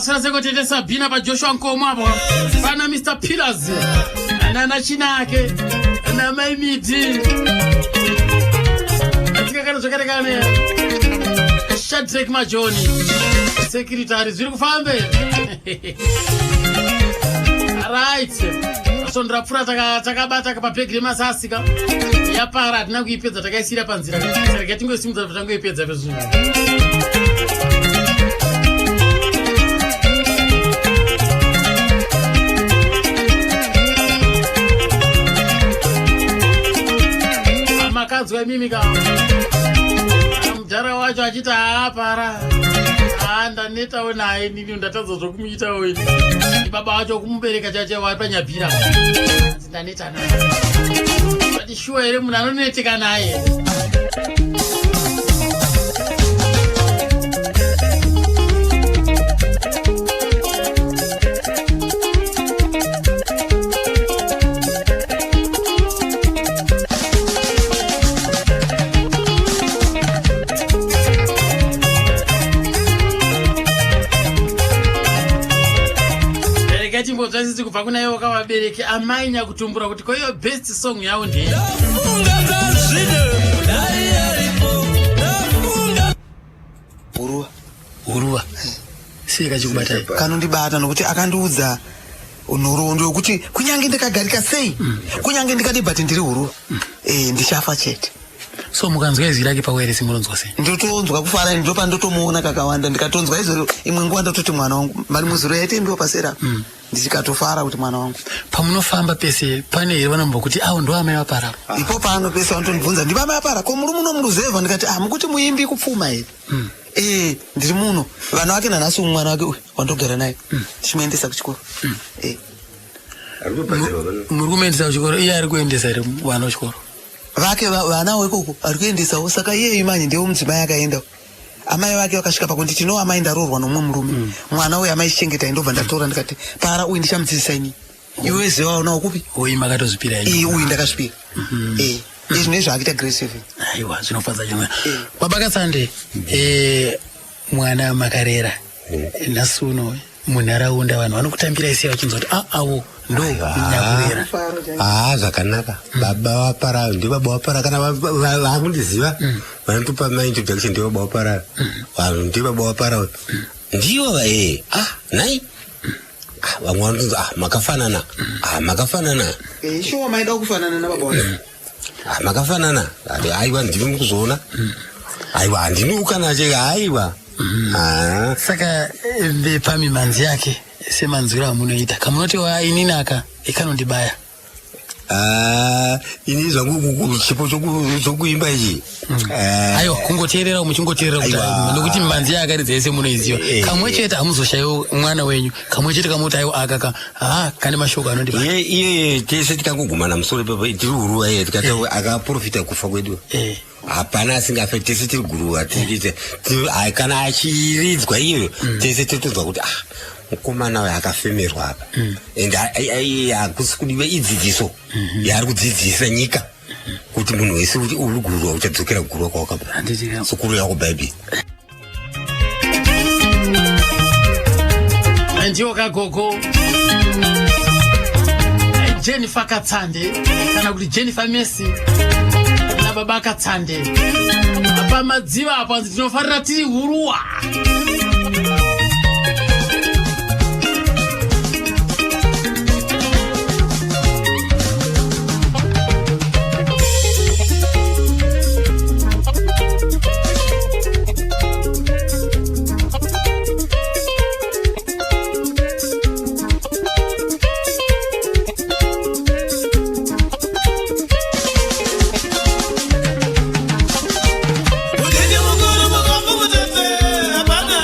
Maswera seko tete Sabina pa Joshua Nkomo apo. Pana Mr Pillars. Nana Chinake. Na Mai Miti. Atika kana zvakare kane. Shadrack Majoni. Secretary zviri kufambe. Right. Svondo rapfuura takabata pabhegi remasasi ka yapara hatina kuipedza takaisiira panzira rega tingoisimudza tangoipedza pezvinhu. Makanzwa imimi ka mudhara wacho achiti haapara haa ndanetawo naye nini ndatadza zvokumuitawo ini baba wacho kumubereka chache wari panyabhira ndaneta naye ati shuwa here munhu anoneteka naye. Regai timbonzwa tsitsi kubva kuna ivo kavabereki amai nyakutumbura kuti ko iyo best song yavo ndei. Huruva. Huruva. Sei kachikubatai? Kanondibata nokuti akandiudza nhoroondo yokuti kunyange ndikagarika sei, kunyange ndikadi but ndiri huruva, ndichafa chete. So mukanzwa izwi rake pawairesi munonzwa sei? Ndotonzwa kufara, ndopa ndotomuona kakawanda, ndikatonzwa izoro imwe nguva ndototi mwana wangu, mari muzuro yaitendiwa pasera, ndichikatofara kuti mwana wangu. Pamunofamba pese pane here vanombokuti avo ndo amai vapara? Ipo pano pese vanotondibvunza ndivo amai vapara, ko muri muno muruzevha? Ndikati ah, mukuti muimbi kupfuma here? Ndiri muno, vana vake nanhasi umwe mwana wake uyu wandogara naye ndichimuendesa kuchikoro. Muri kumuendesa kuchikoro, iye ari kuendesa here vana kuchikoro? Vake vanawo ikoko ari kuendesawo, saka iyeyu manje ndiwo mudzimai akaendawo. Amai vake vakasvika pakunditi no amai ndaroorwa nomumwe murume, mwana uyu amai chichengetai, ndobva ndatora ndikati para uyu ndichamudzidzisa ini, iwe ziva unawo kupi? Uyu makatozvipira henyu? Uyu ndakazvipira. Izvi ndizvo akuita grade 7. Aiwa, zvinofadza chimwe. Baba Katsande, mwana makarera nhasi uno munharaunda vanhu vanokutambirai sei vachinzwa kuti avo ndo nyakurera? Haa, zvakanaka. Baba vapara ndi baba vapara, kana vakundiziva vanotopa ma introduction, ndi baba vapara, vanhu ndi baba vapara ndivo ah nai. Ah, vamwe vanotonzi ah makafanana, ah makafanana. Shuwa maida kufanana nababa wacho. Ah makafanana. Ati, aiwa ndimi mukuzoona, aiwa handini kana che aiwa. Ah. Saka pamimanzi yake semanzwiro amunoita kamunoti wa inini aka ikanondibaya? Ah, ini zvangu chipo chokuimba ichi. Aiwa, kungoteerera muchingoteerera kuti Aiwa. Nokuti mimanzi yaakaridza yese munoiziva. Kamwe chete hamuzoshayiwo mwana wenyu kamwe chete kamuti aiwa aka ka ha kane mashoko anondibaya. Iye tese tikangogumana musoro ipapo tiri huruva, iye tikati akaprofita kufa kwedu. Hapana asingafe, tese tiri guruva. Kana achiridzwa iyoyo tese totonzwa kuti ah mukomana uyu akafemerwa apa and hakusi kudiwa, idzidziso yaari kudzidzisa nyika kuti munhu wese uri guruva uchadzokera guruva kwawakabva. Handiti. Sokuru yako Bhaibheri. Ndiwo kagogo Jennifer Katsande kana kuti Jennifer Messi nababa Katsande pamadziva apo, anzi tinofarira tiri huruwa. Mudiki mukuru mukombu mutete hapana.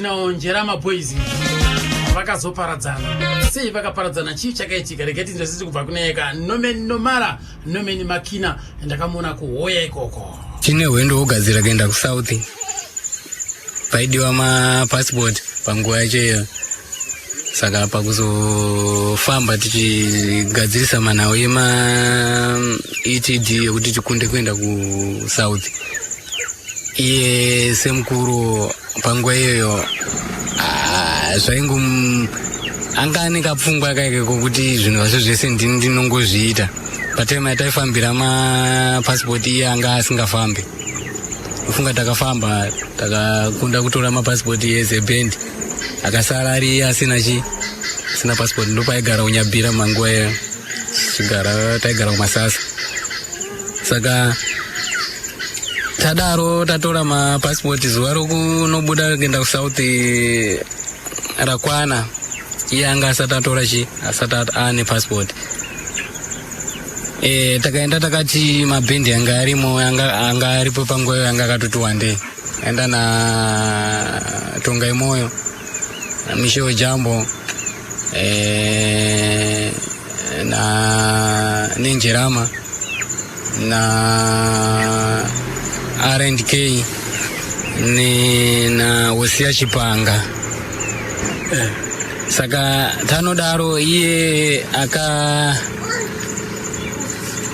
Original Njerama Boys vakazoparadzana sei? Vakaparadzana, chii chakaitika? Regai tinzwe sisi kubva kuneyeka Norman Nomara, Norman Makina. Ndakamuona kuhoya ikoko. Tine hwendo hwogadzira kuenda kuSouth, paidiwa mapassport panguva yacho iyo. Saka pakuzofamba tichigadzirisa manhau ema ETD yekuti tikunde kuenda kuSouth, iye semukuru panguva iyoyo, ah, zvaingo anga ane kapfungwa kaike kokuti zvinhu zvacho zvese ndini ndinongozviita. Patime yataifambira mapasipoti, iye anga asingafambi. Ufunga takafamba, takakunda kutora mapasipoti ese, bhendi akasara ari iye asina chi asina pasipoti. Ndopaigara kuNyabhira manguva iyoyo, chigara taigara kuMasasa. Saka tadaro, tatora mapasipoti, zuva rokunobuda kuenda kuSouth rakwana, iye anga asati atora chi asati aane passport. Takaenda, takati mabhendi anga arimo, anga aripo panguva iyo anga akatoti wandei. Aenda na Tongai Moyo, Michel Jambo, na Nenjerama, na R&K, ne na Hosiya Chipanga. Saka tanodaro, iye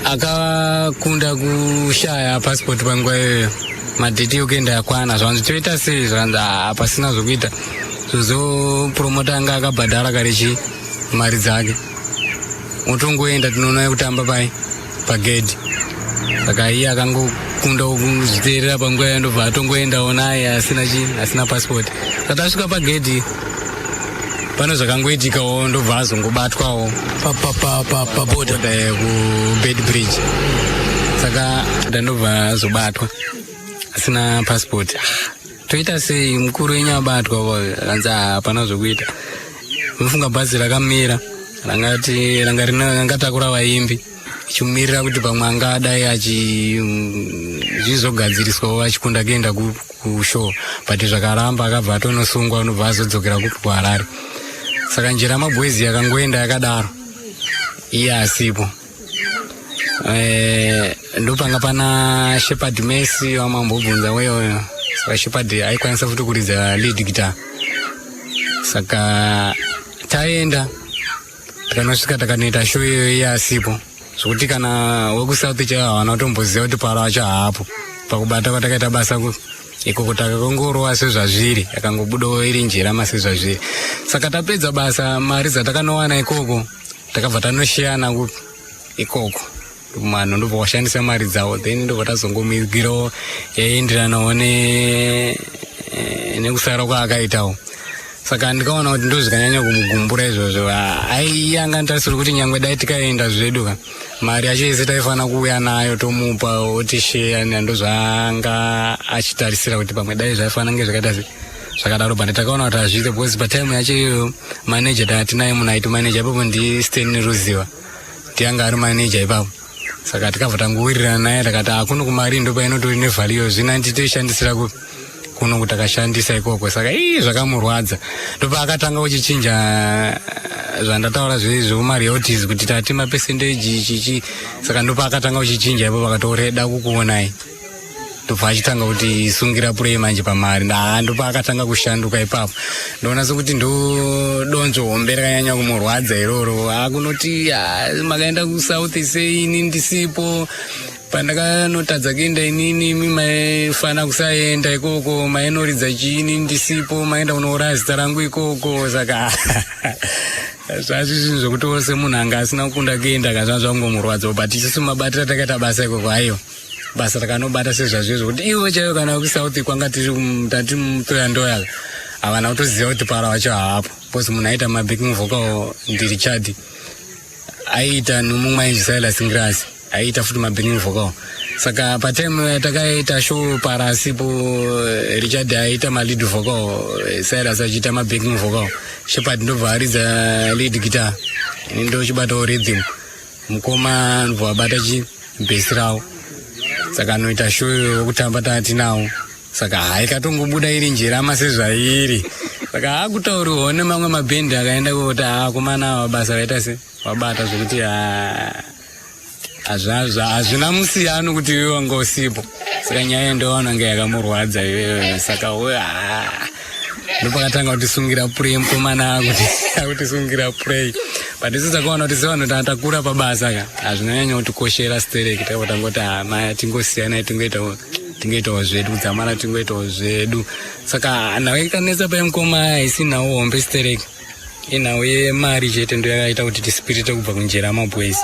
akakunda kushaya passport panguva iyoyo. Madheti ekuenda yakwana, zvanzi toita sei? Zvanzi, "Ah, pasina zvokuita." Zozopromota anga akabhadhara kare chi mari dzake, otongoenda, tinoona kutamba pai pagedhi. Saka iye akangokunda kuzviteerera panguva iyo, ndobva atongoendawo naye asina chi asina passport. Saka tasvika pagedhi, pane zvakangoitikawo, ndobva azongobatwawo paborder. KuBeitbridge. Saka ndandobva azobatwa asina passport. Ah, toita sei? Mukuru wenyu abatwa. Kanzi hapana zvokuita. Mufunga bhazi rakamira, rangati ranga rangatakura vaimbi, ichimumirira kuti pamwe angadai achi zvizogadziriswawo achikunda kuenda kushow, but zvakaramba. Akabva atonosungwa, unobva azodzokera kupi? KuHarare. Saka Njerama Boys yakangoenda yakadaro, iye asipo. Ndopanga pana Shepard Messi wamambobvunza weyoyo. Saka Shepard aikwanisa futi kuridza lead guitar. Saka taenda, tikanosvika, takanoita show iyoyo iye asipo, zvokuti kana wekuSouth chaivo havana kutomboziva kuti paro acho haapo. Pakubata kwatakaita basa ikoko, takakongorowa sezvazviri, akangobudawo iri Njerama sezvazviri. Saka tapedza basa, mari dzatakanowana ikoko takabva tanoshiyana kupi? Ikoko. Vanhu ndobva washandisa mari dzavo, then ndobva tazongomigirawo yaienderanawo nekusara kwaakaitawo. Saka ndikaona kuti ndo zvikanyanya kumugumbura izvozvo. Aiyanga nditarisiri kuti nyangwe dai tikaenda zvedu ka, mari yacho yese taifanira kuuya nayo, tomupa, otisheya. Ndo zvaanga achitarisira kuti pamwe dai zvaifanira kunge zvakaita se zvakadaro, but takaona kuti hazviite, because patime yacho iyoyo manager tatinaye, munhu aiti manager ipapo ndiStanley Ruziva, tianga ari manager ipapo. Saka tikabva tangowirirana naye, takati akuno kumari ndo painotori nevalue, zvino nditoishandisira kupi kuno kuti takashandisa ikoko. Saka ii zvakamurwadza, ndopaakatanga kuchichinja zvandataura zvekumaroyalties, kuti tati mapercentage chichi. Saka ndopaakatanga kuchichinja ipo, vakatoreda kukuonai, ndobva achitanga kuti sungira purei manje pamari. Ndaa ndopaakatanga kushanduka ipapo. Ndoona sekuti ndo donzvo hombe rakanyanya kumurwadza iroro. Akunoti, "Ah, makaenda kuSouth sei ini ndisipo? Pandakanotadza kuenda inini, imi maifana kusaenda ikoko. Mainoridza chiini ndisipo? Maenda kunouraya zita rangu ikoko." Saka zvazvi zvinhu zvokuti wose munhu anga asina kukunda kuenda kazva zvangomurwadza. But isusu mabatira takaita basa ikoko, aiwa, basa takanobata sezvazvizvo, kuti ivo chaivo kana kuSouth kwanga tiri tati mutoya ndoya, havana kutoziva kuti para wacho haapo, because munhu aita mabacking vocal ndiRichard, aiita nomumwe ainzi Silas Ngirasi, aiita futi mabacking vocal. Saka patime yatakaita show para asipo, Richard aiita malead vocal, Silas achiita mabacking vocal, Shepard ndobva aridza lead guitar, ini ndochibatawo rhythm, mukoma ndobva abata chi bass ravo. Saka anoita show yokutamba tatinawo. Saka haikatongobuda iri njerama sezvairi. Saka akutauriwawo nemamwe mabhendi akaenda kuti akomana ava basa vaita se wabata zvekuti hazvina musiyano kuti iwe wanga usipo. Saka nyaya ndoona nga yakamurwadza iyoyo. Saka we ndopakatanga kutisungira purei mukomana akuti akutisungira purei, but isu takaona kuti sevanhu takura pabasa ka hazvinonyanya kutikoshera stereki. Takabva tangoti maya tingosiyanai, tingoitawo zvedu kudzamara tingoitawo zvedu. Saka nhau ikanetsa pai mukoma haisi nhau hombe stereki, inhau yemari chete ndo yakaita kuti tisipirite kubva kuNjerama Boys.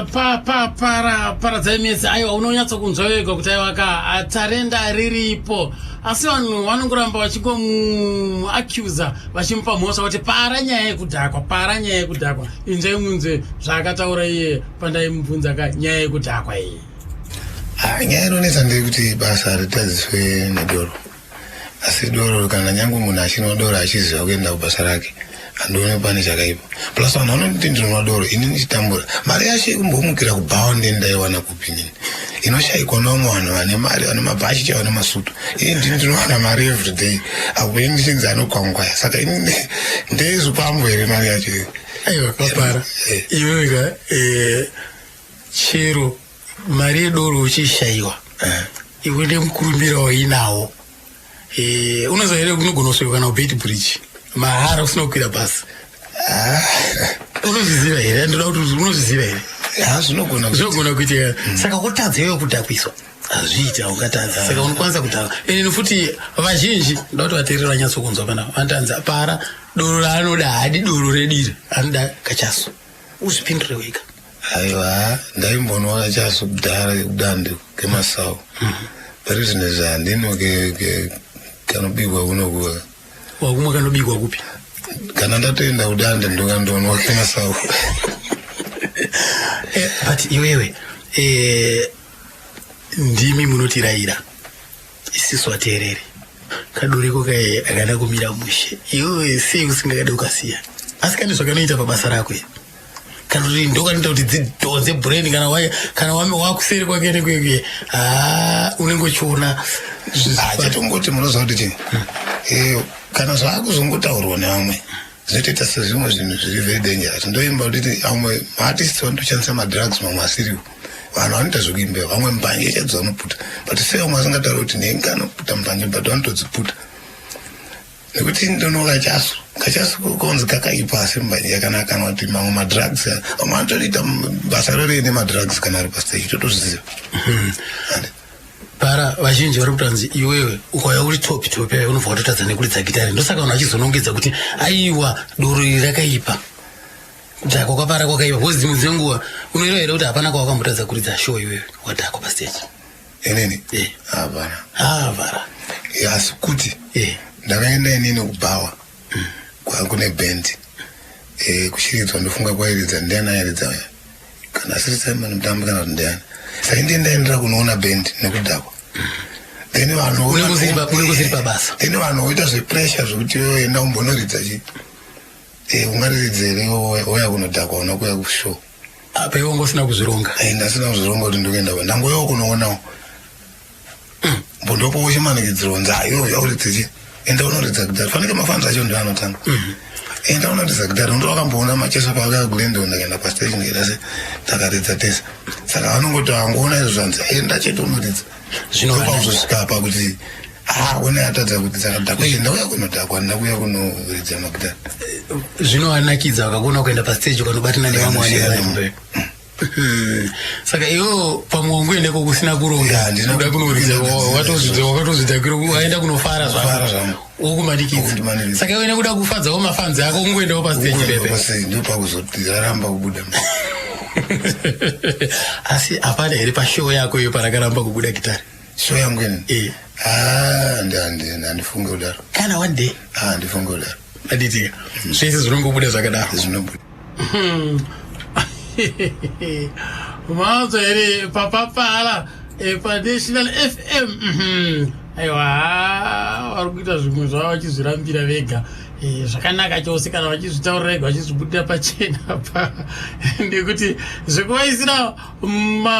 Pa pa para paradzai mese aiwa unonyatsa kunzwa wega kuti aiwa ka tarenda riripo asi vanhu vanongoramba vachingomuaccusa vachimupa mhosva kuti para nyaya yekudhakwa para nyaya yekudhakwa inzvai munzwe zvaakataura iye pandaimubvunza ka nyaya yekudhakwa iyi. Ah, nyaya inonetsa ndeyekuti basa ritadziswe nedoro asi doro kana nyange munhu achinwa doro achiziva kuenda kubasa rake handione pane chakaipa plus vanhu vanonditi ndinonwa doro ini ndichitambura mari yacho yekumbomukira kubhawa ndini ndaiwana kupi nini inoshaikwa nevamwe vanhu vane mari vane mabhachi chaivo vane masutu ini ndini ndinowana mari everyday apo ini ndichinzi anokwangwaya saka ini ndeyezvikwambo here mari yacho aiwa papara eh. iwewe ka eh, chero mari yedoro uchishaiwa eh. iwe nemukurumbira wainawo eh, unoziva here unogona kusvika kana kubeit bridge mahara usina kukwira bhasi ah. unozviziva here ndoda kuti unozviziva here zvinogona zvinogona kuitika mm. saka kutadza iwe kudhakwiswa hazviiti haungatadza saka unokwanisa kudhakwa ende futi vazhinji ndoda kuti vateereri vanyatsokunzwa pana vanotanza para doro raanoda haadi doro rediri anoda kachasu uzvipindure wega aiwa ndaimbonwa kachasu kudhara kudande kemasau pari zvino izvi handino kanobikwa kunoku wakumwa kanobikwa kupi kana ndatoenda kudande ndokandonwa kemasau eh, but iwewe eh, ndimi munotirayira isisu ateerere kaduriko kaye akada kumira mushe iwewe sei usingakade ukasiya asi kane zvakanoita pabasa rako iri kana kuti ndokanoita kuti dzidhonze brain kana waya kana wame wakuseri kwake nekwekwe haa unenge uchiona chatongoti munoziva kuti chii eh, kana zvaakuzongotaurwa nevamwe zvinotoita sezvimwe zvinhu zviri very dangerous ndoimba kuti amwe maartist vanotoshandisa madrugs mamwe asiriwo vanhu vanoita zvekuimba vamwe mbanje chaidzo vanoputa but sei vamwe vasingatauri kuti nhengi anoputa mbanje but vanotodziputa nekuti ndono kachasu kachasu konzi kakaipa asi mbanje yakanaka kana kuti mamwe madrugs vamwe vanotoita basa rorei nemadrugs kana ari pastage totozviziva hmm. Para vazhinji vari kutanzi iwewe ukauya uri topi topi unobva watotadza nekuridza gitare ndosaka vanhu vachizonongedza kuti aiwa doro iri rakaipa kudhakwa kwapara kwakaipa because dzimwe dzenguva unoireva here kuti hapana kwawakambotadza kuridza show iwewe wadhakwa pastage inini eh. hapana hapana asi kuti eh. ndakaenda inini kubhawa mm. kune band eh, kushiridzwa ndofunga kwairidza ndiani airidza kana asiri Simon Mutambi kana kuti ndiani saka ndiye ndaendera kunoona band nekudhakwa then vanhu unenge usiri pabasa then vanhu voita zvepressure zvekuti iwe enda umbonoridza chi eh, ungariridze here wouya kunodhakwa una kuuya kushow apa iwe wanga usina kuzvironga eh, ndasina kuzvironga kuti ndikuenda ndangoyawo kunoonawo Mbondopo uchimanikidzirwa kunzi ayo uya uridze chi enda unoridza gitari fanike mafanzi acho ndiwo anotanga mhm. enda unoridza gitari ndo wakamboona macheso paakauya kulendo ndakaenda pastage ndikaita se takaridza tese saka vanongoti vangoona izvo zvanzi enda chete unoridza zvinopakuzosvika apa kuti ah one atadza kuti saka dhakwa ichi ndauya kunodhakwa ndakuya kunoridza magitari zvinovanakidza vakakuona kuenda pastage ukanobatana nevamwe vanenge Hmm. saka iwo pamwe wangoendeko kusina kuronga kuda kunoridza wakatozvidhakira waenda kunofara zvako wokumanikidza saka iwe nekuda kufadzawo mafanzi ako ungoendawo pastage pepe ndopakuzoramba kubuda asi hapana here pashow yako iyo parakaramba kubuda gitari show yangu ini eh. ah, handifunge kudaro kana one day ah, handifunge kudaro aditika zvese zvinongobuda zvakadaro zvinobuda Manzwa here papapara eh, panational fm mhm. aiwa vari kuita zvimwe zvavo vachizvirambira vega eh, zvakanaka chose kana vachizvitaurira vega vachizvibudira pachena pa nekuti zvekuvaisira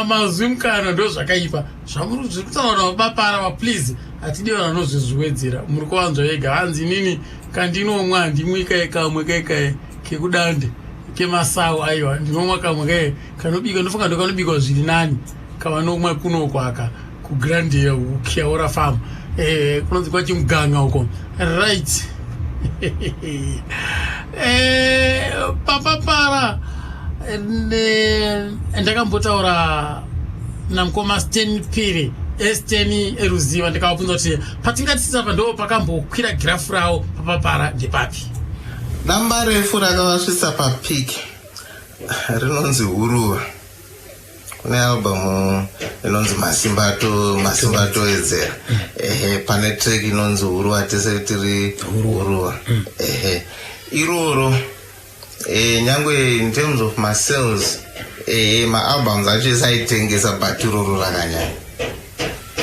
mazwi mukana ndo zvakaipa zvamuri zviri kutaura navabapara va please hatidi vanhu vanozvizviwedzera muri kuvanzwa vega hanzi inini kandinomwa handimwi kae kamwe kae kae kekudande kemasau aiwa ndinomwa kamwe kae kanobikwa ndofunga ndokanobikwa zviri nani kavanomwa kunoko aka kugrandale kukiaora farm eh, kunonzi kwachimuganga uko right eh, papapara ndakambotaura namukoma sten piri esteni eruziva ndikavabvunza kuti patingatisisa pa ndo pakambokwira girafu ravo papapara ndepapi Damba refu rakavasvitsa papeak rinonzi huruva. Kune album inonzi Masimba to Masimba Toedzera. Ehe, pane track inonzi Huruwa, tese tiri Huruwa. Ehe, iroro nyangwe in terms of masales, maalbums acho ese aitengesa, but iroro rakanyanya.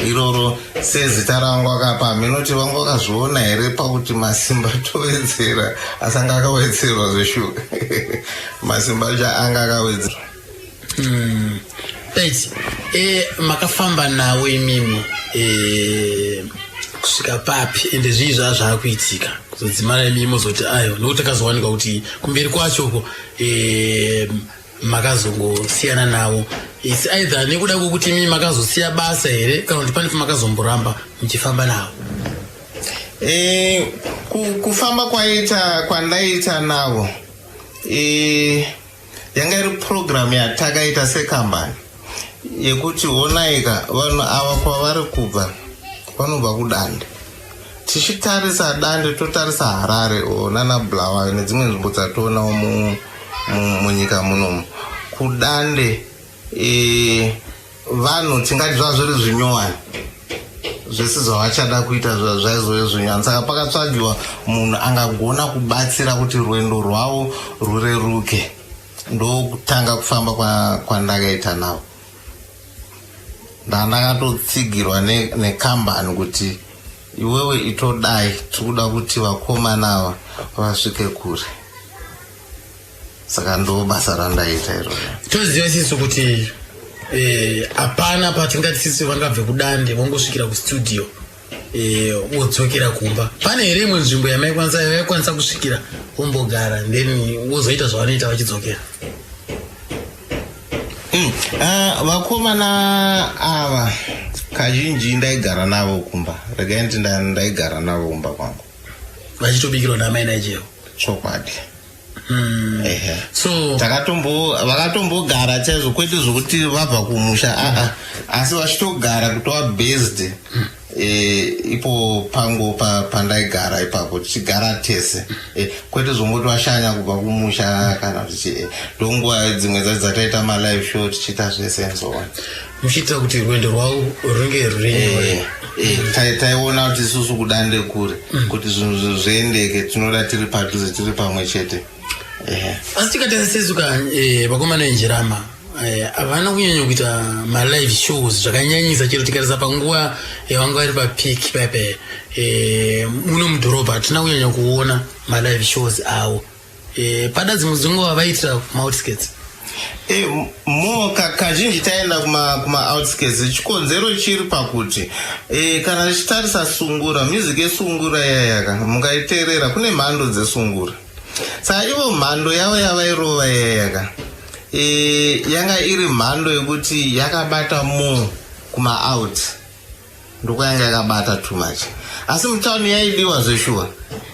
Iroro sezita rangu akapa, minoti vangu vakazviona here pakuti Masimba Towedzera, asi anga akawedzerwa zveshuwa. Masimba acho anga akawedzerwa. Right, makafamba nawo imimi kusvika papi, ende zvii zvaa zvaakuitika kuzodzimara imimi mozoti ayo, nokuti takazowanikwa kuti kumberi kwachoko makazongosiyana navo? Its either nekuda kwekuti imimi makazosiya basa here, kana kuti pane pamakazomboramba muchifamba navo? Kufamba kwaita kwandaita navo, yanga iri program yatakaita sekambani yekuti onaika vanhu ava kwavari kubva, vanobva kuDande. Tichitarisa Dande, totarisa Harare o nana Bulawayo nedzimwe nzvimbo dzatoonawo munyika munomu. KuDande vanhu tingati zvava zviri zvinyowani, zvese zvavachada kuita zvaizove zvinyowani. Saka pakatsvagiwa munhu angagona kubatsira kuti rwendo rwavo rureruke. Ndokutanga kufamba kwandakaita navo. Ndandakatotsigirwa nekambani kuti iwewe itodai, tiri kuda kuti vakomana ava vasvike kure. Saka ndo basa randaita iroro. Toziva sisu kuti hapana patingati sisi vangabve kuDande vongosvikira kustudio, wodzokera kumba. Pane here imwe nzvimbo yamaikwanisa yavaikwanisa kusvikira, vombogara, then wozoita zvavanoita vachidzokera? Vakomana ava kazhinji ndaigara navo kumba. Regai nditi ndaigara navo kumba kwangu. Vachitobikirwa naamai Nigel? Chokwadi. Ehe. So takatombo vakatombogara chaizvo, kwete zvokuti vabva kumusha, aa, asi vachitogara kutova based ipo pangu pandaigara ipapo, tichigara tese, kwete zvongoti vashanya kubva kumusha kana kuti ndonguva dzimwe dzacho dzataita malive show, tichiita zvese and so on. Muchiitira kuti rwendo rwavo runge ruri nyore. Taiona kuti isusu kuDande kure, kuti zvinhu zviendeke tinoda tiri padhuze, tiri pamwe chete. Ehe. Asi tikatarisa sesuka, vakomana veNjerama havana kunyanya kuita malive shows zvakanyanyisa. Chero tikarisa panguva yavanga vari papeak paipa, muno mudhorobha hatina kunyanya kuona malive shows avo. Pada dzimwe dzenguva vaitira kumaoutskirts. Mo kazhinji taenda kuma outskirts. Chikonzero chiri pakuti kana tichitarisa sungura, music yesungura iyayaka, mungaiteerera, kune mhando dzesungura. Saka ivo mhando yavo yavairova iyayaka, yanga iri mhando yekuti yakabata more kuma out, ndokwayanga yakabata too much. Asi mutauni yaidiwa zveshuwa,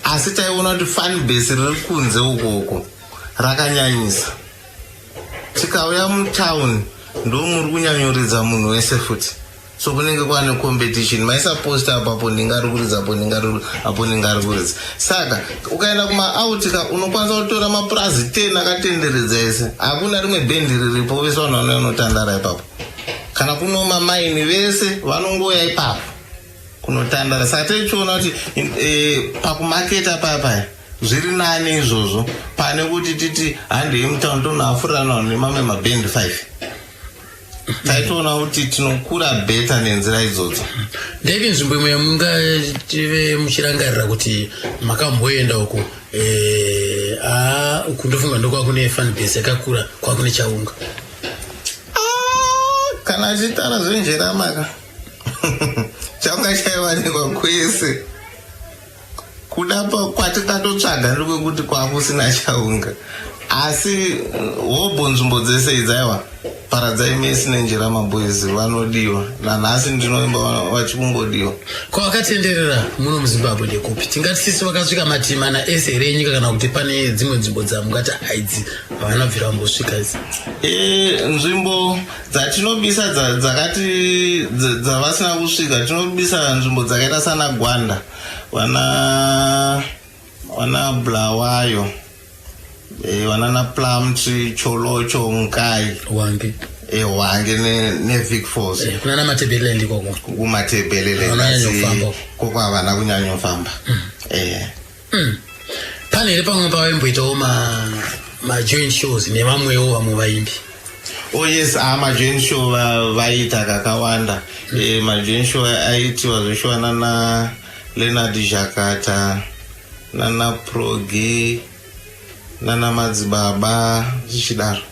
asi taiona kuti fan base riri kunze ukoko rakanyanyisa. Tikauya mutauni, ndo muri kunyanyoridza munhu wese futi, so kunenge kwane competition. Maisaposta apapo ndingari kuridza apo, ndingari apo, ndingari kuridza. Saka ukaenda kumaout ka, unokwanisa kutora mapurazi 10 akatenderedza ese, hakuna rimwe bhendi riripo. Vese vanhu vanouya unotandara ipapo, kana kuno mamaini vese vanongoya ipapo kunotandara. Saka tichiona kuti pakumaketa paya zviri nani izvozvo pane kuti titi handei mutauni tonoafurirana nemamwe mabhendi 5. Taitoona kuti tinokura better nenzira idzodzo. Ndeipi nzvimbo imwe yamungative muchirangarira kuti makamboenda uku, uku ndofunga ndokwakune fan base yakakura, kwakune chaunga? Kana achitaura zvenjeramaka, chaunga chaiwanikwa kwese. Kuda kwatikatotsvaga ndekwekuti kwakusina chaunga, asi hobho nzvimbo dzese idzi, aiwa, Paradzai Mesi neNjerama Boys vanodiwa. Nanhasi ndinoimba vachikungodiwa. Kwavakatenderera muno muZimbabwe ndekupi? Tingati sisi vakasvika matimana ese here enyika, kana kuti pane dzimwe nzvimbo dzamungati haidzi havana bvira vambosvika idzi? Nzvimbo dzatinobisa dzakati dzavasina kusvika, tinobisa nzvimbo dzakaita sana Gwanda, vana Bulawayo, vanana Plumtree, Cholocho, Nkai. Wange. ehwange nevic falls eh, kunana matebeleland ikoko kumatebeleland koko havana kunyanyofamba mm. eh. mm. Pane here pamwe pavaimboitawo majoint shows nevamwewo vamwe vaimbi? Oh yes, ah, majoint show vaiita kakawanda. Eh, majoint show aitiwa zveshuwa nana Leonard Zhakata, nana Progi, nana Madzibaba zvichidaro.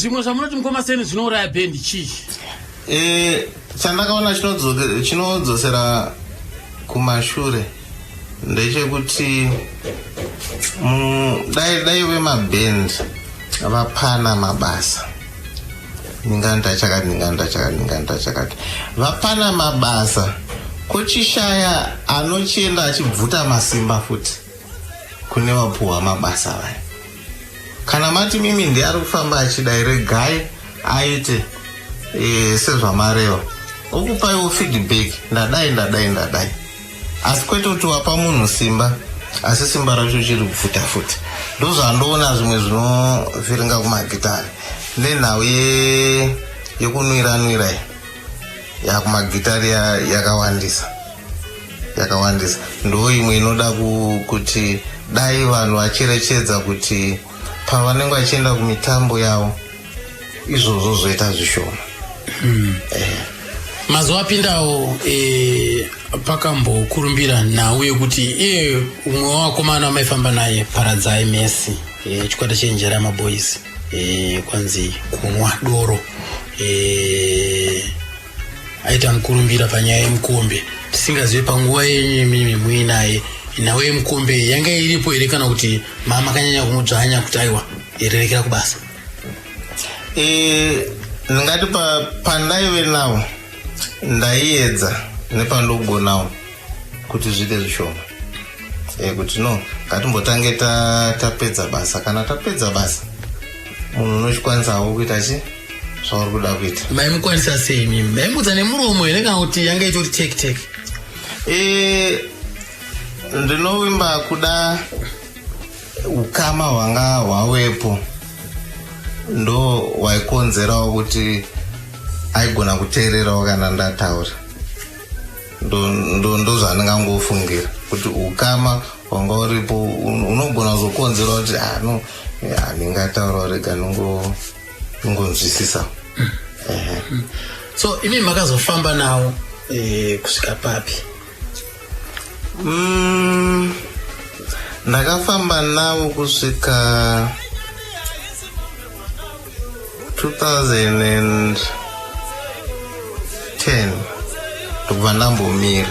Zvimwe zvamunoti mukoma seni zvinouraya bhendi chii? Eh, chandakaona chinodzosera kumashure ndechekuti dai dai vemabhendi vapana mabasa ndinganita chakati ndinganita chakati ndinganita chakati vapana mabasa kochishaya anochienda achibvuta masimba futi kune vapuhwa mabasa vaya kana mati mimi ndiye ari kufamba achidai regai aite e, sezvamareva okupaiwo feedback ndadai ndadai ndadai asi kwete kuti wapa munhu simba asi simba racho chiri kubvuta futi ndozvandoona zvimwe zvinovhiringa kumagitari nenhau yekunwira nwira iyi yakumagitari yakawandisa yakawandisa ndo imwe inoda kuti dai vanhu vacherechedza kuti pavanenge vachienda kumitambo yavo izvozvo zvoita zvishoma hmm. eh. Mazuva apindawo e, pakambokurumbira nhau yekuti iye umwe wawakomana wamaifamba naye Paradzai Messi e, chikwata chenjera maboys e, kwanzi kunwa doro e, aita mukurumbira panyaya yemukombe tisingazive panguva yenyu imimi muinaye nhau yemukombe yanga iripo here kana kuti mama akanyanya kumudzvanya kuti aiwa irerekera kubasa? E, ndingati pandaive nawo ndaiedza nepandogonawo kuti zviite zvishoma e, kuti no ngatimbotange tapedza basa kana tapedza basa munhu unochikwanisawo kuita chi zvauri kuda kuita. Maimukwanisa sei mimi? Maimudza nemuromo here kana kuti yanga itori tek tek? E, ndinovimba kuda ukama hwanga hwawepo ndo hwaikonzerawo kuti aigona kuteererawo kana ndataura ndozvandingangofungira kuti ukama hwanga uripo unogona kuzokonzera kuti ano ah, handingataurawo rega nongonzwisisa. So imi makazofamba nawo eh, kusvika papi? Ndakafamba navo kusvika 2010 ndobva ndambomira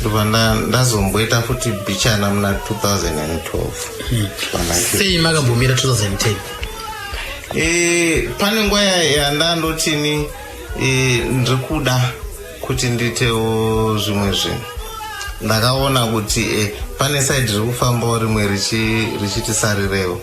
ndobva ndazomboita futi bichana muna 2012. Sei makambomira 2010? E, pane nguva yandandotini e, ndiri kuda kuti ndiitewo zvimwe zvinhu ndakaona kuti e, pane saidi riri kufambawo rimwe richitisarirewo.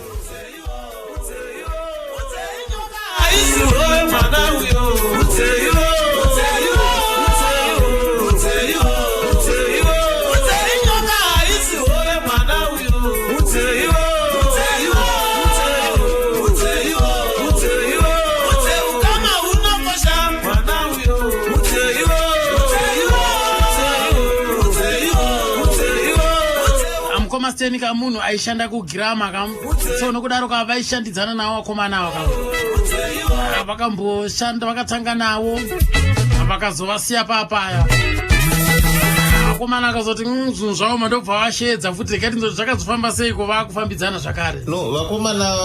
Mukoma Steni kamunhu aishanda kugirama kam so nokudaro ka vaishandidzana nawo vakomana ava kam vakamboshanda vakatanga nawo vakazovasiya papaya. Vakomana akazoti zvinhu zvaoma, ndobva vasheedza futi. Regai tinzoti zvakazofamba seiko vaakufambidzana zvakare. No, vakomana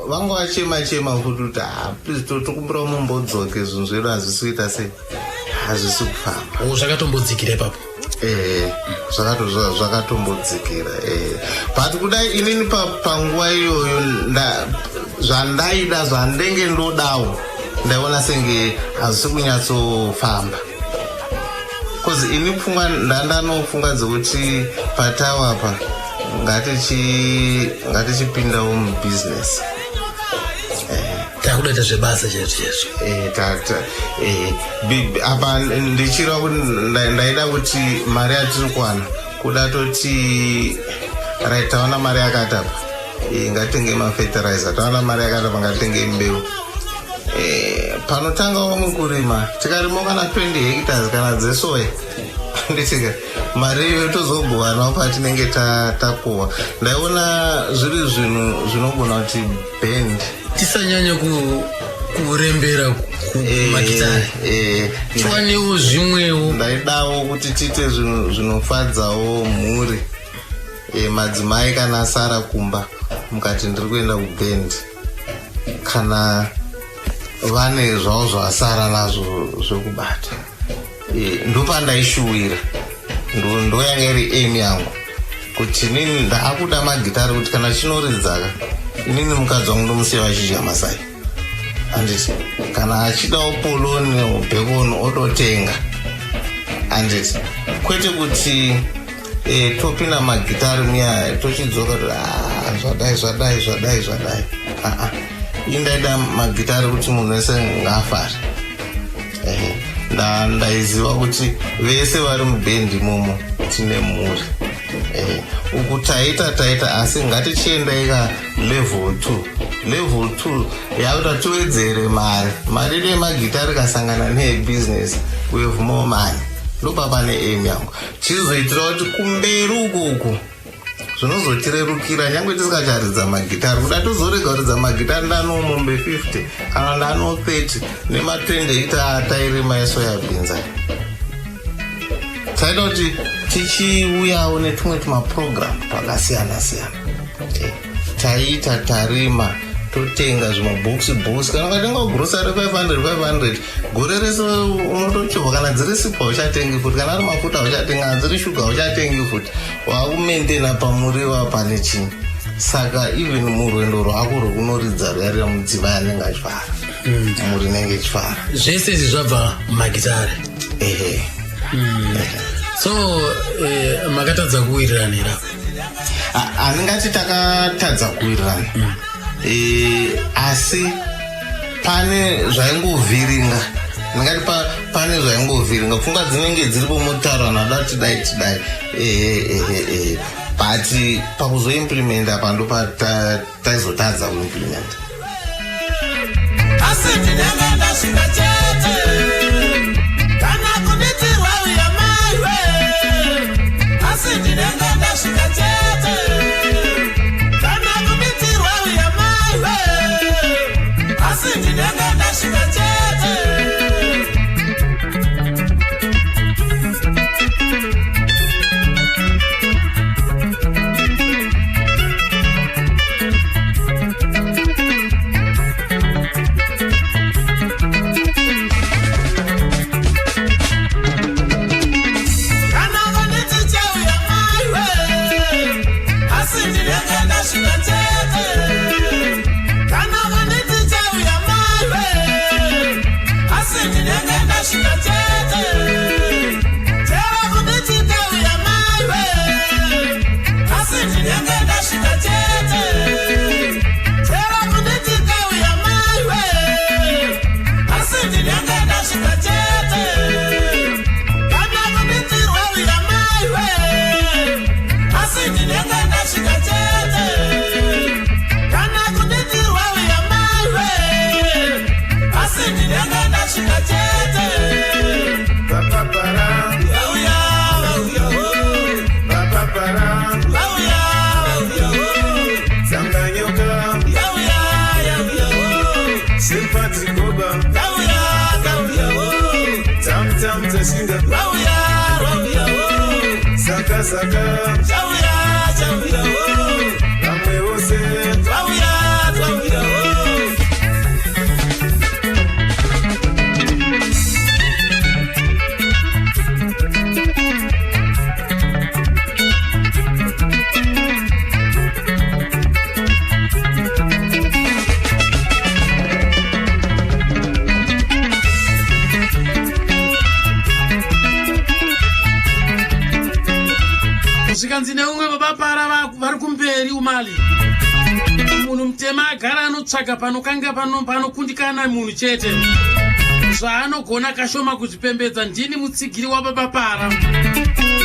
vanga vachema chema futi kuti, ah, please, tokumbira mumbodzoke, zvinhu zvedu hazvisi kuita sei, hazvisi kufamba. O, zvakatombodzikira ipapo? Eh, zvakatombodzikira, eh. But kudai inini panguva iyoyo zvandaida, zvandenge ndodawo, ndaiona senge hazvisi kunyatsofamba, because ini pfungwa ndandanofunga dzekuti patawapa ngatichipindawo mubusiness. Takudaita zvebasa chaizvo chaizvo. Eh, eh, apa ndichireva kuti ndaida kuti mari yatiri kuwana, kuda toti right, tawana mari yakati apa, ngatitenge mafertilizer, tawana mari yakati apa, ngatitenge mbeu. Panotanga vamwe kurima, tikarima kana 20 hectares kana dzesoya, nditika mari iyoyo tozogowanawo patinenge takohwa. Ndaiona zviri zvinhu zvinogona kuti band Tisanyanya kurembera kumagitare, tiwanewo zvimwewo. Ndaidawo kuti tiite zvinhu zvinofadzawo mhuri, madzimai kana asara kumba, mukati ndiri kuenda kubhendi, kana vane zvavo zvavasara nazvo zvekubata. Ndopandaishuwira, ndo yanga iri aim yangu kuti inini ndaakuda magitari, kuti kana chinoridzaka, inini mukadzi wangu ndomusiya vachidya masai, handiti? Kana achidawo polony, bacon, ototenga, handiti? Kwete kuti topinda magitari muya, tochidzoka kuti, "Ah, zvadai, zvadai, zvadai, zvadai." Aa, indaida magitari kuti munhu wese ngaafare. Ehe, ndaiziva kuti vese vari mubhendi imomo tine mhuri. Uku taita taita, asi ngatichiendai ka level 2. Level 2 yakuti tiwedzere mari. Mari yedu yemagitari ikasangana neyebusiness, we have more money. Ndopa pane aim yangu, chizoitira kuti kumberi ukuku zvinozotirerukira, nyange tisikacharidza magitari. Kuda tozorega kuridza magitari, ndano mombe 50 kana ndano 30 nema20 hectare atairima esoya beans aya. Taida kuti tichiuyawo netumwe tumaprogram twakasiyana siyana. Taiita tarima, totenga zvimabhokisi bhokisi. Kana ukatenga grocery 500 500 gore rese unotochobva. Kana dziri sipo hauchatengi futi, kana ari mafuta hauchatengi, kana dziri shuga hauchatengi futi, wakumaintaina pamuriwo pane chii. Saka even murwendo rwako rwekunoridza ruyarira, mudzimai anenge achifara, mhuri inenge ichifara. Zvese izvi zvabva mumagitare? Ehe. So makatadza kuwiriranira? Handingati takatadza kuwirirana, asi pane zvaingovhiringa. Ndingati pane zvaingovhiringa, pfungwa dzinenge dziripo, motaurana, da tidai tidai, ehe ehe ehe, but pakuzoimplementa pando taizotadza kuimplementa. Asi ndinenge ndasvika chete kana kunditirwa uya maiwe, asi ndinenge ndasvika chete kana kunditirwa uya maiwe, asi ndinenge ndasvika chete. Kana vanditi chauya maiwe, asi ndinenge ndasvika chete kana vanditi chauya maiwe, asi ndinenge ndasvika chete. Chero kunditi ndauya maiwe, asi ndinenge ndasvika chete. Chero kunditi ndauya maiwe, asi ndinenge ndasvika chete kana kunditirwa uya maiwe, asi ndinenge ndasvika chete kana kunditirwa uya maiwe, asi ndinenge ndasvika chete. Papapara, Vauya, vauya, oh. papapara, Vauya, vauya, oh. Tsanganyoka, Yauya, yauya, oh. Sympathy Koba, Vauya, vauya, oh. Tam Tam Tashinga, Vauya, vauya, oh. Saka chauya, chauya, oh. Vamwe vose twauya, twauya, oh. Zvikanzi neumwe, baba Para vari kumberi umali. Munhu mutema agara anotsvaga panokanga panokundikana munhu chete, zvaanogona kashoma kuzvipembedza. Ndini mutsigiri wababa Para,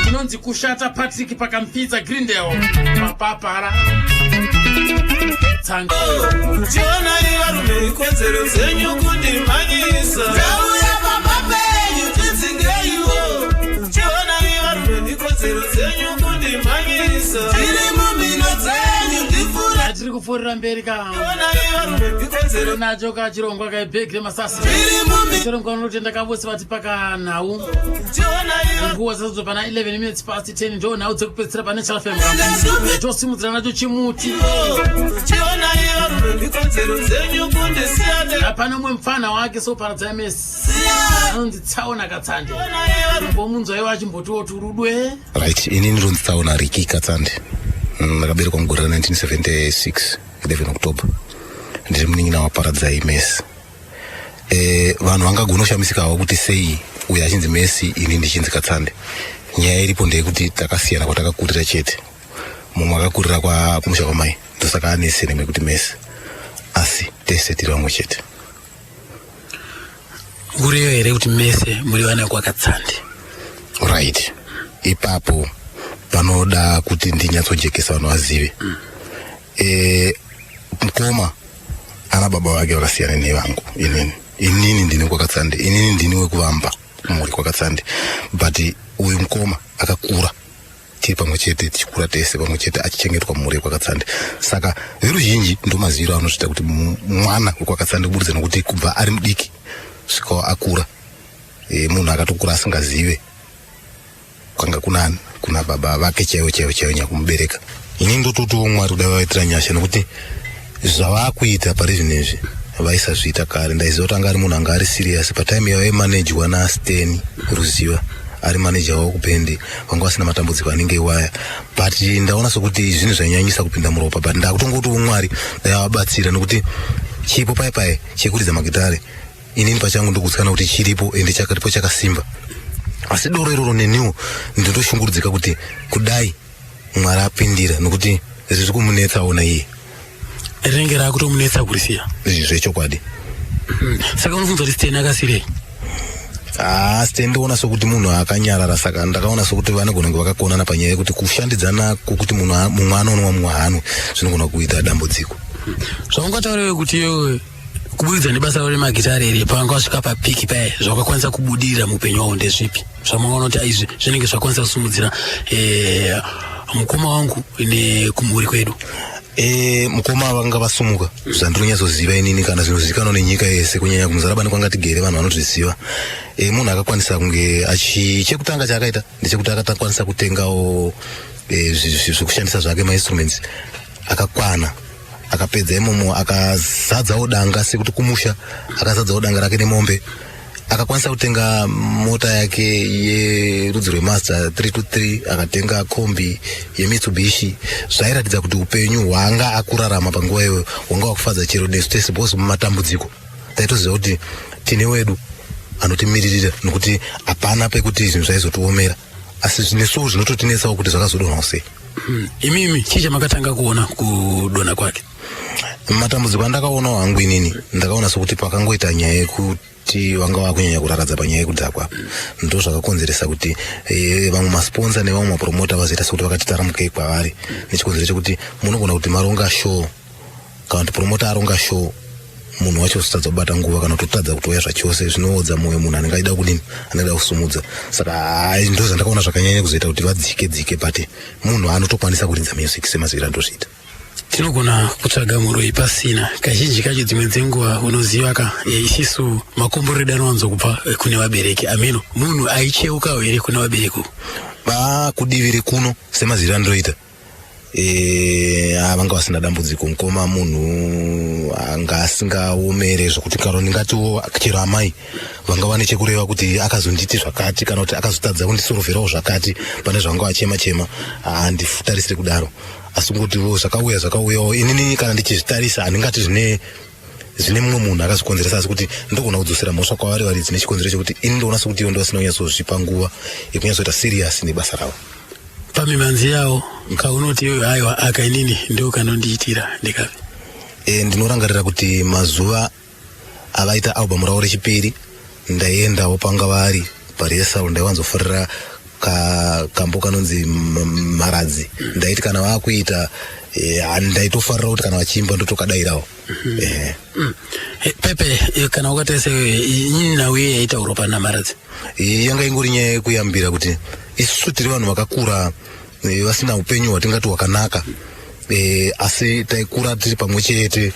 ndinonzi Kushata Patrick paKampidza, Greendale. Baba Para tsanga. Chionai varume, kodzero dzenyu kundimhanyisa. Tauya pamba penyu, tidzingeiwo. Chionai varume, kodzero dzenyu kundimhanyisa. Tiri mumhino dzenyu, ndifura. Tiri kupfuurira mberi ka. Chionai varume, kodzero. Nacho kachirongwa kaibhegi remasasi. Tiri mumhino. Chirongwa unotenda kavose vatipa kanhau. Chionai. Nguva dzadzo pana 11 minutes past 10, ndo nhau dzekupedzisira pane Channel FM. Tosimudzira nacho chimuti. Chionai varume, kodzero dzenyu kundisiya. Hapana umwe mufana wake soParadzai Mesi anonzi Tsaona Katsande, mbomunzwa iwo achimbotiwo turudwe. Right, inini ndinonzi Tsaona Riki Katsande. Ndakaberekwa mugore ra1976, 11 October. Ndiri munin'ina waParadzai Mesi. Vanhu vangagona kushamisikawo kuti sei uyo achinzi Mesi, ini ndichinzi Katsande. Nyaya iripo ndeyekuti takasiyana kwatakakurira chete. Mumwe akakurira kumusha kwamai, ndosaka ane surname yekuti Mesi, asi tese tiri vamwe chete. Kureva here kuti mese muri vana kwakatsande? Right, ipapo panoda kuti ndinyatsojekesa vanhu vazive. Mukoma ana baba vake vakasiyana nevangu. Inini ndini kwakatsande, inini ndini wekuvamba mhuri kwakatsande, but uyu mukoma akakura tiri pamwe chete, tichikura tese pamwe chete, achichengetwa mhuri yekwakatsande. Saka veruzhinji ndomaziviro anozviita kuti mwana wekwakatsande, kuburikidza nokuti kubva ari mudiki svikawo akura, munhu akatokura asingazive kwanga kunani, kuna baba vake chaivo chaivo chaivo nyakumubereka. Ini ndototiwo Mwari kuda vaitira nyasha, nokuti zvavakuita pari zvinezvi vaisazviita kare. Ndaiziva kuti anga ari munhu anga ari serious patime yavaimanejwa naSteni Ruziva, ari maneja wavo kubhendi, vanga vasina matambudziko anenge iwaya. But ndaona sokuti zvinhu zvainyanyisa kupinda muropa, but ndakutongotiwo Mwari dai vabatsira, nokuti chipo pai pai chekuridza magitare, inini pachangu ndokutsikana kuti chiripo, ende chakaripo chakasimba. Asi doro iroro neniwo ndinotoshungurudzika kuti kudai Mwari apindira, nokuti riri kumunetsawo naiye. Rinenge raakutomunetsa kurisiya. Zvechokwadi. Saka unofunza kuti Steni akasirei? Haa, Sten ndoona sokuti munhu akanyarara, saka ndakaona sokuti vanogona kunge vakakonana panyaya yekuti kushandidzana kwokuti munhu mumwe anonwa, mumwe haanwe, zvinogona kuita dambudziko. Zvaungataurewe kuti iwewe kuburikidza nebasa ravo remagitare here, pavanga vasvika papeak paya, zvakakwanisa kubudirira muupenyu hwavo ndezvipi, zvamungaona kuti aizvi zvinenge zvakwanisa kusimudzira mukoma wangu nekumhuri kwedu? Mukoma vanga vasumuka, zvandinonyatsoziva inini kana zvinozivikanwa nenyika yese, kunyanya kuMuzarabani kwanga tigere, vanhu vanozviziva. Munhu akakwanisa kunge achi chekutanga chaakaita ndechekuti akakwanisa kutengawo zvekushandisa zvake, mainstruments akakwana. Akapedza imomo akazadzawo danga, sekuti kumusha akazadzawo danga rake nemombe. Akakwanisa kutenga mota yake yerudzi rweMazda 323, akatenga kombi yeMitsubishi. Zvairatidza kuti upenyu hwanga akurarama panguva iyoyo hwanga hwakufadza chero nesu tese, because mumatambudziko taitoziva kuti tine wedu anotimiririra, nokuti hapana pekuti zvinhu zvaizotiomera. Asi nesuwo zvinototinetsawo kuti zvakazodonhawo sei. Imimi chii chamakatanga kuona kudonha kwake? Matambudziko andakaonawo hangu inini, ndakaona sokuti pakangoita nyaya yekuti vanga vakunyanya kuraradza panyaya yekudhakwa, ndo zvakakonzeresa kuti vamwe masponsor nevamwe mapromota vazoita sekuti vakati taramukei kwavari, nechikonzero chekuti munogona kuti maronga show, kana kuti promota aronga show, munhu wacho usitadza kubata nguva kana kutotadza kutouya zvachose. Zvinoodza mwoyo munhu anenge achida kudini, anenge ada kusumudza. Saka hai, ndo zvandakaona zvakanyanya kuzoita kuti vadzike dzike, but munhu anotokwanisa kuridza music semaziviro andozviita. Tinogona kutsvaga muroyi pasina. Kazhinji kacho dzimwe dzenguva unoziva ka, isisu makomborero edu anowanzokubva kune vabereki. Ameno munhu aicheukawo here kune vabereki uku? Ba kudivi rekuno semaziviro andinoita, vanga vasina dambudziko. Mukoma munhu anga asingaomere zvokuti kana ndingatiwo chero amai vanga vane chekureva kuti akazonditi zvakati kana kuti akazotadza kundisorovherawo zvakati pane zvavanga vachema chema, handitarisire kudaro. Asi kungoti zvakauya zvakauyawo, inini kana ndichizvitarisa handingati zvine mumwe munhu akazvikonzeresa, asi kuti ndogona kudzosera mhosva kwavari varidzi nechikonzero chekuti ini ndoona sekuti ivo ndovasina kunyatsozvipa nguva yekunyatsoita serious nebasa ravo. Pamimhanzi yawo kaunoti iwe aiwa aka inini ndo kanondiitira ndekapi? Ndinorangarira kuti mazuva avaita album ravo rechipiri ndaiendawo panga vari parehearsal. Ndaiwanzofarira kambo kanonzi Mharadzi. Ndaiti kana vakuita, ndaitofarira kuti kana vachiimba ndotokadairawo. Pepe, kana ukatarisa nhau iye yaitaurwa pana Mharadzi? Yanga ingori nyaya yekuyambira kuti isusu tiri vanhu vakakura, vasina upenyu hwatingati hwakanaka, asi taikura tiri pamwe chete,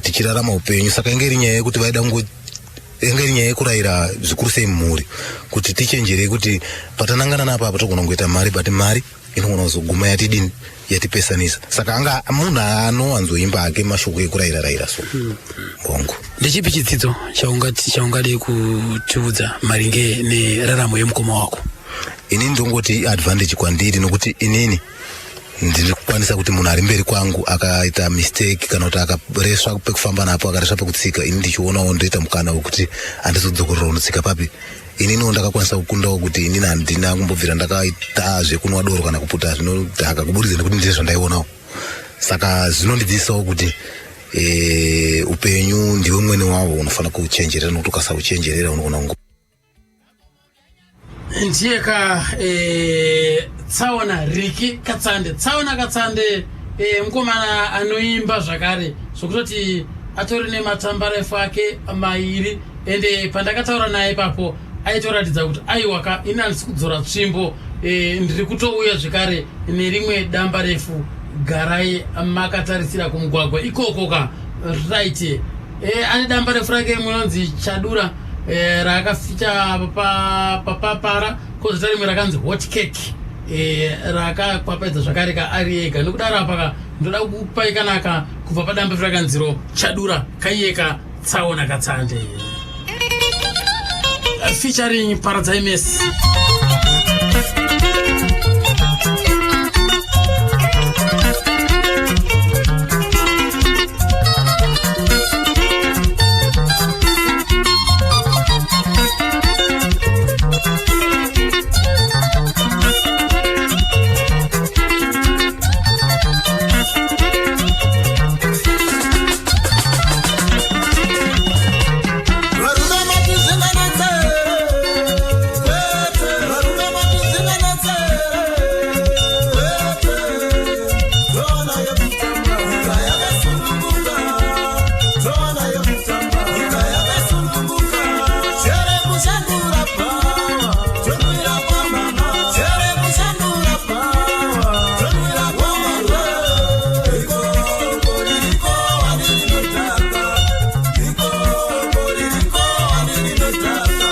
tichirarama upenyu. Saka inge iri nyaya yekuti vaida kungo yanga iri nyaya yekurayira zvikuru sei mhuri kuti tichenjerei kuti patanangana napo apa togona kungoita mari, but mari inogona kuzoguma yatidini, yatipesanisa. Saka anga munhu anowanzoimba hake mashoko ekurayira rayira so bongo. Ndechipi chidzidzo chaungade kutiudza maringe neraramo yemukoma wako? Inini ndongoti advantage kwandiri nokuti inini ndiri kukwanisa kuti munhu ari mberi kwangu akaita mistake kana kuti akaresva pekufamba napo, akaresva pekutsika, ini ndichionawo ndoita mukana wekuti handizodzokorora unotsika papi. Ininiwo ndakakwanisa kukundawo kuti inini handina kumbobvira ndakaita zvekunwa doro kana kuputa zvinodhaka kuburikidza nekuti ndine zvandaionawo. Saka zvinondidzidzisawo kuti upenyu ndiwe mwene wavo, unofanira kuchenjerera nokuti ukasauchenjerera unogona kungo Ndiye ka Tsaona Riki Katsande. Tsaona Katsande, mukomana anoimba zvakare, zvokutoti atori nematambarefu ake mairi. Ende pandakataura naye ipapo aitoratidza kuti aiwa ka, ini handisi kudzora tsvimbo, ndiri kutouya zvekare nerimwe damba refu. Garai makatarisira kumugwagwa ikoko ka. Right, ane damba refu rake rimwe Chadura, raakaficha papapara, kozoita rimwe rakanzi Hot Cake, raakakwapaidza zvakare ka ari ega. Nokudaro apa ndoda kupai kanaka kubva padamba rakanziro Chadura kaiyeka Tsaona Katsande featuring Paradzai Messi. Varume matizinganetse, varume matizinganetse, toona yekutamba nyika yakasununguka, toona yekutamba nyika yakasununguka. Chere kushandura pawa, tonwira kwamama, chere kushandura pawa, tonwira kwamama. Iko ririko wanirinotaka, iko ririko wanirinotaka.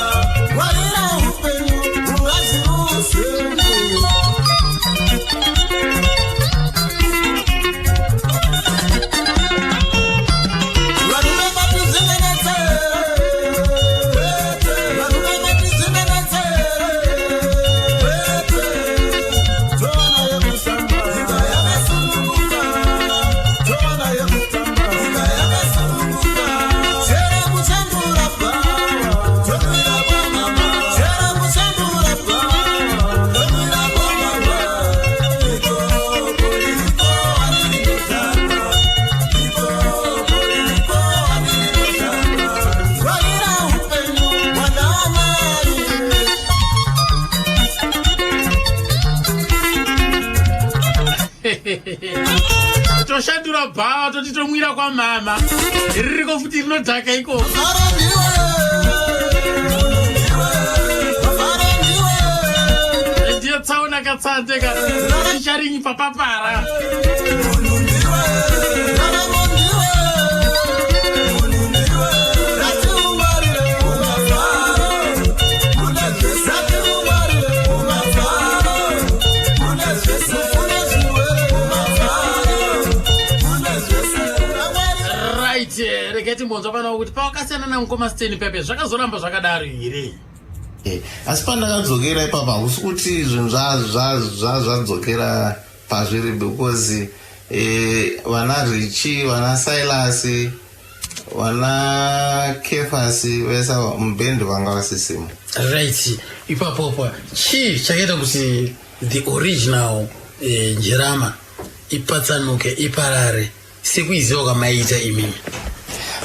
Ngwarira upenyu ungaziusengu. Varume matizinganetse, varume matizinganetse, toona yekutamba nyika yakasununguka, toona yekutamba nyika yakasununguka. Chere kushandura pawa, tonwira kwamama, chere kushandura pawa, tonwira kwamama. Iko ririko wanirinotaka, iko ririko wanirinotaka. Ngwarira upenyu mwana wamai. Toshandura bhawa, toti tomwira kwamama, ririko futi rinodhaka ikoko. Mafaro ndiwe, mafaro ndiwe. Ndiyo Tsaona Katsande ka featuring Papapara. timbonzwa panawo kuti pawakasiyana namukoma Steni Pepe zvakazoramba zvakadaro here? Eh, asi pandakadzokera ipapa hausi kuti zvinhu zvadzokera pazviri because eh, vana Richi, vana Silas, vana Kefasi vese ava mubhendi vanga vasisimo. Right, ipapopa chii chakaita kuti the original eh, Njerama ipatsanuke iparare sekuiziva kwamaiita imimi?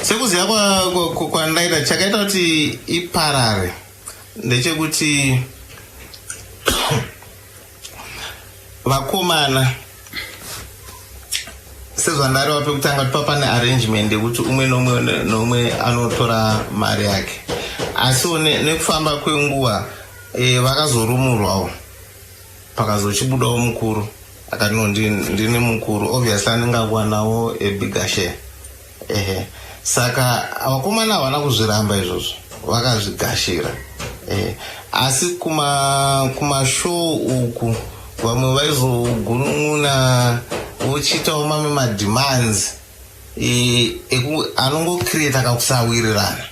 Sekuziva kwandaita, chakaita kuti iparare ndechekuti vakomana, sezvandareva pekutanga, kuti papane arrangement yekuti umwe nomwe nomwe anotora mari yake, asiwo nekufamba kwenguva vakazorumurwawo, pakazochibudawo mukuru akati, "No, ndini mukuru, obviously anenge akuwanawo a bigger share." Ehe, saka vakomana havana kuzviramba izvozvo, vakazvigashira. Ehe, asi kumashow uku vamwe vaizogunun'una vochiitawo mamwe mademands anongocreata kakusawirirana.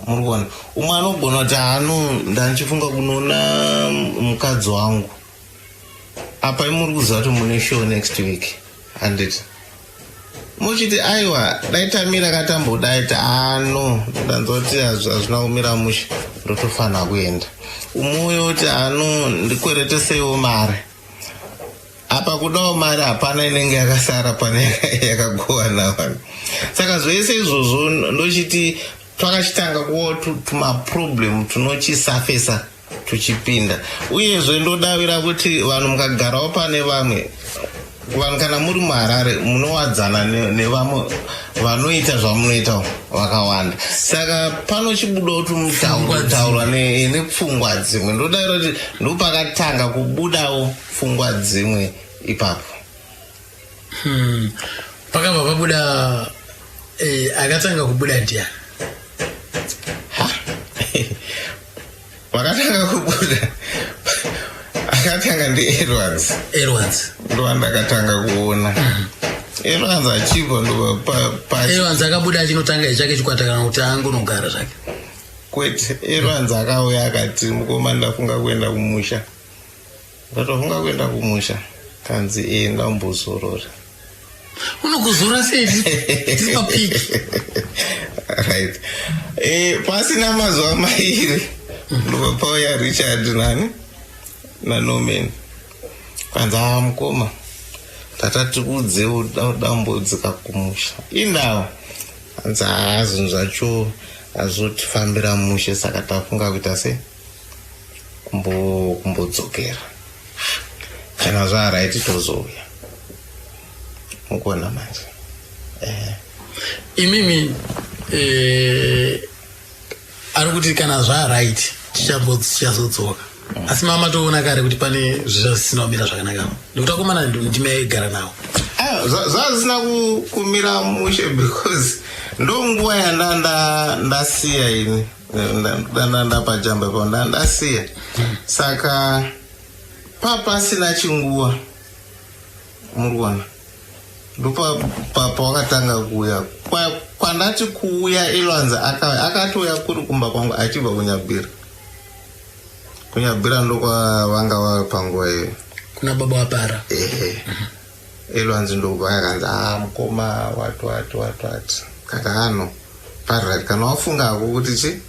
Muri kuona, umwe anogona kuti, "Hano, ndandichifunga kunoona mukadzi wangu." Apa imuri kuziva kuti mune show next week, handiti? Muchiti, "Aiwa, dai tamira katambodai." Ta ano, ndanzwa kuti hazvina kumira mushe, ndotofanira kuenda. Umwe kuti, "Ano, ndikwereteseiwo mari." Apa kudawo mari, hapana inenge yakasara pane yakagowana vanhu. Saka zvese izvozvo ndochiti twakachitanga kuwa tumaproblem tunochisafesa tuchipinda. Uyezve ndodavira kuti vanhu mukagarawo pane vamwe vanhu, kana muri muHarare, munowadzana nevamwe vanoita zvamunoita vakawanda, saka panochibudawo tumutauro nepfungwa dzimwe. Ndodavira kuti ndopakatanga kubudawo pfungwa dzimwe ipapo. Pakabva pabuda akatanga kubuda ndiani? Vakatanga kubuda, akatanga ndiElwans. Elwans. Ndowandakatanga kuona Elwans achibva ndo Elwans akabuda achinotanga chake chikwata kana kuti angonogara zvake? Kwete, Elwans akauya akati, "Mukoma, ndafunga kuenda kumusha, ndatofunga kuenda kumusha." Kanzi, "E, ndambozorora." Unokuzora sei tiri papiki? Right, pasina mazuva 2 ndobva pauya Richard nani naNorman. Kanzi, "Aa, mukoma, tatati kudzewo dambodzika kumusha." Indawo hanzi, "Haa, zvinhu zvacho hazotifambira mushe, saka tafunga kuita se kumbodzokera. Kana zvaright tozouya." Mukuona manje. Imimi ari kuti kana zvaright tichazodzoka, asi mama toona kare kuti pane zvisina kumira zvakanaka, nekuti akomana ndimi aigara nawo. Zvazvisina kumira mushe because ndo nguva yanda ndasiya ini, ndapajamba ipapo, ndasiya, saka papasina chinguva. Muri kuona, ndopawakatanga kuuya kwandati kuuya Elwanza akatouya kuri kumba kwangu achibva kuNyabhira. KuNyabhira ndokwavanga vari panguva iyoyo. Kuna baba wapara. Ehe, Elwanzi ndobva yakanzi, "A, mukoma, wati wati wati wati." Kati, "Ano parati kana wafunga hako kuti chi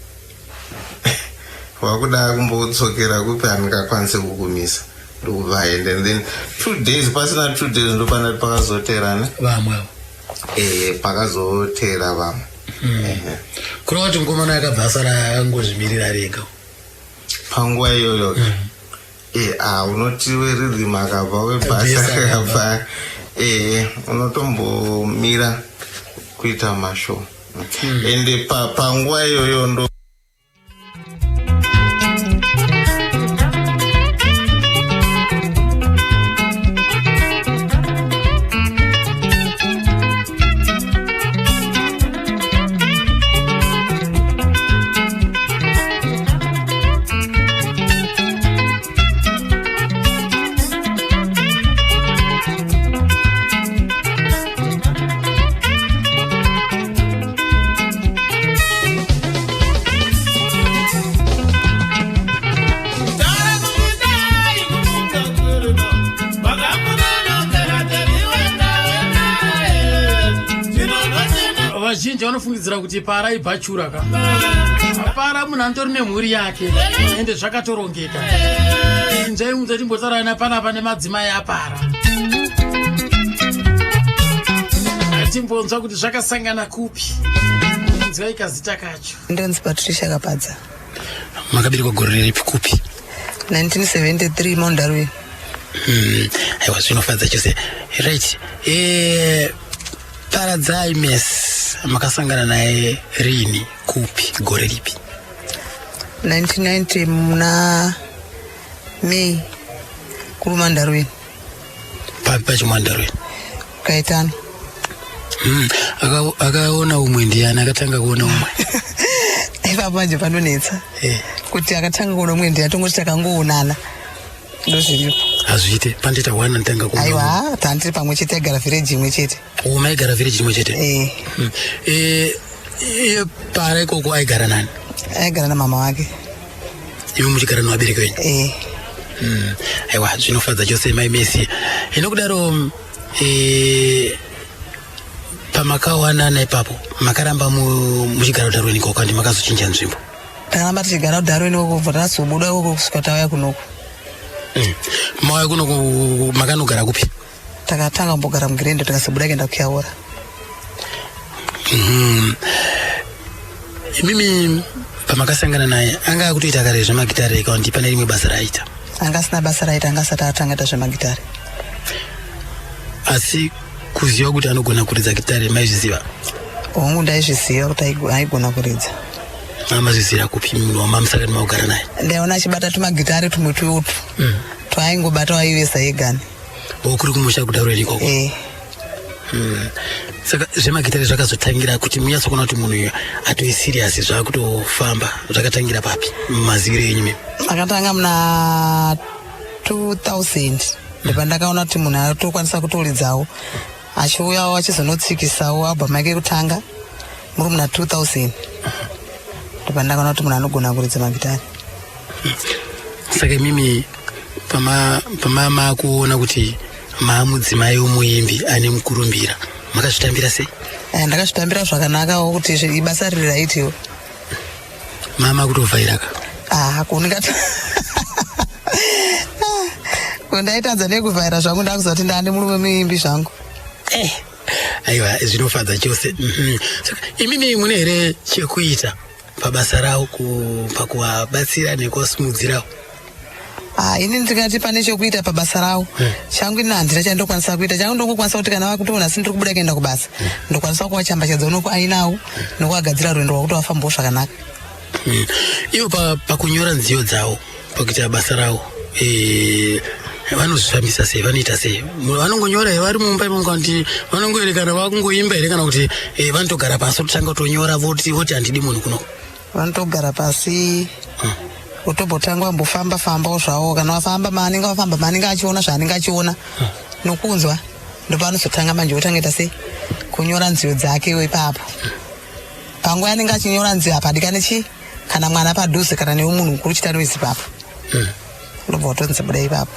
wakuda kumbodzokera kupi, handingakwanisi kukumisa." Ndokubva aenda, and then 2 days, pasina 2 days ndopana pakazoteerana vamwe avo. Pakazoteera vamwe. Ehe. Kureva kuti mukomana akabva asara angozvimirira rega? Panguva iyoyo, unoti werhythm akabva, webass Bass akabva, unotombomira kuita mashow. Ende panguva iyoyo ndo Vazhinji vanofungidzira kuti para ibhachura ka. Para munhu anotori nemhuri yake ende zvakatorongeka. Inzvai munzwa timbotaurana panapa nemadzimai apara. Timbonzwa kuti zvakasangana kupi. Inzwai kazita kacho. Ndonzi Patricia Kapadza. Makaberekwa gore riripi kupi? 1973 Mount Darwin. Aiwa zvinofadza chose. Right. Paradzai Mess makasangana naye rini kupi gore ripi? 1990 muna May kuMount Darwin. Papi pacho Mount Darwin? Kaitano. Akaona umwe ndiani akatanga kuona umwe? Ipapo manje panonetsa. Kuti akatanga kuona umwe ndiani tongoti takangoonana. Ndozviripo. Hazviite pandiita one nditanga kuona. Aiwa, tandiri pamwe chete taigara village imwe chete. Oh, maigara village imwe chete? Eh. Iye para ikoko aigara nani? Aigara namama wake. Iwe muchigara nevabereki venyu? Eh. Aiwa zvinofadza chose mai Messi. Inokudaro pamakawanana ipapo makaramba muchigara kuDarwin ikoko kandi makazochinja nzvimbo? Takaramba tichigara kuDarwin ikoko kubva tazobuda ikoko kusvika tauya kunoku. Mauya kunoku makanogara kupi? Takatanga kumbogara muGirende tikazobuda kuenda kuYaora. Imimi pamakasangana naye anga akutoita kare zvemagitare kana kuti pane rimwe basa raaita? Anga asina basa raaita, anga asati atanga ita zvemagitare. Asi kuziva kuti anogona kuridza gitare maizviziva? Hongu, ndaizviziva kuti aigona kuridza. Mamazvizira kupi munhu wamamusakati makugara naye? Ndaiona achibata tumagitare tumwe tuutu twaaingobata waivesa yegani. Kuri kumusha kuDarwin ikoko? Eh. Saka zvemagitare zvakazotangira kuti munyatsokuona kuti munhu uyu atove serious zvakutofamba zvakatangira papi mumaziviro enyu mimi? Akatanga muna 2000 ndopandakaona kuti munhu atokwanisa kutoridzawo achiuyawo achizonotsikisawo album yake yekutanga muri muna 2000 ndopandakaona kuti munhu anogona kuridza magitare. Saka imimi pama makuona kuti maamudzimai womuimbi ane mukurumbira makazvitambira sei? Ndakazvitambira zvakanakawo kuti ibasa riri raitiwo. Mama kutovhairaka? Ah, kuningati ndaitadza nekuvhaira zvangu ndakuziva kuti ndane murume muimbi zvangu. Aiwa zvinofadza chose. Saka imimi mune here chekuita pabasa ravo pakuvabatsira nekuvasimudzirawo? Ini ndingati pane chekuita pabasa ravo changu ini handina chandokwanisa kuita. Changu ndongokwanisa kuti kana vakutoona asi ndiri kubuda kuenda kubasa ndokwanisa kuvachambachadza unoku ainawo nokuvagadzira rwendo rwakuti vafambawo zvakanaka. Ivo pakunyora nziyo dzavo pakuita basa ravo vanozvifambisa sei, vanoita sei? Vanongonyora here vari mumba imomo kana kuti vanongoerekana vakungoimba here kana kuti vanotogara pasi vototanga kutonyora voti handidi munhu kuno? Vanotogara pasi votombotanga vambofamba fambawo zvavo, kana vafamba maanenge vafamba maanenge achiona zvaanenge achiona nokunzwa ndopaanozotanga manje otanga ita sei kunyora nziyo dzake ipapo. Panguva yanenge achinyora nziyo hapadikani chii kana mwana padhuze kana newe munhu mukuru chita noise ipapo. Unobva watonzi buda ipapo.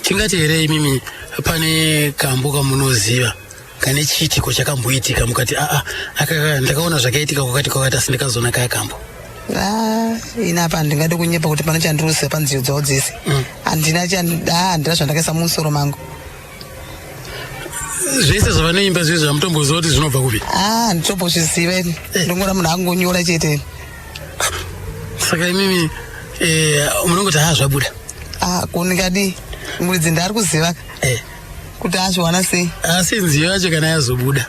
Tingati here imimi pane kambo kamunoziva kane chiitiko chakamboitika mukati aa aka ndakaona zvakaitika kwakati kwakati asi ndikazoona kaya kambo? Ini apa handingadi kunyepa kuti pane chandinoziva panziyo dzavo dzese. Handina handina zvandakaisa mumusoro mangu. Zvese zvavanoimba zvese zvamutomboziva kuti zvinobva kupi? Handitombozviziva ini. Ndongona munhu angonyora chete. Saka imimi munongoti zvabuda? Kuningadi muridzi ndaari kuziva kuti azviwana sei. Asi nziyo yacho kana yazobuda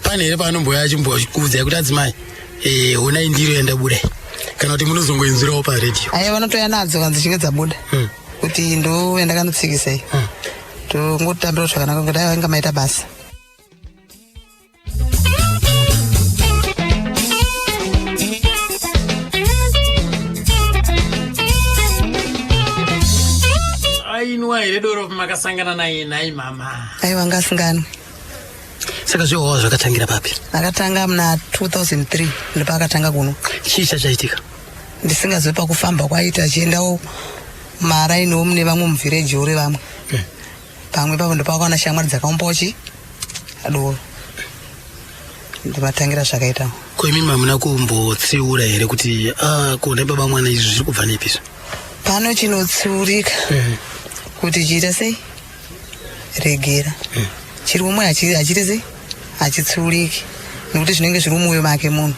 pane here paanomboya achimbokuudzai kuti adzimai honai ndiro yandabuda kana kuti munozongoinzwirawo paredhiyo? Aiwa vanotoya nadzo kana dzichinge dzabuda kuti ndo yandakanotsikisa iyi. Tongotambira zvakanaka kuti aiwa inga maita basa. Ainwa here doro makasangana naye nhai mama? Aiwa anga asinganwi. Saka zvewawa zvakatangira papi? Akatanga muna 2003 ndopaakatanga kuno. Chii chachaitika? Ndisingazivi pakufamba kwaita achiendawo marainiwo mune vamwe muvhireji uri vamwe. Pamwe papo ndopakawana shamwari dzakamupawo chi doro. Ndimatangira zvakaita. Ko imimi hamuna kumbotsiura here kuti ah, ko nhai baba mwana izvi zviri kubva nepi izvi? Pano chinotsiurika kuti chiita sei? Regera. Chiri mumwe hachiiti sei? Hachitsiuriki nekuti zvinenge zviri mumwoyo make munhu.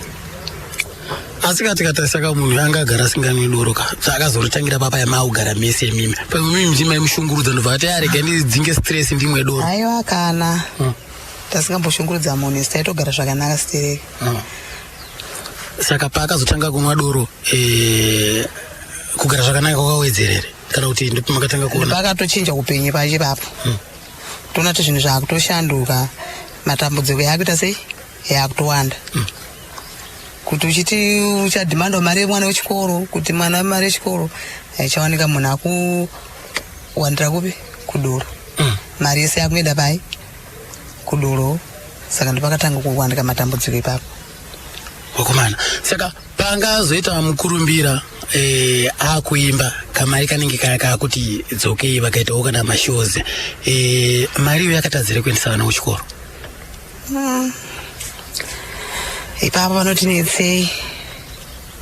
Asi ka tikatarisa ka munhu anga agara asinganwi doro ka zvaakazoritangira papa yamaakugara mese imimi pamwe imimi ndimi maimushungurudza ndobva ati arega ndidzinge stress ndimwe doro. Aiwa kana. Tasingamboshungurudza munhu isu taitogara zvakanaka sitereki. Saka paakazotanga kunwa doro eh, kugara zvakanaka kwakawedzera here kana kuti ndipo makatanga kuona? Pakatochinja upenyu pachi ipapo. Toona kuti zvinhu zvakutoshanduka matambudziko yakuita sei yakutowanda. Kuti uchiti uchadhimanda mari yemwana wechikoro kuti mwana mari yechikoro haichawanika munhu akuwandira kupi kudoro. Mari yese yakuenda pai kudoro saka ndopakatanga kuwandika matambudziko ipapo. Vakomana saka panga azoita mukurumbira eh, akuimba kamari kanenge kaya kakuti dzokei vakaitawo kana mashows eh, mari iyo yakatadzire kuendesa vana kuchikoro. Ipapo panotinetsei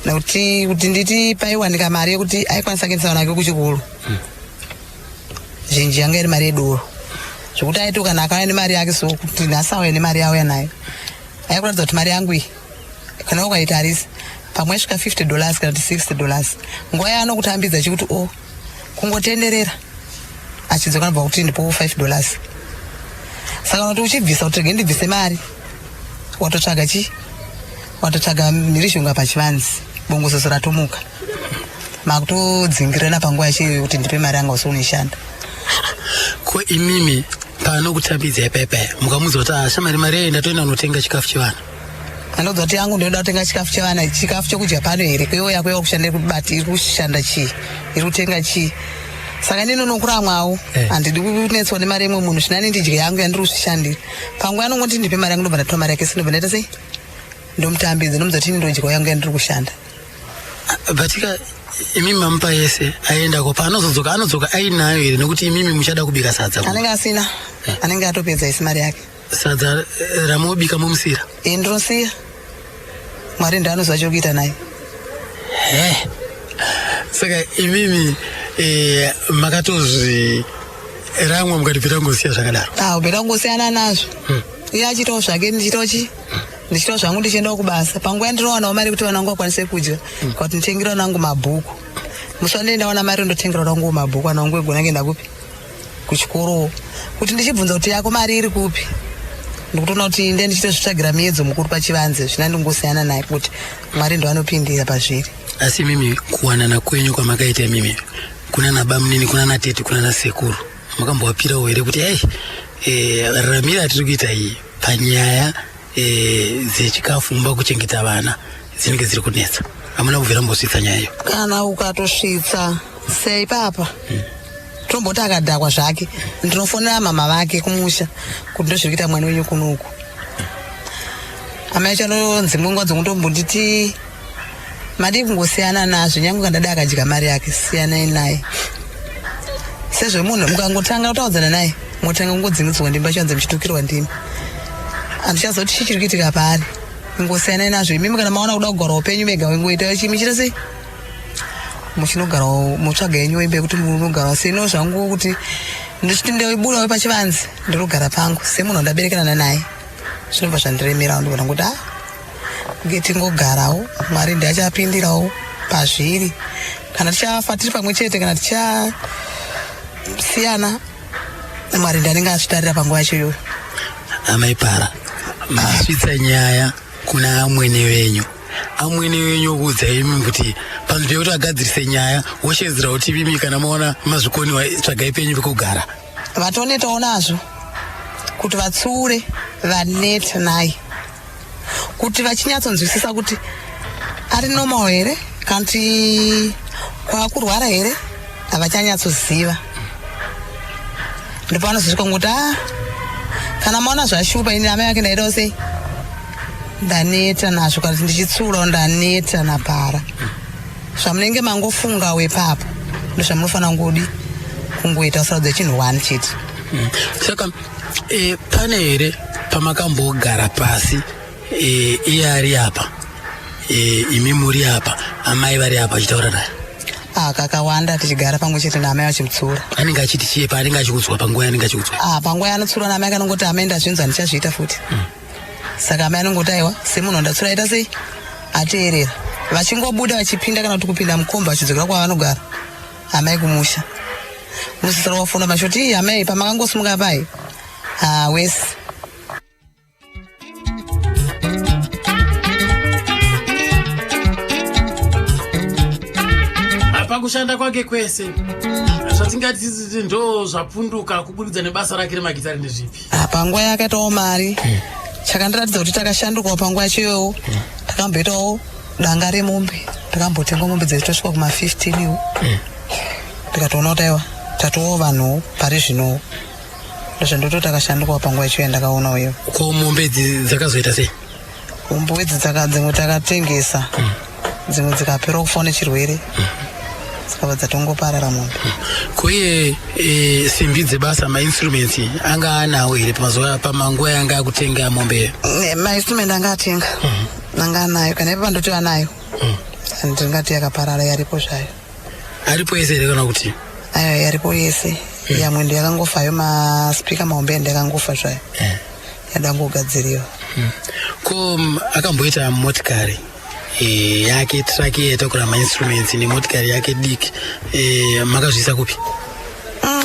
nekuti kuti nditi paiwanika mari yekuti aikwanisa kuendesa vana vake kuchikoro zhinji yanga iri mari yedoro zvekuti aiti kana akauya nemari yake so kuti nhasi auya nemari yauya nayo aikuratidza kuti mari yangu iyi kana ukaitarisa pamwe svika 50 dollars kana kuti 60 dollars nguva yaanokutambidza chikuti o kungotenderera achidzoka anobva kuti ndipo 5 dollars saka unoti uchibvisa kuti rege ndibvise mari watotsvaga chi watotsvaga mhirizhonga pachivanzi bongozozo ratomuka makutodzingirana panguva yacho iyoyo kuti ndipe mari yanga usiri unoishanda. Ko imimi paanokutambidza ipaipaya mukamuudza kuti ah, shamari mari yayi ndatoenda kunotenga chikafu chevana? Anodza kuti yangu ndinoda kutenga chikafu chevana chikafu chokudya pano here kweiwo yako yakushanda iri kubati iri kushanda chii iri kutenga chii saka ini ndinokuramwawo handidi kunetswa nemari yemwe munhu zvinani ndidye yangu yandiri kuzvishandira panguva anongoti ndipe mari yangu ndobva ndatora mari yake sindobva ndaita sei ndomutambidza ndomudza kuti ini ndodyawo yangu yandiri kushanda. Batika imimi mamupa yese aendako paanozodzoka anodzoka ainayo here nekuti imimi muchada kubika sadza anenge asina anenge atopedza isi mari yake sadza ramobika momusira e ndinosiya mwari ndaanoziva chokuita naye he saka imimi eh, makatozvi ramwa mukati bvira kungosiya zvakadaro ah bvira kungosiyana nazvo iye achiitawo zvake ndichiitawo chii ndichitawo zvangu ndichiendawo kubasa panguva yandinowanawo mari yekuti vana vangu vakwanise kudya kuti nditengere vana vangu mabhuku musi wandinenge ndawana mari ndotengera vana vangu mabhuku vana vangu vegona kuenda kupi kuchikorowo kuti ndichibvunza kuti yako mari iri kupi ndikutoona kuti nde ndichitozvitsvagira miedzo mukuru pachivanze zvina ndingosiyana naye kuti mwari ndo anopindira pazviri. Asi imimi kuwanana kwenyu kwamakaita imimi kuna nabamunini kuna natete kuna nasekuru makambowapirawo here kuti ei eh, raramiro atiri kuita iyi panyaya eh, dzechikafu mumba kuchengeta vana dzinenge dziri kunetsa hamuna kubvira mbosvitsa nyaya iyo? Kana ukatosvitsa sei papa tomboti akadhakwa zvake ndinofonera mama vake kumusha kuti ndozviri kuita mwana wenyu kunoku amai acho anonzi nguva dzokutombonditi madii kungosiyana nazvo nyange kandada akadya mari yake siyanai naye sezvemunhu mukangotanga kutaudzana naye motanga kungodzingidzwa ndimi pachivanze muchitukirwa ndimi handichazoti chii chiri kuitika paari ingosiyanai nazvo imimi kana maona kuda kugara upenyu mega wengoita chimi chita sei muchinogarawo motsvaga yenyu wembe yekuti munogarawo sei no zvangu kuti ndichiti ndoibudawo pachivanze ndinogara pangu semunhu wandaberekerana naye zvinobva zvandiremerawo ndibona kuti ah tingogarawo mwari ndiachapindirawo pazviri kana tichafa tiri pamwe chete kana tichasiyana mwari ndianenge azvitarira panguva yacho iyoyo. Amai Para, masvitsa nyaya kuna amwene venyu amwene venyu okuudza imi kuti panzvimbo yekuti agadzirise nyaya woshedzera kuti imimi kana maona mazvikoniwa tsvagai penyu pekugara. Vatonetawo nazvo kuti vatsiure vaneta naye kuti vachinyatsonzwisisa kuti ari normal here kana kuti kwakurwara here havachanyatsoziva ndipo vanozosvika kungoti a kana maona zvashupa ini amai vake ndaidawo sei ndaneta nazvo kana kuti ndichitsurawo ndaneta napara zvamunenge mangofungawo ipapo ndozvamunofanira kungodi kungoita usarudza chinhu one chete. Saka e, pane here pamakambogara pasi Eh, iye ari apa, Eh, imi muri apa, amai vari apa achitaura naye? Ah, kakawanda tichigara pamwe chete naamai vachimutsiura. Anenge achiti chiye paanenge achikudzwa, panguva yaanenge achikudzwa? Ah, panguva yaanotsiura naamai kanongoti, "Amai, ndazvinzwa, ndichazviita futi." Saka amai anongoti, "Aiwa, semunhu wandatsiura aita sei, ateerera." Vachingobuda vachipinda kana kuti kupinda mukombi vachidzokera kwavanogara amai kumusha, unosisira wafona mashoti, "Ii amai, pamakangosimuka pai ha wesi." Pakushanda kwake kwese, zvatingati ndo zvapunduka kuburikidza nebasa rake remagitari ndezvipi? Ah, panguva yakaitawo mari, chakandiratidza kuti takashandukawo panguva yacho iyoyo, takamboitawo danga remombe, takambotenga mombe dzechitosvika kuma15 iwo. Ndikatoona kuti aiwa, tatowo vanhuwo pari zvinowo. Ndozvandoti takashandukawo panguva yacho yandakaonawo iyo. Ko mombe idzi dzakazoita sei? Mombe idzi dzimwe takatengesa, dzimwe dzikapera kufa nechirwere, dzikabva dzatongoparara mombe. Kuye e, simbi dzebasa, mainstruments anga anawo here pamazuva, pamanguva yanga akutenga mombe? Mainstrument anga atenga, anga anayo. Kana ipa pandoti anayo, ndingati yakaparara, yaripo zvayo. Aripo ese here kana kuti? Aiwa, yaripo yese. Yamwe ndo yakangofayo, maspika mahombe ndo yakangofa zvayo, yadangogadziriwa. Ko akamboita motikari yake, truck yaitakura mainstruments nemotikari yake diki, makazviisa kupi?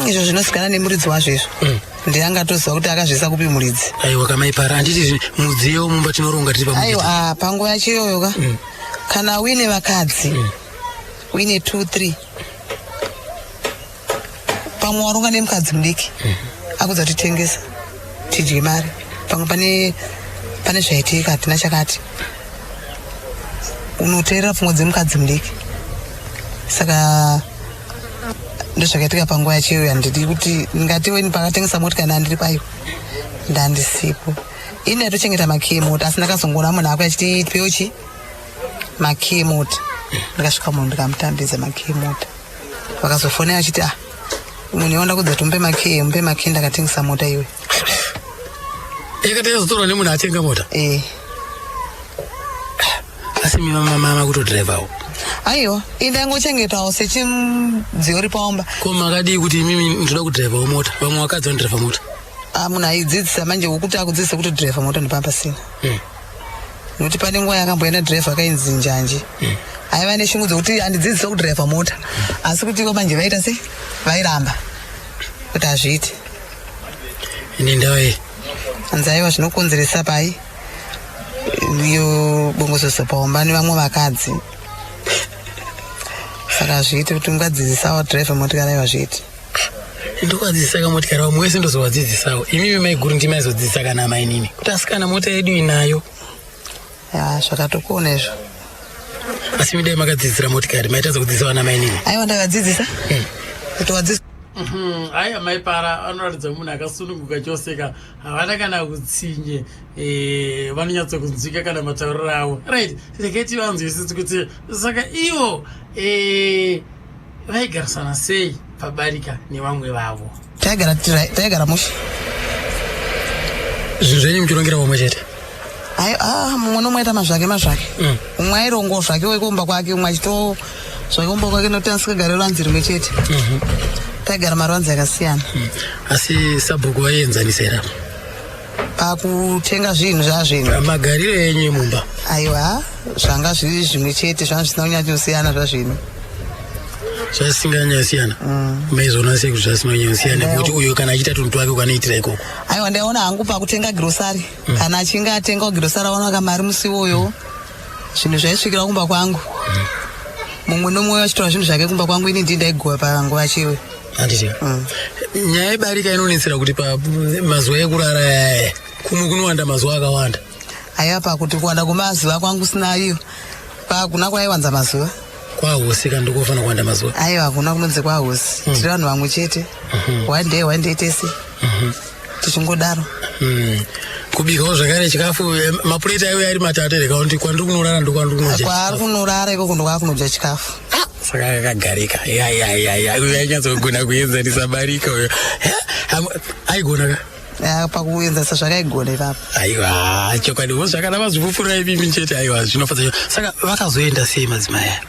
Izvo zvinosikana nemuridzi wazvo izvo. Ndiangatoziva kuti akazviisa kupi muridzi. Aiwa, kamaipara, handiti mudziyo mumba tinoronga tiri pamwe? Aiwa, ah, panguva yacho iyoyo ka, kana uine vakadzi, uine two three, pamwe waronga nemukadzi mudiki, akudza kuti tengesa tidye mari, pamwe pane zvaitika, hatina chakati, unoteerera pfungwa dzemukadzi mudiki. Saka ndozvakaitika panguva yacho iyoyo. Handidi kuti ndingati weni pakatengesa motikari ndandiri payo, ndandisipo ini. Ndaitochengeta makiyi emota, asi ndakazongoona munhu ako achiti tipewo chi makiyi emota. Ndikasvika munhu ndikamutambidza makiyi emota. Vakazofonera achiti, "Ah, munhu iwanda kudza tumupe makiyi, mupe makiyi, ndakatengesa mota iwe." Yakati yazotorwa nemunhu atenga mota? Eh. Asi mama kutodhiraivhawo? Aiwa, indangochengetawo sechimudziyo uri paomba. Ko makadii kuti imimi ndoda kudhiraivhawo mota? Vamwe vakadzi vanodhiraivha mota. Ah, munhu aidzidzisa manje, wokuti akudzidzise kutodhiraivha mota ndipamba pasina. Nokuti pane nguva yakamboenda dhiraivha akainzi Njanji, aiva neshungu dzekuti andidzidzise kudhiraivha mota, asi kuti ivo manje vaita sei, vairamba kuti hazviiti. Nendawa iyi? Hanzi aiwa, zvinokonzeresa pai iyo bongozozo paomba nevamwe vakadzi, saka hazviiti kuti ungadzidzisawo dhiraivha motikari, aiwa, zviiti. Ndokuvadzidzisa kamotikari, vamwe wese ndozovadzidzisawo. Imimi maiguru ndimaizodzidzisa kana mainini kuti asikana mota yedu inayo? Ya, zvakatokona izvo. Asi midai makadzidzisira motikari, maitadza kudzidzisa vana mainini? Aiwa, ndakadzidzisa kutovadzidzisa. Aiwa, maipara anoratidza munhu akasununguka chose ka, havana kana utsinye, vanonyatsokunzwika kana matauriro avo. Right, regai tivanzwisisi kuti saka ivo vaigarisana sei pabarika nevamwe vavo. Taigara mushe. Zvinhu zvenyu muchirongera pamwe chete? Ai, ah, mumwe nomwe aita mazvake mazvake. Umwe airongo zvake wekumba kwake, umwe achito zvake kumba kwake, nokuti asikagare ruvanzi rimwe chete. Taigara maruvanzi akasiyana. Asi sabhuku vaienzanisa here apa? Pakutenga zvinhu zvazvinhu? Magariro enyu emumba. Aiwa, zvanga zviri zvimwe chete, zvanga zvisina kunyatsosiyana zvazvinhu. Zvasinganyasiyana? Maizoona sei kuti zvasina kunyanyosiyana, nekuti uyo kana achiita tunhu twake ukanoitira ikoko? Aiwa, ndaiona hangu pakutenga girosari, kana achinge atengawo girosari, aona kamari musi iwoyo, zvinhu zvaisvikira kumba kwangu, mumwe nomumwe achitora zvinhu zvake kumba kwangu, ini ndii ndaigova panguva yacho. Handiti nyaya yebarika inonetsera kuti pamazuva ekurara yaya, kumwe kunowanda mazuva akawanda? Aiwa, pakuti kuwanda kwemazuva kwangu sina iyo, pakuna kwaiwanza mazuva. Kwahosi kana ndikofanira kuwanda mazuva? Aiwa, hakuna kunonzi kwahosi. Tiri vanhu vamwe chete, one day one day tese tichingodaro. Kubikawo zvakare chikafu, mapureti aiuya ari matatu here, kana kuti kwandiri kunorara ndokwandiri kunodya? Kwaari kunorara ikoko ndokwaakunodya chikafu. Saka akagarika. Ya ya ya ya, uyo ainyatsogona kuenzanisa barika uyo. Aigona ka. Pakuenzanisa zvakaigona ipapo. Aiwa, chokwadi wo zvakana vazvipupurira imimi chete. Aiwa, zvinofadza chose. Saka vakazoenda sei madzimai aya?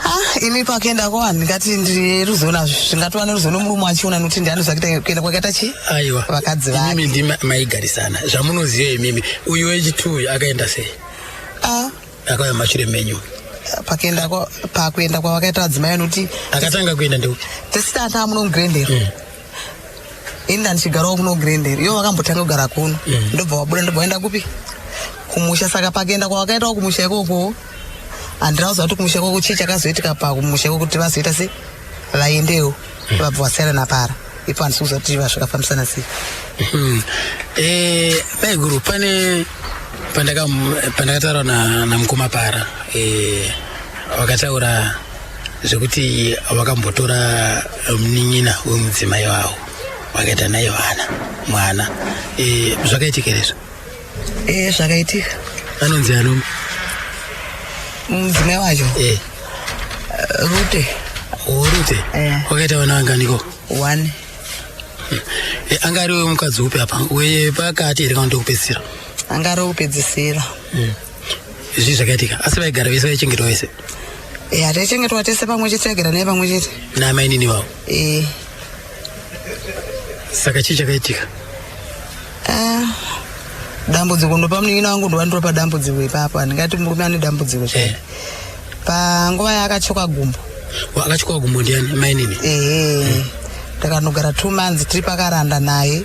Ah, ini pakuenda ko handingati ndiruzivo nazvo, zvingatova neruzivo nomurume wachiona nokuti ndianoziva kuenda kwakaita chi Aiwa, vakadzi vake. Imimi ndimi maigarisana, zvamunoziva imimi, uyu wechitu uyu akaenda sei? Ah. Akauya mashure menyu. Pakuenda pakuenda kwavakaita vadzimai nokuti akatanga kuenda ndeupi? Tisitata muno mugrendero. Ini ndandichigarawo kuno kugrendero, ivo vakambotanga kugara kuno. Ndobva wabuda, ndobva waenda kupi? Kumusha. Saka pakuenda kwavakaitawo kumusha ikoko, handina kuziva kuti kumusha ikoko chii chakazoitika pakumusha ikoko kuti vazoita se vaendewo. Vabva vasiyana napara ipo, handisi kuziva kuti zvakafambisana sei. Maiguru, pane pandakataura namukoma Para, vakataura zvekuti vakambotora munin'ina wemudzimai wavo, vakaita naye vana, mwana. Zvakaitika here izvo? Zvakaitika. Anonzi ano? Mudzimai wacho? Rute. Rute. Wakaita vana vanganiko? One. Anga ari wemukadzi upi apa, wepakati here kana ndokupedzisira? Anga ari wekupedzisira. Zvii zvakaitika? Asi vaigara vese, vaichengetwa vese? Taichengetwa tese pamwe chete, taigara naye pamwe chete. Namainini vavo? E. Saka chii chakaitika? Ah, dambudziko ndopa munin'ina wangu, ndovandiropa dambudziko ipapo. Handingati murume ane dambudziko chaiko. Panguva yaakatyoka gumbo. Akatyoka gumbo ndiani, mainini? Ehe. Takanogara 2 months tiri pakaranda naye,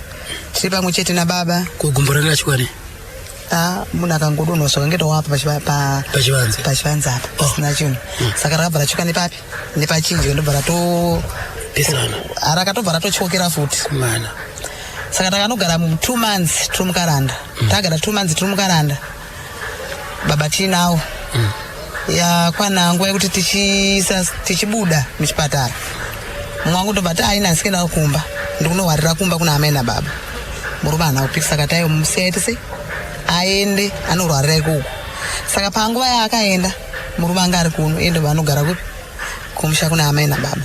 tiri pamwe chete nababa. Ko gumbo ranga ratyoka nei? Ah, munhu akangodonhwa zvakange tawapa Pachivanze. Pachivanze apa pasina chinhu. Saka rakabva ratyoka nepapi? Nepachinjwe, ndobva rato Pesana. Rakatobva ratotyokera futi. Mana. Saka takanogara mu 2 months tiri mukaranda. Tagara 2 months tiri mukaranda, baba tiinawo. Yakwana nguva yekuti tichibuda muchipatara, mumwe wangu ndobva ti aina asikuenda kumba, ndikunohwarira kumba kuna amai nababa. Murume haana kupikisa, akati aiwa, musiyaiti sei aende anorwarira ikoko. Saka panguva yaakaenda, murume anga ari kuno, iye ndobva anogara kupi? Kumusha kuna amai nababa,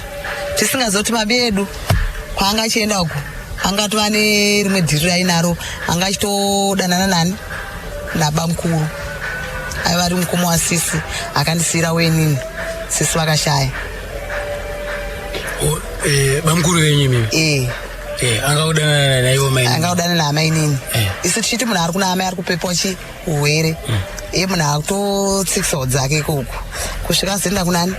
tisingazivi kuti mabi edu kwaanga achienda uku angatova nerimwe dhiri rainaro, anga achitodanana nani? Nabamukuru, aiva ari mukoma wasisi akandisiyira wenini, sisi vakashaya. Bamukuru venyu imimi? E. Anga kudanana naivo mainini? Anga kudanana naamainini. Isu tichiti munhu ari kuna amai ari kupepwa chi urwere, iye munhu akutotsikisa dzake ikoko kusvika azoenda kunani?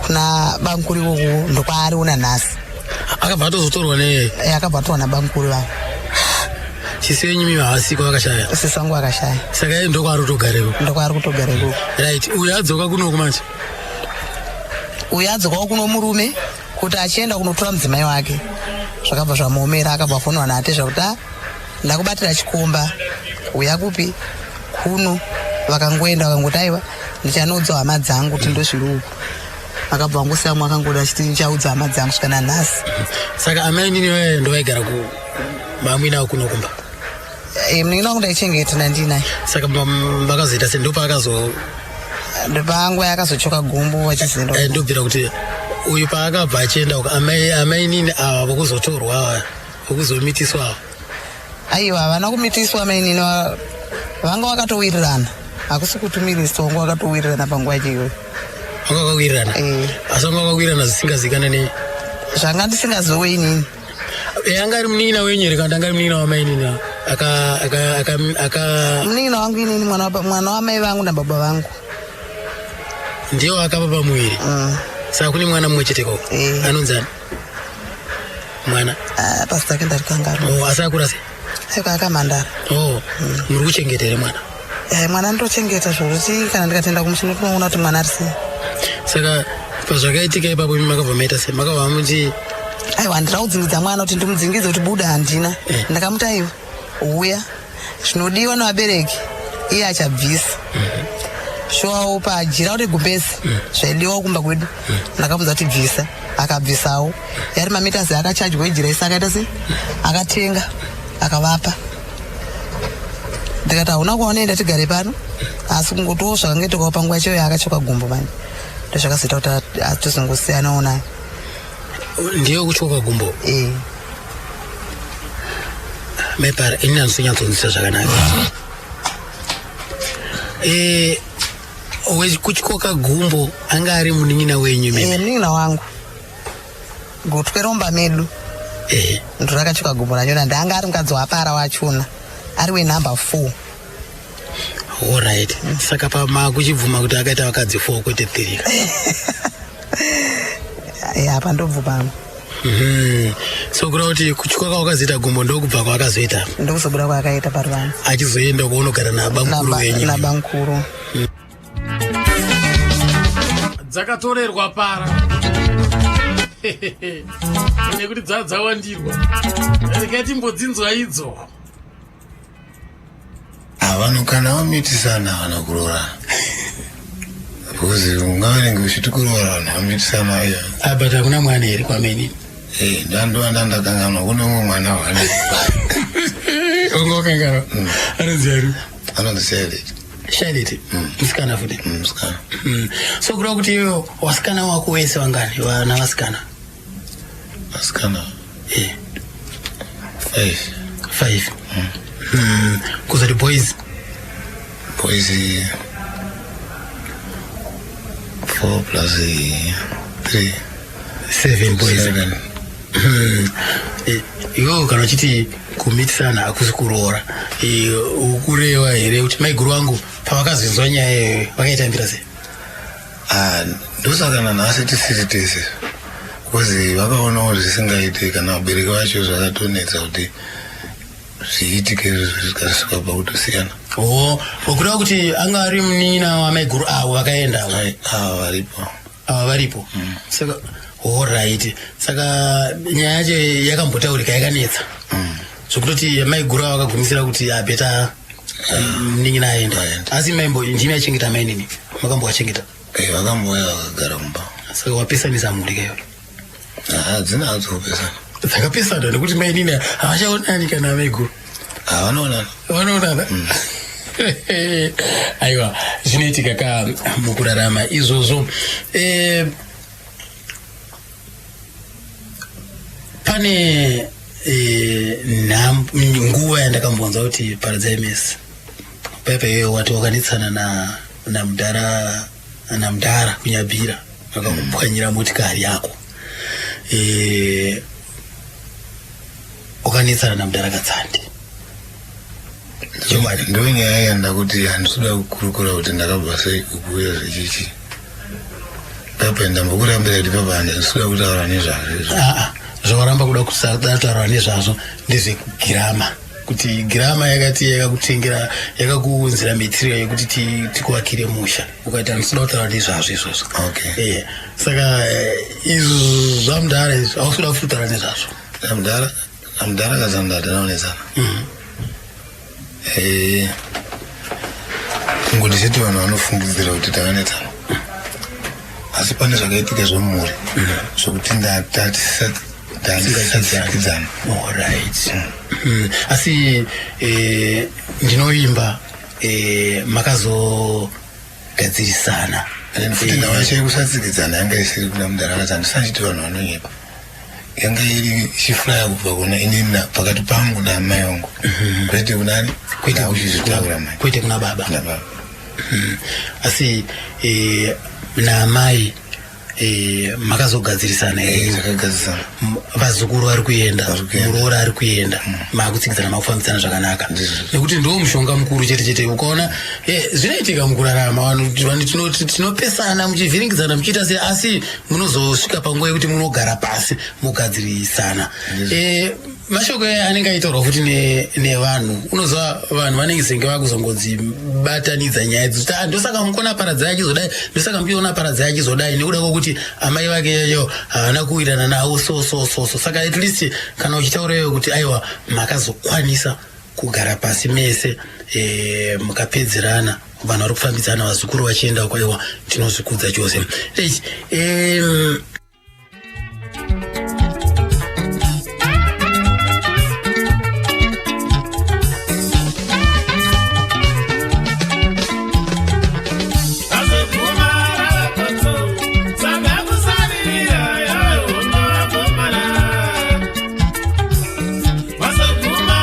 Kuna bamukuru ikoko, ndokwaariona nhasi. Akabva atozotorwa neye? Akabva atorwa nabamukuru vavo. Sisi venyu mimi havasiko, vakashaya? Sisi vangu vakashaya. Saka iye ndokwaari kutogareko? Ndokwaari kutogara ikoko. Right, uyu adzoka kunoku manje? Uyu adzokawo kuno murume kuti achienda kunotora mudzimai wake, zvakabva zvamuomera. Akabva afonwa naatezva kuti, "A, ndakubatira chikomba, uya kupi? Kuno." Vakangoenda, vakangoti, "Aiwa, ndichanoudza hama dzangu kuti ndozviri uku." Akabva angosiya mwe akangoda achiti, "Ndichaudza hama dzangu," svika nanhasi. Saka amainini vaya ndovaigara ku mamuinawo kuno kumba? Munin'ina wangu ndaichengeta nandinaye. Saka vakazoita se ndopaakazo Ndopanguva yakazochoka gumbo vachizoenda. Ndobvira kuti uyu paakabva achienda uko, amainini ava vokuzotorwa ava, vokuzomitiswa ava? Aiwa, havana kumitiswa mainini. Vanga vakatowirirana, hakusi kutumiriswa, vanga vakatowirirana panguva yacho iyoyo. Vanga vakawirirana? Asi vanga vakawirirana zvisingazikanwe nei? Zvanga ndisingazowe inini. Anga ari munin'ina wenyu here kana kuti anga ari munin'ina wamainini ava? Aka aka aka aka Munin'ina wangu inini, mwana wamai vangu nababa vangu. Ndiwo akapa pamuviri? Saka kune mwana mumwe chete koko? Anonzi ani mwana? Ah, pasi take ndarikanganwa. Oh, asi akura sei? Aika akamhandara. Oh, muri kuchengeta here mwana? Mwana ndochengeta, zvokuti kana ndikatenda kumushini kunoona kuti mwana ari sei. Saka pazvakaitika ipapo, imi makabva maita sei? Makabva muti Aiwa, handina kudzingidza mwana kuti ndimudzingidze kuti buda, handina. Ndakamuti, "Aiwa, uya, zvinodiwa nevabereki iye achabvisa." Shuwawo pajira kuti gumbezi zvaidiwa kumba kwedu, ndakamudza kuti bvisa, akabvisawo. Yari mameters akachajwa ejira isi, akaita sei, akatenga, akavapa. Ndikati, "Hauna kwaunoenda, tigare pano." Asi kungotiwo zvakangoitikawo panguva yacho yaakachoka gumbo manje, ndozvakazoita kuti atizongosiyanawo naye. Ndiye kutyoka gumbo? E. Mepara ini handisonyatsonzwisa zvakanaka. Eh, wekutyoka gumbo anga ari munin'ina wenyu Eh, munin'ina wangu gotwe romba medu eh. Ndiro rakatyoka gumbo rachona, ndaanga ari mukadzi wapara wachona, ari wenumber 4. Alright, saka pamakuchibvuma kuti akaita vakadzi 4 kwete 3? Eh, apa ndobvuma. So kureva kuti kutyoka kwakazoita gumbo ndokubva kwakazoita? Ndokuzobuda kwaakaita paruvanze. Achizoenda kwaunogara nabamukuru venyu? Nabamukuru. Dzakatorerwa para nekuti dzadzawandirwa, regai timbodzinzwa idzo. Vanhu kana vamitisana havana kuroorana, because ungaverenge uchiti kuroora vanhu vamitisana iya. Ah, but hakuna mwana here kwameni? Ndandova ndakanganwa, kune umwe mwana wane. Ungokanganwa, anonzi ari? Anonzi Shalet. Shalet, musikana futi? Musikana. So kureva kuti iwewe wasikana wako wese wangani, vana vasikana? Vasikana? Eh. Five. Five. Kuzoti boys? Boys, four plus three. Seven boys. Seven. Iwewe kana uchiti kumitisana hakusi kuroora, ukureva here kuti maiguru vangu pavakazinzwa nyaya iyoyo vakaitambira sei? Ah, ndosaka nanhasi tisiri tese, because vakaonawo zvisingaiti, kana vabereki vacho zvakatonetsa kuti zviitike, zvikasvika pakutosiyana. O, ukureva kuti anga ari munin'ina wamaiguru avo vakaenda avo? Ava varipo. Ava varipo. Saka alright, saka nyaya yacho yakambotaurika, yakanetsa zvokutoti maiguru avo vakagumisira kuti abeta munin'ina aenda, asi maimbo ndimi achengeta mainini, makambowachengeta? Vakambouya vakagara mumba. Saka wapesanisa mhuri kayo? Hadzina hadzo kupesana. Dzakapesana nekuti mainini havachaonani kana maiguru. Vanoonana. Vanoonana. Aiwa, zvinoitika ka mukurarama izvozvo. Pane nguva yandakambonzwa kuti Paradzai Mesi paipa iyoyo wati wakanetsana na namudhara namudhara kuNyabhira, akakupwanyira motikari yako. Wakanetsana namudhara Katsande? Ndo nyaya yandakuti handisida kukurukura kuti ndakabva sei ukuuya zvechichi papa. Ndambokurambira kuti papa handisida kutaura nezvazvo izvo. Aa, zvawaramba kuda kusataura nezvazvo ndezvegirama, kuti girama yakati yakakutengera, yakakuunzira material yekuti tikuvakire musha, ukati handisida kutaura nezvazvo izvozvo. Okay. Saka izvo zvamudhara izvo hausi kuda kutaura nezvazvo? Namudhara Katsande hatinaonetsana. Kungoti chete vanhu vanofungidzira kuti takanetsana, asi pane zvakaitika zvemumhuri zvokuti ndatisatsikizana. Alright. Asi ndinoimba makazogadzirisana? And futi nhau yacho yekusatsikidzana yanga isiri kuna mudhara Katsande, ndisachiti vanhu vanonyepa, yanga iri ichifuraya kubva kuna inini pakati pangu naamai vangu, kwete kunani. Kwete. Nauchizvitaura mai. Kwete kuna baba. Kuna baba. Asi naamai makazogadzirisana here? Takagadzirisana. Vazukuru vari kuenda, Vari kuenda. muroora ari kuenda, makutsikizana, makufambidzana zvakanaka? Ndizvo. Nekuti ndo mushonga mukuru chete chete. Ukaona zvinoitika mukurarama, vanhu tinopesana, muchivhiringidzana, muchiita sei, asi munozosvika panguva yekuti munogara pasi mogadzirisana. Mashoko aya anenge aitaurwa futi nevanhu, unoziva vanhu vanenge senge vakuzongodzibatanidza nyaya idzi kuti, "Ah, ndosaka mukona Paradzai achizodai, ndosaka muchiona Paradzai achizodai, nekuda kwokuti amai vake yayo havana kuwirirana navo." So so so so saka at least kana uchitaura iyoyo kuti aiwa, makazokwanisa kugara pasi mese, mukapedzerana, vanhu vari kufambidzana, vazukuru vachienda uko, aiwa, tinozvikudza chose. Eish, Azoguma ravakoto, saka kusaririra yawe hondo vakomana. Vazoguma.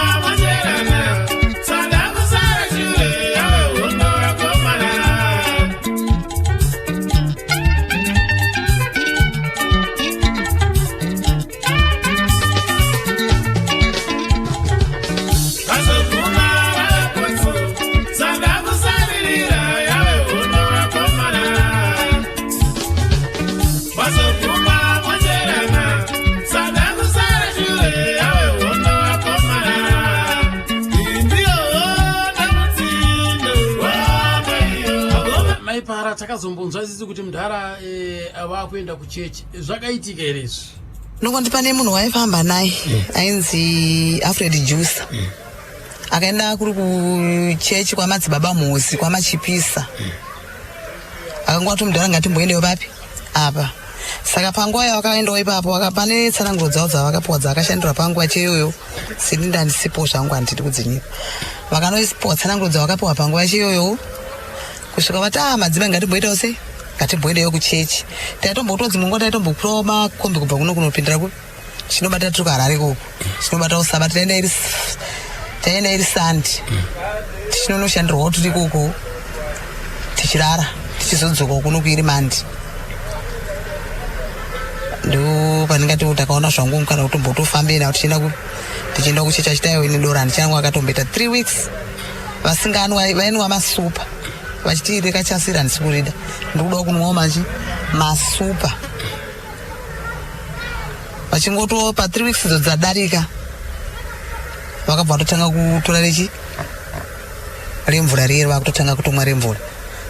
Takazombonzwa isisi kuti mudhara eh, vakuenda kuchechi. Zvakaitika here izvi? Ndokuti pane munhu waifamba naye ainzi Alfred Jusa. Akaenda kuri kuchechi kwamadzibaba Mhosi kwaMachipisa. Akangova kuti mudhara ngatimboendewo papi apa. Saka panguva yavakaendawo ipapo pane tsananguro dzavo dzavakapiwa dzavakashandira panguva cheiyoyo. Sini ndandisipo zvangu handidi kudzinyipa. Vakanopiwa tsananguro dzavakapiwa panguva cheiyoyo kusvika vati ah madzimai ngatimboitawo sei ngatimboendeyo kuchechi. Taitombokuto dzimwe nguva taitombokwirawo makombi kubva kuno kunopindira ku chinobata tiri kuHarare ikoko chinobata usaba taenda iri taenda iri sandi tichinonoshandirwawo tiri ikoko tichirara tichizodzoka kuno kuiri mandi ndo pandingati takaona zvangu kana kutombotofambei nawo tichienda ku tichienda kuchechi achitaiwo ini doro handichangu akatomboita 3 weeks vasinganwa vainwa masupa vachiti rekachasira handisi kurida ndikudawo kunwawo machi masupa vachingoto pa 3 weeks idzo dzadarika vakabva vatotanga kutora rechi remvura riye vakutotanga kutomwa remvura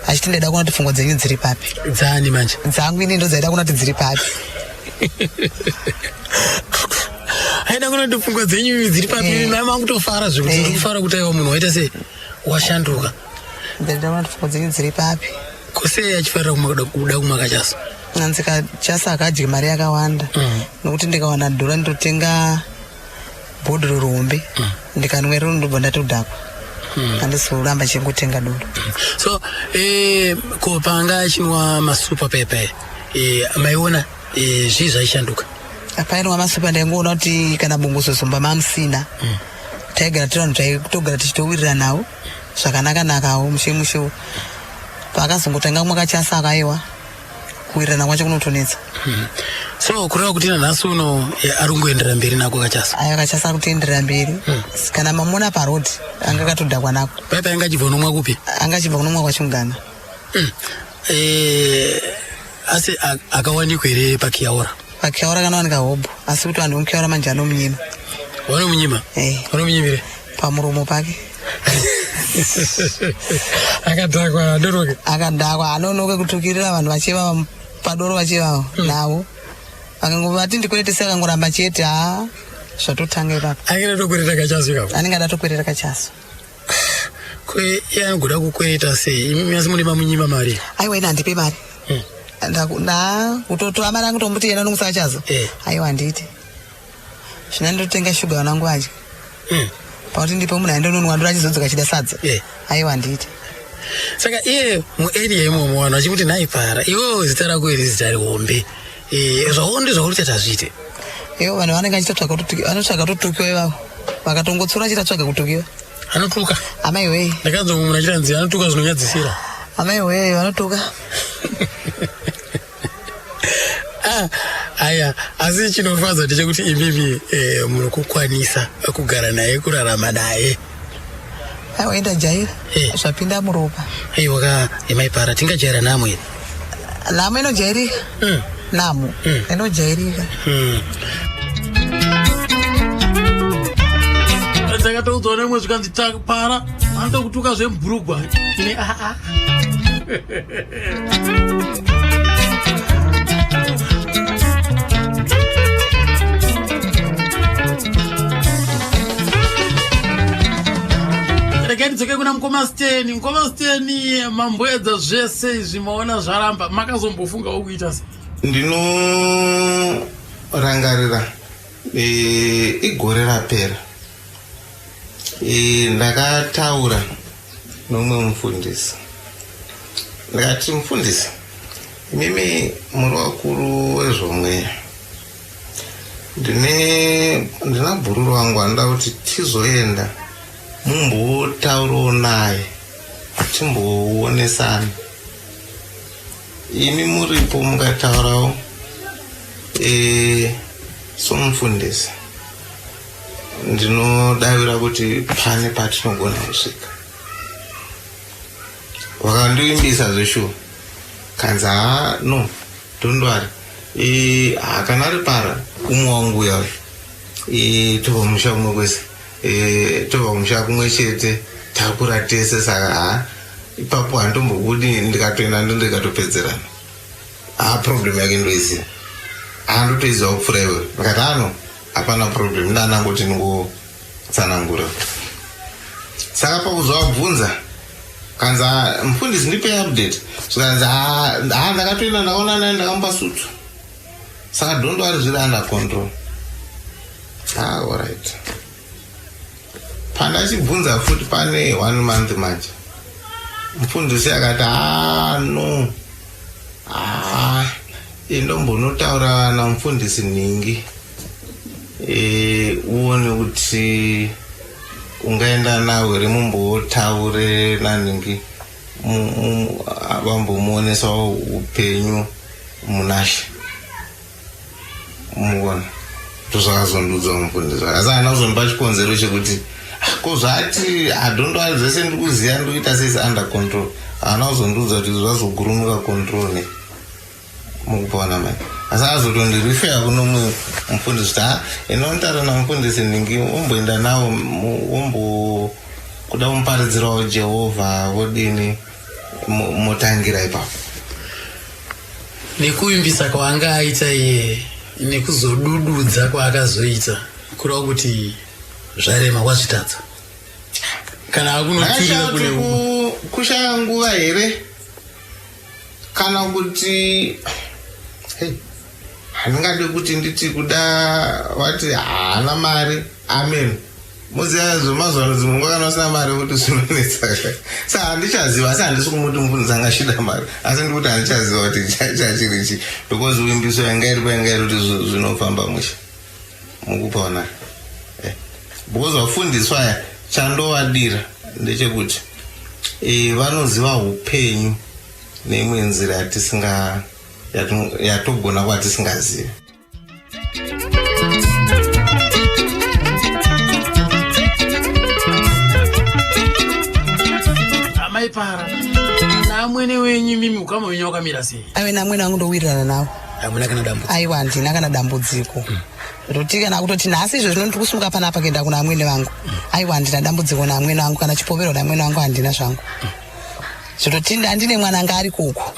achiti ndaida kuona kuti pfungwa dzenyu dziri papi. Dzani manje? Dzangu ini ndo dzaida kuona kuti dziri papi. Aida kuona kuti pfungwa dzenyu dziri papi. Mai makutofara zvekuti ndiri kufara kuti aiwa munhu waita sei washanduka. Ndaida kuona kuti pfungwa dzenyu dziri papi. Ko sei achifarira kuda kumwa kachasu? Anzi kachasu akadye mari yakawanda. Nokuti ndikawana dhora ndotenga bhodhoro rombe. Ndikanwa rino ndobva ndatodhakwa. Handisi kuramba chingotenga doro. So ko panga achinwa masupa pepe maiona zvii zvaishanduka? Painwa masupa ndaingoona kuti kana bongozozomba mamusina. Taigara tiri vanhu taitogara tichitowirirana nawo zvakanaka nakawo mushe mushe. Paakazongotanga kumwa kachasa akaiwa kuwirirana kwacho kunotonetsa. So kureva kuti nanhasi uno ari kungoenderera mberi nako kachasa? Aiwa kachasa ari kutoenderera mberi. Kana mamona paroad anga akatodhakwa nako. Pai pai anga achibva kunomwa kupi? Anga achibva kunomwa kwaChingana. Asi akawanikwa here paKiaura? PaKiaura kanowanika hobho asi kuti vanhu vemuKiaura manje anomunyima. Vanomunyima? Vanomunyimire? Pamuromo pake. Akadhakwa anonoke. Akadhakwa anonoke kutukirira vanhu vachivava padoro vachivava navo. Vakangovati ndikweretese akangoramba chete haa zvatotanga ipapo. Anenge atokwereta kachasu ipapo. Anenge adatokwereta kachasu. Ko iye anogoda kukwereta sei? Imi asi mune mamunyima mari? Aiwa ini handipe mari. Nda kutotora mari yangu tombuti yena nomusa kachasu. Aiwa handiite. Zvina ndotenga shuga vanangu vadye. Pakuti ndipo munhu aende unonwa ndoro achizodzoka achida sadza. Aiwa handiite. Saka iye muarea imomo vanhu vachimuti nhai para iwewe zita rako iri zita rihombe. Zvawo ndizvauri kuti tazviite. Ivo vanhu vanenge vachitotsvaga kutukiwa, vanotsvaga kutotukiwa ivavo. Vakatongotsura achitatsvaga kutukiwa. Anotuka. Amai wee. Ndakanzwa mumwe achitanzi anotuka zvinonyadzisira. Amai wee vanotuka. Aya, asi chinofadza ndechekuti imimi muri kukwanisa kugara naye kurarama naye. Aiwa indajaira. Zvapinda muropa. Aiwa ka imai para tingajaira namo here? Namo inojairika. Namo inojairika. Dzakatoudzwa nemwe zvikanzi para anoda kutuka zvemubhurugwa. Ine a a. Regai ndidzoke kuna mukoma Steni. Mukoma Steni, mamboedza zvese izvi maona zvaramba, makazombofungawo kuita sei? Ndinorangarira igore rapera ndakataura nomumwe mufundisi, ndikati mufundisi, imimi muri vakuru wezvomweya, ndina bhururu wangu anoda kuti tizoenda mumbotaurawo naye timboonesana, imi muripo mukataurawo somufundisi ndinodavira kuti pane patinogona kusvika. Vakandivimbisa zveshuwa, kanzi haa no don't worry, kana ari para umwe wangu uya uyu, tobva musha kumwe kwese, tobva musha kumwe chete, takura tese, saka haa Ipapo handombobudi, ndikatoenda ndo ndikatopedzerana. Ah, problem yake ndoiziva, handotoiziva kupfuura iwe. Ndikati ano hapana problem, ndanangoti ndingotsanangura. Saka pakuzovabvunza kanzi, "Ah, mufundisi, ndipe update." Zvikanzi, "Ah, ah, ndakatoenda, ndakaona naye, ndakamupa sutsu, saka don't worry, zviri under control." Ah, alright. Pandachibvunza futi pane one month manje, mufundisi akati, "Ah, no, ah, indombonotaura namufundisi nhingi, uone kuti ungaenda nawo here, mumbotaure nanhingi, vambomuonesawo upenyu munashe." Muona, ndozvakazondiudza mufundisi, asi haana kuzondipa chikonzero chekuti, "Ah, ko zvati hadondwari zvese ndikuziva, ndikuita seisi under control." Haana kuzondiudza kuti zvazogurunuka control ne mukupona mai, asi azotondirifeya kuno mufundisi kuti, "Ha, inonotaura namufundisi nhingi, womboenda nawo, wombo kuda kumuparidzirawo Jehovha, wodini, motangira ipapo." Nekuimbisa kwaanga aita iye nekuzodududza kwaakazoita, kureva kuti zvarema, wazvitadza kana akunoturira Ndakashaya kune kuti kushaya nguva here kana kuti, hey, handingadi kuti nditi kuda wati haana mari. Amen. Muziva zvemazuva ano, dzimwe nguva kana usina mari kuti zvinonetsa. Sa handichaziva, asi handisi kumuti mufundisi angashida mari, asi ndikuti handichaziva kuti chachiri chi, because vimbiso yanga iripo yanga iri kuti zvinofamba mushe mukupaona, because vafundiswa aya chandovadira ndechekuti vanoziva upenyu neimwe nzira yatisinga yatogona kwatisingazivi. Amai Para, naamwene wenyu mimi, ukama wenyu wakamira sei? Aiwe, namwene wangu ndowirirana navo. Hamuna kana dambudziko? Aiwa, handina kana dambudziko. Toti kana kutoti nhasi izvo zvino ndiri kusimuka panapa kuenda kuna amwene vangu, aiwa, handina dambudziko naamwene vangu, kana chipomerwa naamwene vangu handina zvangu. Zvototi handine mwana anga ari koko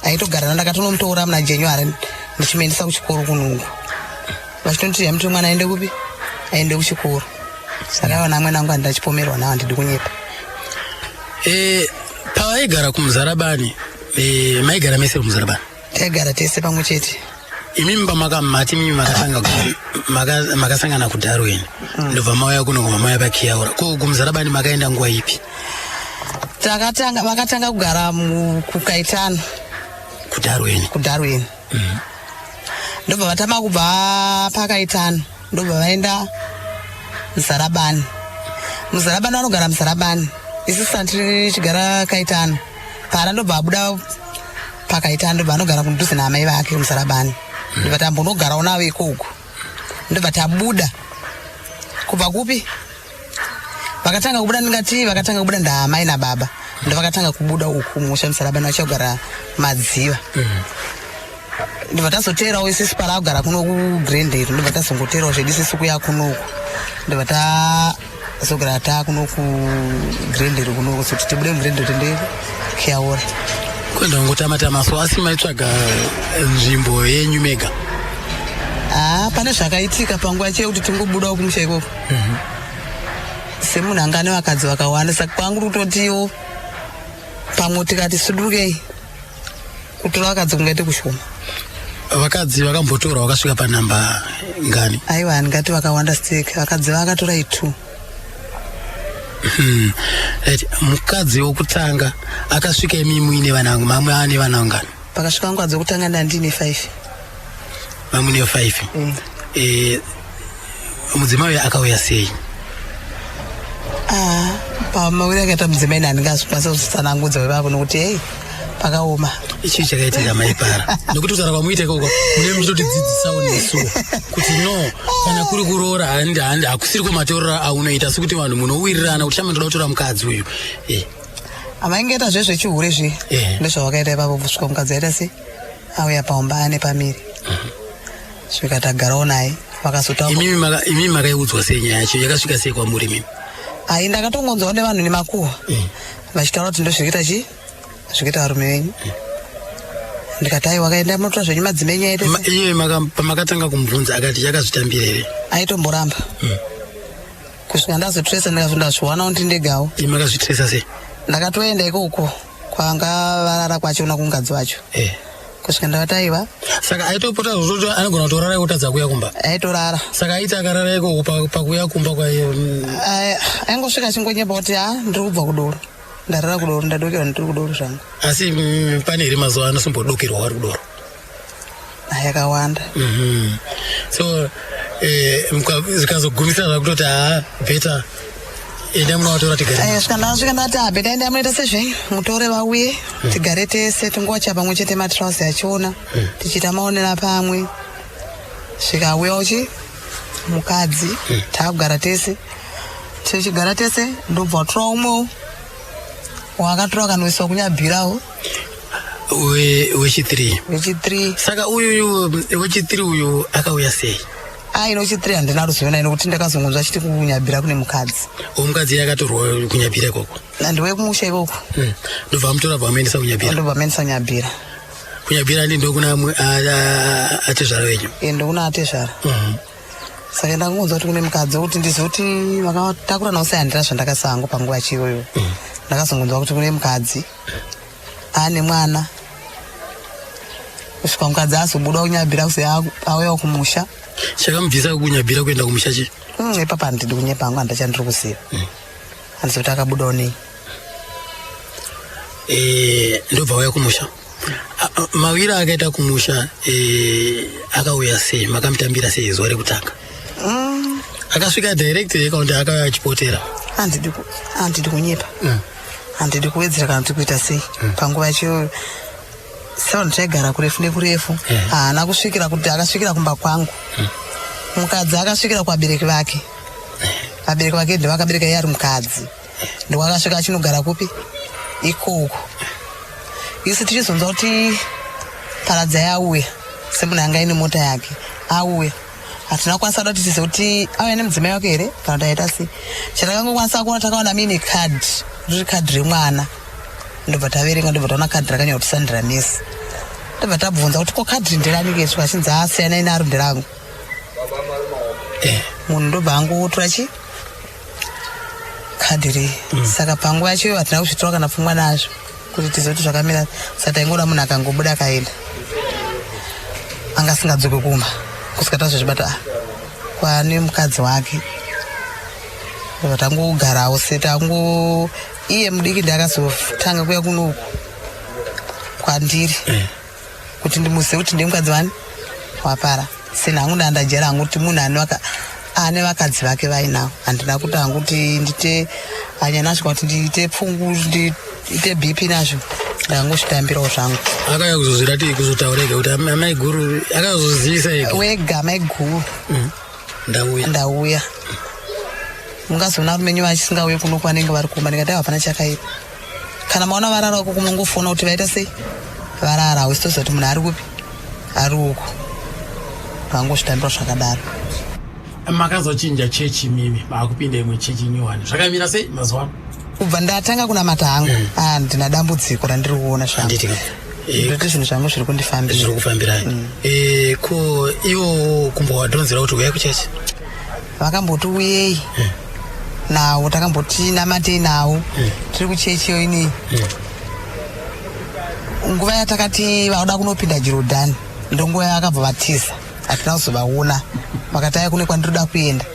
aitogara, ndakatonomutora muna January ndichimuendesa kuchikoro kunungu, vachitonditi yamuti mwana aende kupi, aende kuchikoro. Saka aiwa, naamwene vangu handina chipomerwa navo, handidi kunyepa. Pavaigara kuMuzarabani, maigara mese kuMuzarabani? Taigara tese pamwe chete. Imimi pamakamati mimi makatanga makasangana kuDarwin, ndobva mauya kuno, kubva mauya paKiaura. Ko kuMuzarabani makaenda nguva ipi? Takatanga, vakatanga kugara kuKaitano. KuDarwin? KuDarwin. Ndobva vatama kubva paKaitano, ndobva vaenda Muzarabani. Muzarabani vanogara Muzarabani, isusu tichigara Kaitano. Para ndobva abuda paKaitano, ndobva anogara kudhuze naamai vake Muzarabani. Ndobva tambonogarawo navo ikoko, ndobva tabuda kubva kupi, vakatanga kubuda, ndingati vakatanga kubuda ndaamai nababa, ndo vakatanga kubuda uku musha Musarabani vachagara Madziva. Ndobva tazoteerawo isusu para kugara kuno kuGrendale, ndobva tazongoteerawo zvedu isusu kuya kunoku, ndobva tazogara taa kuno kuGrendale kunoku, zoti tibude muGrendale tiende Kiaora. Kuenda kungotama-tama so, asi maitsvaga nzvimbo yenyu mega? Haa, pane zvakaitika panguva yacho yekuti tingobudawo kumusha ikoko, semunhu anga ane vakadzi vakawanda, saka kwangu kutotiwo pamwe tikati sudurukei, kutora vakadzi kungaite kushoma. Vakadzi vakambotora vakasvika panhamba ngani? Aiwa, handingati vakawanda stek, vakadzi vakatora itu. Right. Mukadzi wokutanga akasvika imi muine vana, mamwe ane vana vangani? Pakasvika nguva dzokutanga ndandine 5. Vamuine 5. Mudzimai uyu akauya sei? Ah, pamawiri akaita mudzimai handingazokwanisa kuzotsanangudza wevapo nokuti hei, pakaoma. Ichii chakaitika, Maipara? Nekuti kutaura kwamuita ikoko mune muchitotidzidzisawo nesuwo kuti no, kana kuri kuroora, handi handi hakusiri kumatorero aunoita, asi kuti vanhu munowirirana kuti chama ndoda kutora mukadzi uyu. Havaingaita zvezvechihure zve. Ndozvavakaita ipapo kusvika mukadzi aita sei, auya paumba ane pamiri, svika tagarawo naye, vakazotaura. Imimi makaiudzwa sei nyaya yacho? Yakasvika sei kwamuri imimi? Hai, ndakatongonzwawo nevanhu nemakuhwa. Vachitaura kuti ndozvikuita chii, zvikuita varume venyu. Ndikati aiwa, kaenda munotora zvenyu madzimai enyu aite. Iye pamakatanga kumubvunza akati yakazvitambira here? Aitomboramba kusvika ndazotresa, ndikazondazviwana kuti ndegawo. Iye makazvitresa sei? Ndakatoenda ikoko kwanga varara kwachona kungadzi wacho kusvika ndavati aiwa. Saka aitopota zvototi anogona kutorara kutadza kuuya kumba? Aitorara. Saka aiti akarara ikoko pakuuya kumba kwaye? Aingosvika achingonyepa kuti ha, ndiri kubva kudoro, ndarara kudoro, ndadokerwa, ndiri kudoro zvangu. Asi pane here mazuva anosombodokerwa wari kudoro? Yakawanda. So zvikazogumisa zvakutoti haa, better enda munovatora tigare. Svika ndasvika ndati ha, better enda munoita sezvenyu, mutore vauye tigare tese, tingowacha pamwe chete matrausi achiona, tichiita maonera pamwe. Svika auya uchi mukadzi, taakugara tese. Tichigara tese, ndobva watora umwewo waakatora, akanoiswa kuNyabhirawo. Wechi3? Wechi3. Saka uyuyu wechi3 uyu akauya sei? Aino wechi3 handina ruzivo naye, nokuti ndakazongonzwa achiti kuNyabhira kune mukadzi. Mukadzi yakatorwa kuNyabhira ikoko? Ndiwekumusha ikoko. Ndobva amutora, bva amuendesa kuNyabhira? Ndobva amuendesa kuNyabhira. Kunyabhira ndi ndokuna atezvara wenyu? Ndokuna atezvara. Saka ndakangonzwa kuti kune mukadzi, wekuti ndizive kuti vakatakura nawo sei handina zvandakasango panguva yacho iyoyo. Ndakazongonzwa kuti kune mukadzi ane mwana, kusvika mukadzi azobuda kuNyabhira kuzi auyawo kumusha. Chakamubvisa kuNyabhira kuenda kumusha chi? Ipapa handidi kunyepa hangu, handachandiri kuziva, handizivi kuti akabudawo nei. Ndobva auya kumusha. Mawiro akaita kumusha, akauya sei? Makamutambira sei zuva rekutanga? Akasvika direct here kana kuti akauya achipotera? Handidi kunyepa, handidi kuwedzera kana kuti kuita sei. Panguva yacho sevanhu taigara kurefu nekurefu. Haana kusvikira kuti akasvikira kumba kwangu. Mukadzi akasvikira kuvabereki vake. Vabereki vake ndevakabereka iye ari mukadzi, ndokwakasvika achinogara kupi ikoko. Isu tichizonzwa kuti Paradzai auya semunhu anga aine mota yake auya, hatina kukwanisa kuda kuti tizive kuti auya nemudzimai wake here kana kuti aita sei. Chatakangokwanisa kuona, takaona muine kadhi, riri kadhi remwana. Ndobva taverenga, ndobva taona kadhi rakanyorwa kuti Sandra Messi. Ndobva tabvunza kuti ko kadhi nderani ke? Achinzi asiyanai naro, nderangu. Munhu ndobva angotora chi kadhi rei. Saka panguva yacho iyo hatina kuzvitora kana pfungwa nazvo kuti tizive kuti zvakamira. Saka taingoda munhu akangobuda akaenda, anga asingadzoke kumba kusvika tazozvibata, ah, kwane mukadzi wake. Ndobva tangogarawo setango. Iye mudiki ndakazotanga kuya kunoku kwandiri kuti ndimuzive kuti ndiye mukadzi wani wapara. Sena hangu ndandajera hangu kuti munhu ane vakadzi vake vainawo. Handina kuti hangu kuti ndite hanya nazvo, kuti ndiite pfungu, ndiite BP nazvo. Ndangozvitambirawo zvangu. Akauya kuzozvirati kuzotaura ega kuti amai guru, akazozivisa ega? Wega, mai guru. Ndauya. Ndauya, mungazoona varume venyu vachisingauye kuno kwanenge vari kumba. Ndikati hapana chakaipa, kana maona varara uko kumongofona kuti vaita sei, varara. Hausi toziva kuti munhu ari kupi, ari uko. Vangozvitambira zvakadaro. Makazochinja chechi mimi, maakupinda imwe chechi nyowani. Zvakamira sei mazuva ano? Kubva ndatanga kunamata hangu, ah, ndina dambudziko randiri kuona zvangu. Handiti ka? Ndoti zvinhu zvangu zviri kundifambira. Zviri kufambirai. Ko iwo kumbowadhonzera kuti uyai kuchechi? Vakamboti uyei nawo, takamboti namatei nawo tiri kuchechi iyo inei. Nguva yatakati vauda kunopinda Jorodhani, ndonguva yavakabva vatiza, hatina kuzovaona. Vakati aya kune kwandiroda kuenda,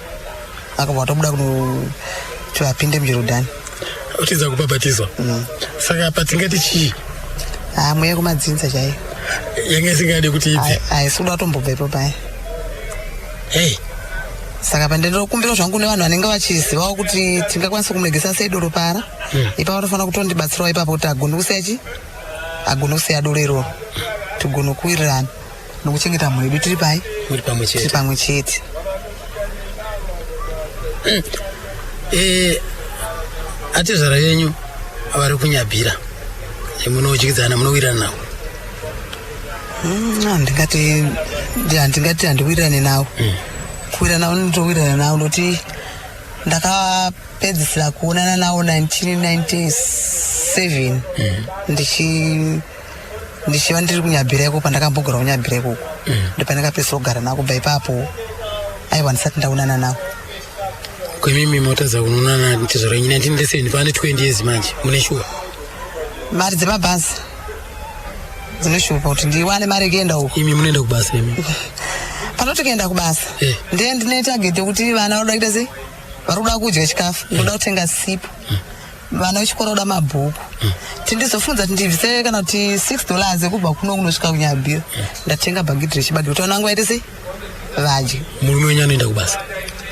vakabva vatobuda kunoti vapinde muJorodhani. Utiza kubhabhatizwa. Saka patingati chii? Ah, mweya kumadzinza chaiyo. Yanga isingadi kuti ibve. Haisi kuda kutombobva ipo paya. Hey. Saka pandinokumbira zvangu nevanhu vanenge vachizivawo kuti tingakwanisa kumuregesa sei doro para ipapo, vanofanira kutondibatsirawo ipapo kuti agone kusiya chi, agone kusiya doro iroro, tigone kuwirirana nokuchengeta mhuri yedu tiri pai. Muri pamwe tiri chete. Pamwe chete. Atezvara yenyu vari kuNyabhira, munodyidzana, munowirirana navo? Handingati handiwirirane navo. Kuwirirana navo ndinotowirirana navo, nokuti ndakapedzisira kuonana navo 1996. 1997 ndichi ndichiva ndiri kunyabhira ikoko pandakambogara kunyabhira ikoko ndopandakapedzisira kugara navo kubva ipapo aiwa ndisati ndaonana navo Kwemimi motadza kunoonana tezvara wenyu 1997 pane 20 years manje mune shuwa. Mari dzemabhazi dzinoshupa kuti ndiwane mari yekuenda uko. Imi munoenda kubasa imi? Panoti kuenda kubasa Eh. ndiye ndine target yekuti vana vanoda kuita sei, vari kuda kudya chikafu, ndoda kutenga sipo, vana vechikoro voda mabhuku. Tindizofunza kuti ndibvise kana kuti $6 yekubva kuno kunosvika kuNyabhira, ndatenga bhagidhi rechibage kuti vana vangu vaite sei, vadye. Murume wenyu anoenda kubasa?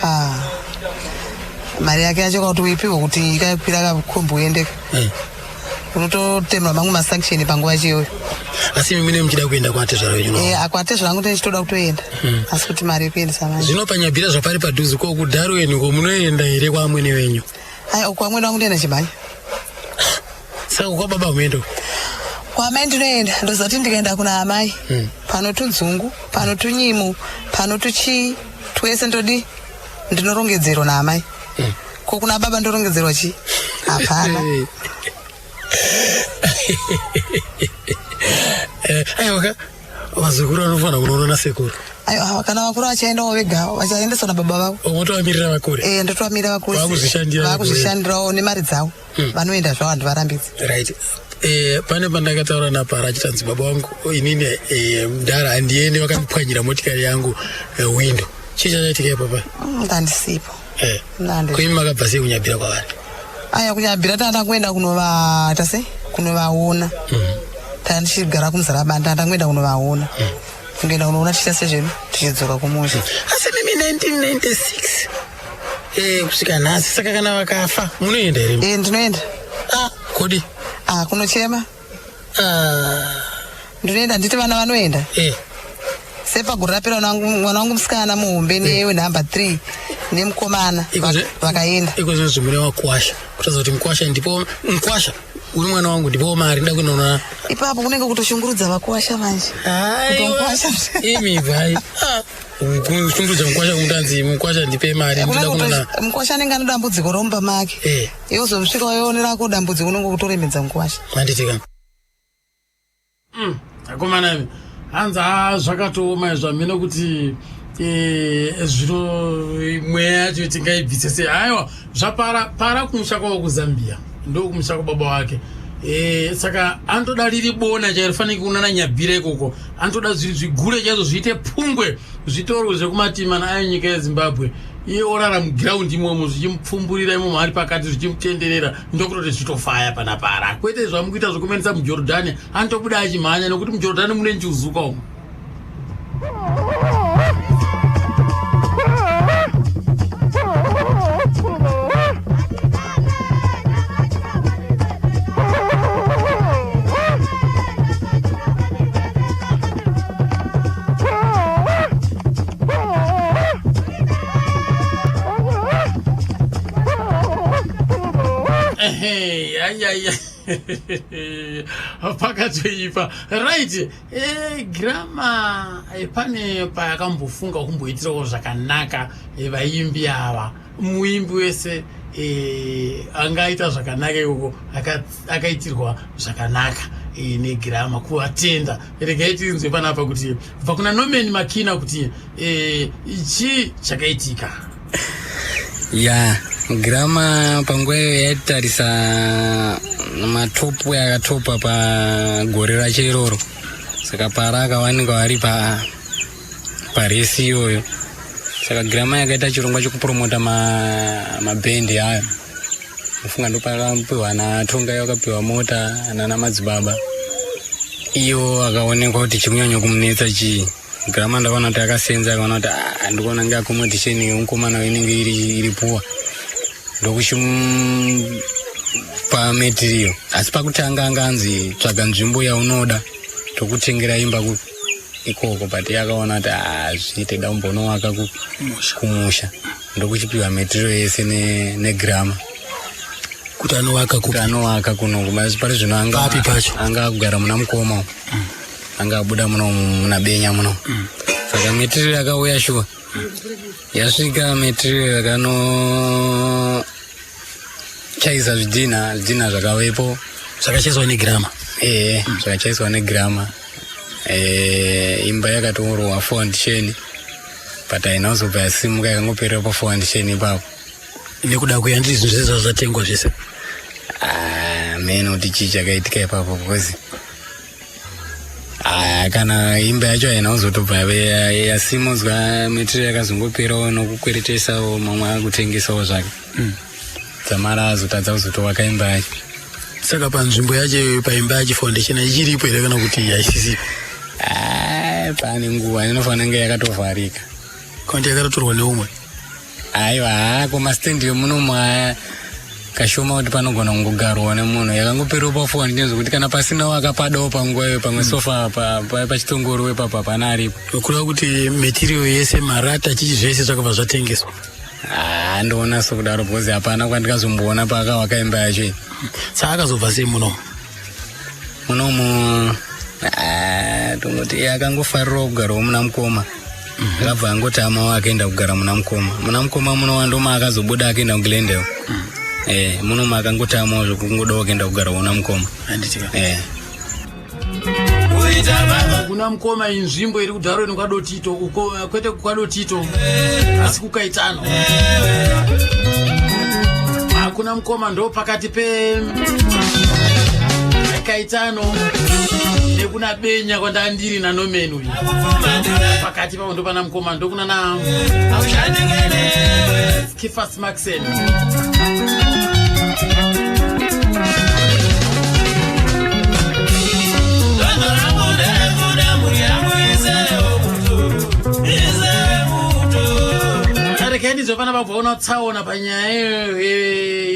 Ah, mari yake yacho kakuti uipiwe kuti ikakwira kakombi uendeka unototemwa mamwe masanction panguva yacho iyoyo. Asi imi mune muchida kuenda kwatezvara wenyu? No. Eh, akwatezvara vangu ndichitoda kutoenda, asi kuti mari yekuendesa manje. Zvino paNyabhira zvapari padhuze, ko kuDarwen ko munoenda here kwamwene wenyu? Ai, kwamwene wangu ndoenda chimhanya. Saka kwababa muendo? Kwamai ndinoenda, ndoziva kuti ndikaenda kuna amai pano tunzungu, pano tunyimo, pano tuchii, twese ndodi ndinorongedzerwa naamai. Ko kuna baba ndorongedzerwa chii? Hapana. Aiwa ka, vazukuru vanofanira kunoona nasekuru. Aiwa, kana vakuru vachaendawo vega, vachaendeswa nababa vavo. Motovamirira vakure? Eh, ndotovamirira vakure. Vakuzvishandira. Vakuzvishandirawo nemari dzavo. Vanoenda zvavo, handivarambidzi. Right. Pane pandakataura napara achitanzi baba vangu inini mudhara handiende, vakandipwanyira motikari yangu window. Chii chachaitika ipapa? Ndandisipo. Kuimi makabva sei kuNyabhira kwavari? Aya, kuNyabhira tanda kuenda kunovata sei, kunovaona. Tanga ndichigara kuMuzarabani, tanda kuenda kunovaona, kungoenda kunoona tichiita sezvedu, tichidzoka kumusha. Asi mimi 1996 kusvika nhasi, saka kana vakafa munoenda here? Eh, ndinoenda. Ah, kodi? Ah, kunochema ndinoenda, nditi vana vanoenda. Sepagore rapera mwana wangu musikana muhombe newenhamba 3 nemukomana vakaenda. Iko zvinozvi mune wakwasha, kutaridza kuti mukwasha ndipo mukwasha uri mwana wangu, ndipo mari nda kunoona. Ipapo kunenge kutoshungurudza vakuwasha manje. Aiwa, imi bvai. Ah, kushungurudza mukwasha, kumutanzi mukwasha ndipe mari, ndinoda kunoona. Mukwasha anenge ane dambudziko romba make. Iwe uzosvika waionerako dambudziko, unenge kutoremedza mukwasha. Manditika. Akomana imi, hanzi ha, zvakatooma izvo, hamene kuti zvino mweya yacho tingaibvise sei. Aiwa, zvapara para kumusha kwavo kuZambia, ndokumusha kwababa wake. Saka anotoda riri bona chairo fanike kunana Nyabhira ikoko, anotoda zviri zvigure chaizvo, zviite pungwe, zvitorwe zvekumatimana ayo nyika yeZimbabwe, iye orara mugiraundi imomo, zvichimupfumburira imomo ari pakati, zvichimutenderera, ndokutoti zvitofaya panapara, kwete zvamukuita zvekumaendesa muJorodhani. Anotobuda achimhanya nekuti muJorodhani mune njuzuka umo. Ehe, ai ai, pakatoipa. Right, Gramma, pane payakambofunga kumboitirawo zvakanaka vaimbi ava? Muimbi wese angaita zvakanaka ikoko akaitirwa zvakanaka neGramma, kuvatenda. Regai tinzwe panapa kuti kubva kuna Norman Makina kuti chii chakaitika. Ya, Gramma panguva iyo yaitarisa matopu yakatopa pagore racho iroro, saka para akawanikwa vari pa paresi iyoyo. Saka Gramma yakaita chirongwa chekupromota mabhendi ayo. Mufunga ndopakapiwa naTongai, wakapiwa mota nana madzibaba iwo. Akaonekwa kuti chikunyanya kumunetsa chii. Gramma ndakaona kuti akasenza, akaona kuti, "Ah, ndikuona nge accommodation yemukomana inenge iri poor," ndokuchimupa material. Asi pakutanga anga anzi tsvaga nzvimbo yaunoda, tokutengera imba ikoko, but iye akaona kuti hazviite, da kumbonowaka kumusha, ndokuchipiwa material yese neGramma. Kuti anovaka? Kuti anovaka kunoku. Asi pari zvino anga Papi pacho? Anga akugara muna mukoma umu. Anga abuda muno muna Benya muno. Saka material yakauya shuwa, yasvika material yakano chaisa zvidhina, zvidhina zvakavepo. Zvakachaiswa negirama? Ee, zvakachaiswa negirama. Imba yakatorohwa foundation, but haina kuzobva yasimuka, yakangoperera pafoundation ipapo. Nekuda kuya ndiri zvinhu zvese zvazvatengwa zvese? Ah, mene kuti chii chakaitika ipapo, because ah, kana imba yacho haina kuzotobva yasimudzwa, material yakazongoperawo nokukweretesawo mamwe akutengesawo zvake. Dzamara azotadza kuzotovaka imba yacho. Saka panzvimbo yacho, paimba yacho, foundation ichiripo here kana kuti haisisipo? Ah, pane nguva inofanira kunge yakatovharika. Kana kuti yakatotorwa neumwe? Aiwa, hako mastendi emunomu aya kashoma kuti panogona kungogarwa nemunhu. Yakangoperawo pafoni nezvekuti kana pasinawo akapadawo panguva iyo, pamwe sofa pachitongoriwe papo hapana aripo. Kureva kuti material yese, marata, chichi, zvese zvakabva zvatengeswa? Ah, ndoona sokudaro, because hapana kwandikazomboona paakawaka imba yacho iyi. Saka akazobva sei munomu? Munomu, ah, tongoti iye akangofarirawo kugarawo muna mukoma. Akabva angotamawo akaenda kugara muna mukoma. Muna mukoma munowa ndoma akazobuda akaenda kuGlendale. Munomu akangotamawo zvokungodawo kuenda kugara muna mukoma. Handitika. Kuna mukoma inzvimbo iri kuDarwin kwaDotito uko, kwete kwaDotito asi kuKaitano. Hakuna mukoma ndo pakati pe Kaitano nekuna Benya kwandandiri naNomen uyu. Pakati pavo ndo pana mukoma, ndokuna na Kifas Maxen. Donzo rangu nderekuda mhuri yangu izewo muto, izewe muto. Regai ndizvo pana vabvaona tsaona panyaya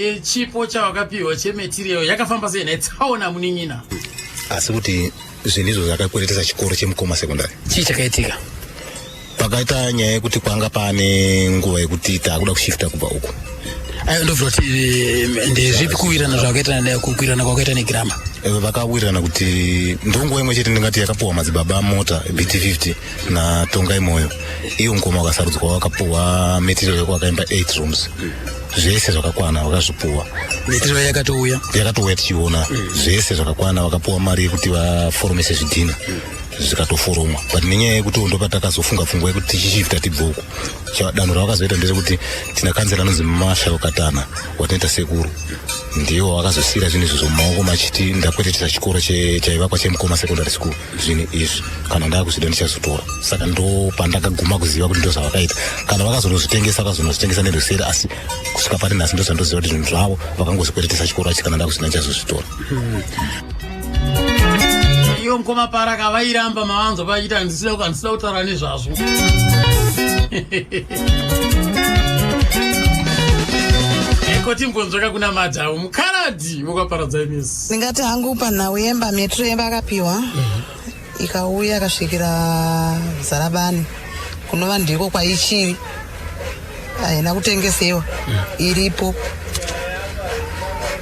yechipo chawakapiwa chematerial yakafamba sei nhai tsaona munin'ina? Asi kuti zvinhu izvo zvakakweretesa chikoro cheMukoma Secondary. Chii chakaitika? Pakaita nyaya yekuti kwanga pane nguva yekuti taakuda kushifta kubva uku. Ayo, ndobvira kuti ndezvipi kuwirirana zvakaita kuwirirana kwakaita negirama? Vakawirirana kuti ndonguva imwe chete ndingati yakapuhwa madzibaba mota BT50 naTongai Moyo. Iyo mukoma wakasarudzwa wakapuhwa material yekuakaimba 8 rooms, zvese zvakakwana vakazvipuhwa. Material yakatouya? Yakatouya tichiona zvese zvakakwana. Vakapuwa mari yekuti vaforomese zvidhina, zvikatoforomwa, but nenyaya yekuti ndo patakazofunga pfungwa yekuti tichishifta tibve uku, danho ravakazoita ndezvekuti tina kanzera anonzi Marshal Katana watinoita sekuru, ndiwo vakazosiyira zvinhu izvozvo mumaoko machiti ndakweretesa chikoro chaivakwa cheMukoma Secondary School zvinhu izvi, kana ndaakuzvida ndichazotora. Saka ndo pandakaguma kuziva kuti ndo zvavakaita. Kana vakazonozvitengesa, vakazonozvitengesa neruseri, asi kusvika pari nhasi ndo zvandoziva kuti zvinhu zvavo vakangozvikweretesa chikoro achi, kana ndakuzvida ndichazozvitora. Iyo mukoma Paraka vairamba mavanzo vachiita handisida kutaura nezvazvo. Koti mbonzvaka kuna madhamu mukaradhi vokwaparadzai misi. Ndingati hangu panhau yemba, metro yemba akapiwa ikauya akasvikira Zarabani, kunova ndiko kwaichiri, haina kutengesewa, iripo.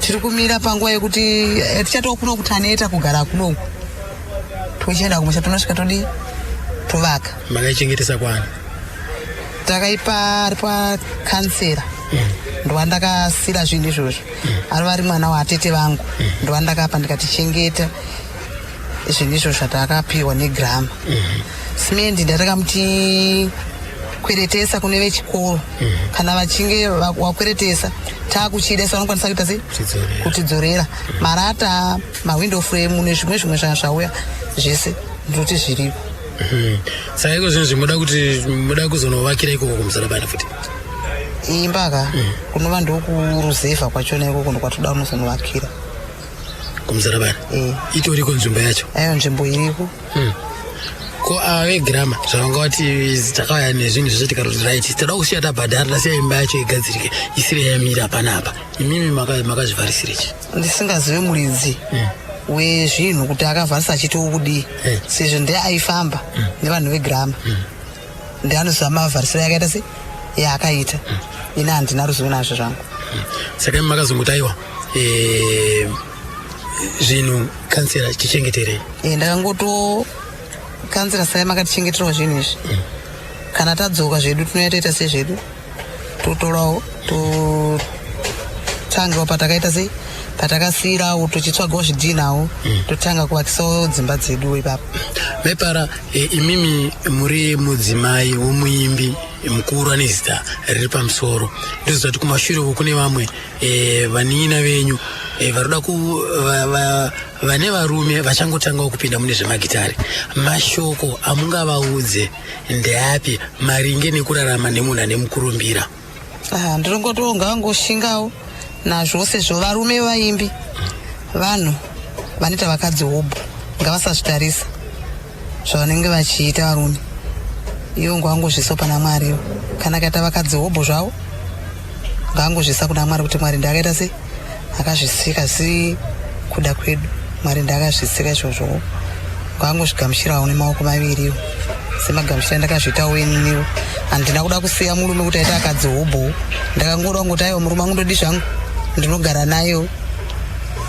Tiri kumira panguva yekuti tichatova kuno kutaneta kugara kunoku, tochienda kumusha, tonosvika todii, tovaka. Makaichengetesa kwani? Takaipa ari pakansera, ndovandakasira zvinhu izvozvo. Ari vari mwana waatete vangu, ndovandakapa ndikati chengeta zvinhu izvozvo zvatakapiwa negrama. Simendi ndatakamuti kweretesa kune vechikoro, kana vachinge wakweretesa taakuchida isu vanokwanisa kuita sei kutidzorera marata, mawindow frame nezvimwe zvimwe zvanga zvauya zvese, ndinoti zviripo. Saka iko zvinhu zvimuda kuti muda kuzonovakira ikoko kuMuzarabani futi? Imba ka, kunova ndokuruzevha kwachona ikoko, ndokwatoda kunozonovakira. KuMuzarabani? Eh. Itoriko nzvimbo yacho? Ayo, nzvimbo iriko. Ko ava vegirama zvavanga vati takauya nezvinhu zvese tikatoti right, toda kusiya tabhadhara, tasiya imba yacho igadzirike isire yamira panapa, imimi makazvivharisire chi? Ndisingazive muridzi wezvinhu kuti akavharisa achitiwo kudii, sezvo ndiye aifamba nevanhu vegirama, ndianoziva mavharisiro yakaita sei yaakaita. Ini handina ruzivo nazvo zvangu. Saka imi makazongoti aiwa, zvinhu kansera chichengeterei? Ndakangoto kansera sai makatichengeterawo zvinhu izvi, kana tadzoka zvedu tinouya toita sezvedu, totorawo totangawo patakaita sei. Patakasiyirawo tochitsvagawo zvidhinhawo, totanga kuvakisawo dzimba dzedu ipapo. Mepara e, imimi muri mudzimai womuimbi mukuru ane zita riri pamusoro. Ndoziva kuti kumashure uku kune vamwe e, vanin'ina venyu e, varoda ku va, va, vane varume vachangotangawo kupinda mune zvemagitare. Mashoko amungavaudze ndeapi maringe nekurarama nemunhu ane mukurumbira? Ah, ndinongotiwo ngavangoshingawo nazvo sezvo varume vaimbi vanhu vanoita vakadzi hobho, ngavasazvitarisa zvavanenge vachiita varume ivo, ngavangozviisa pana Mwari. Kana kaita vakadzi hobho zvavo, ngavangozviisa kuna Mwari kuti Mwari ndakaita sei, akazvisika si kuda kwedu, Mwari ndakazvisika izvozvo. Ngavangozvigamuchirawo nemaoko maviriwo semagamuchira ndakazviitawo ininiwo. Handina kuda kusiya murume kuti aita akadzi hobho, ndakangoda kungoti aiwa, murume wangu ndodi zvangu, ndinogara nayo.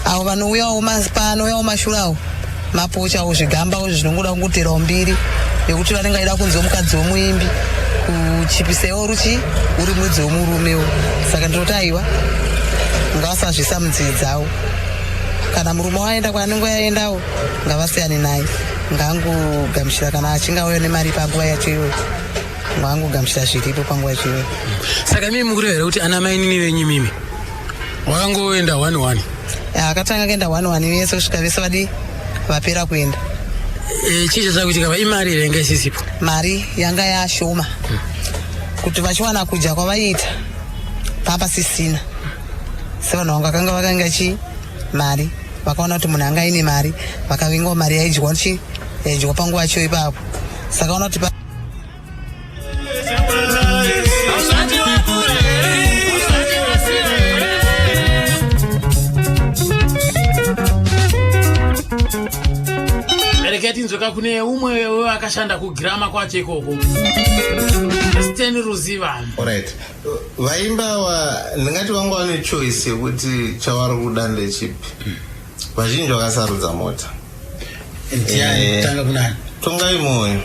Avo vanouyawo panouyawo mashure awo mapochawo zvigambawo zvinongoda kungoterawo mbiri nekuti vanenge vaida kunzwa mukadzi wemuimbi kuchipisaiwo ruchi uri mudzi wemurumewo. Saka ndinoti aiwa, ngavasazvisa munzii dzavo. Kana murume waenda kwaanenge aendawo, ngavasiyane naye, ngaangogamuchira kana achinge auya nemari panguva yacho iyoyo, ngaangogamuchira zviripo panguva yacho iyoyo. Saka imimi mukureva here kuti ana mainini venyu imimi wakangoenda one one? Akatanga kuenda one one vese kusvika vese vadii vapera kuenda. E, chii chachakuitika va imari here yanga isisipo? Mari yanga yashoma kuti vachiwana kudya kwavaiita papasisina, sevanhu vanga vakanga vakanga chi mari, vakaona kuti munhu anga aine mari, vakavingawo mari yaidyiwa chi yaidyiwa panguva yacho ipapo. Saka ona kuti Usati wakure, usati wasire. Regai tinzweka kune umwe akashanda kugirama kwacho ikoko, Sten Ruziva. Alright, vaimba ndingati vanga vane choice yekuti chavari kuda ndechipi. Vazhinji vakasarudza mota. Ndiani? Tanga kunani? Tongai Moyo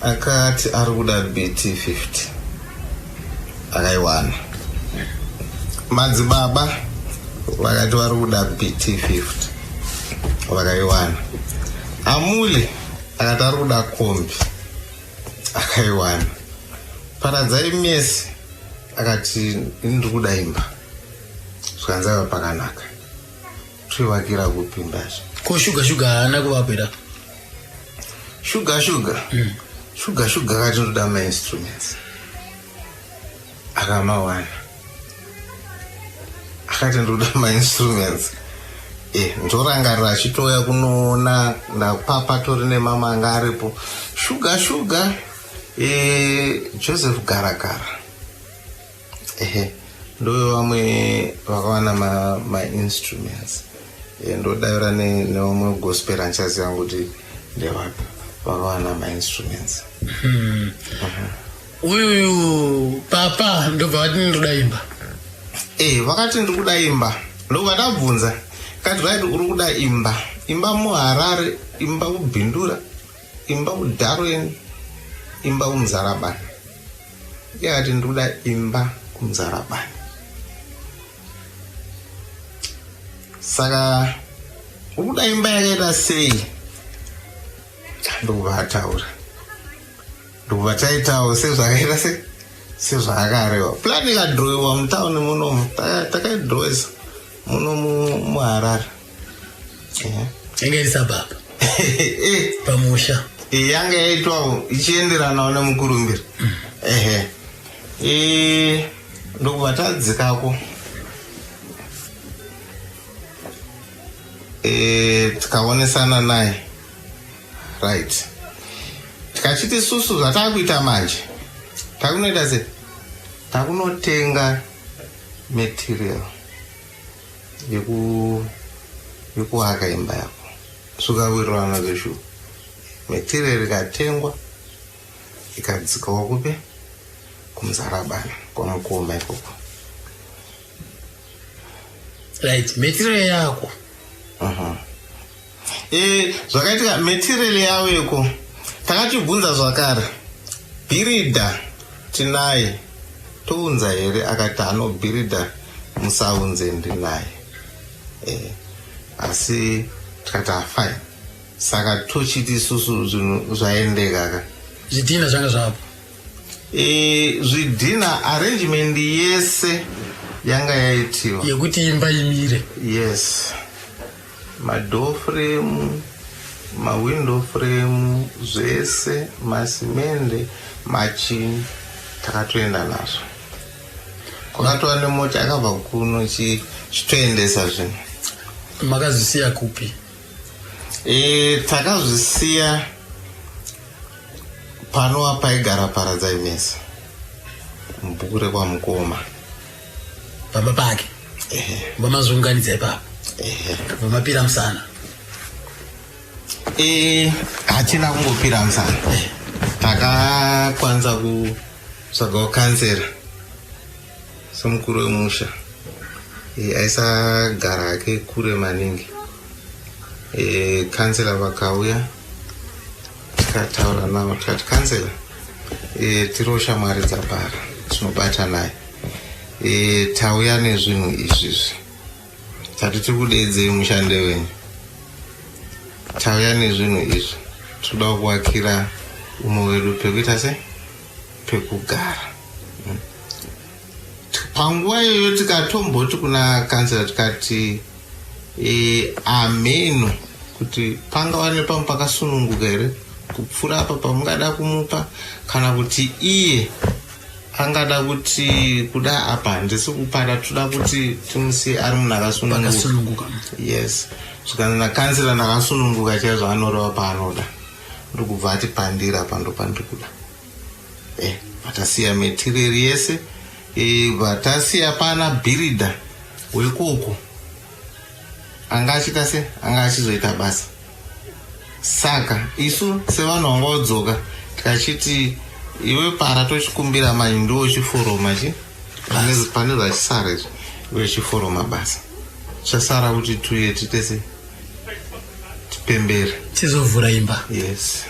akati ari kuda BT 50, akaiwana. Madzibaba vakati vari kuda BT 50, vakaiwana. Amuli akati ari kuda kombi, akaiwana. Paradzai Mesi akati ini ndiri kuda imba, zvikanzi aiwa, pakanaka, toivakira kupi imba yacho? Ko Shuga Shuga haana kuvapo here? Shuga Shuga, Shuga Shuga akati ndoda mainstruments, akamawana. Akati ndoda mainstruments e, ndorangarira achitouya kunoona ndapapa tori nemama anga aripo. Shuga Shuga e, Joseph Garakara, ehe, ndo vamwe vakawana mainstruments ma ndodavira nevamwe gospel, handichaziva kuti ndevapi vakawana mainstruments. Uyuyu papa ndobva vati ndoda imba. E, vakati ndiri kuda imba. Ndobva ndabvunza kati right, uri kuda imba, imba muHarare, imba kuBhindura, imba kuDarwen, imba kuMuzarabani? Iye akati ndiri kuda imba kuMuzarabani. Saka uri kuda imba yakaita sei? Ndokubva ataura, ndokubva taitawo sezvakaita se sezvaakareva. Plan ikadhirowiwa mutauni munomu, takaidhirowesa muno muHarare. Yanga iri suburb pamusha? Yanga yaitwawo ichienderanawo nemukurumbira, ehe. Ndokubva tadzikako, tikaonesana naye, right, tikachiti susu zvatakuita manje, takunoita se takunotenga material yekuaka imba yako. Zvikawirirana zveshuwa, material ikatengwa, ikadzikawo kupe kuMuzarabani kwamukoma ikoko. Right, material yako. Zvakaitika material yaveko, takachibvunza zvakare, builder tinaye, tounza here? Akati ano builder musaunze, ndinaye. Eh, asi tikati afine, saka tochiti isusu zvinhu zvaendeka ka. Zvidhina zvanga zvapo? E, zvidhina, arrangement yese yanga yaitiwa yekuti imba imire. Yes, madoor frame, mawindow frame, zvese, masimende, machini, takatoenda nazvo. Kwakatova nemota yakabva kuno chitoendesa zvinhu. Makazvisiya kupi? E, takazvisiya panova paigara Paradzai Mesi, mubhuku rekwaMukoma. Pamba pake vamazviunganidza ipapo, vamapira musana? E, hatina kungopira musana. Takakwanisa kutsvagawo kansera semukuru wemusha. E, aisagara hake kure maningi. E, kansela vakauya, tikataura navo, tikati, "Kansela, e, tiriwo shamwari dzapara, tinobata naye. E, tauya nezvinhu izvizvi, tati tiri kudedzei mushande wenyu. Tauya nezvinhu izvi, toda kuvakira umwe wedu pekuita se pekugara." Panguva iyoyo tikatomboti kuna kansela, tikati, e, ameno kuti pangava nepamwe pakasununguka here kupfuura apa pamungada kumupa, kana kuti iye angada kuti kuda apa handisi kupada, toda kuti timusiye ari munhu akasununguka." Akasununguka. Yes, zvikanzi nakansela, "Ndakasununguka chaizvo, anoreva paanoda." Ndikubva ati, "Pandira apa ndo pandiri kuda." Eh, vatasiya material yese. Eh, vatasiya pana bhiridha wekoko anga achiita se anga achizoita basa. Saka isu sevanhu vanga vodzoka tikachiti, "Iwe Para, tochikumbira manje, ndiwo chiforoma chi pane zvachisara izvi, iwe chiforoma basa, chasara kuti tuye tiite se tipembere." Tizovhura imba. Yes,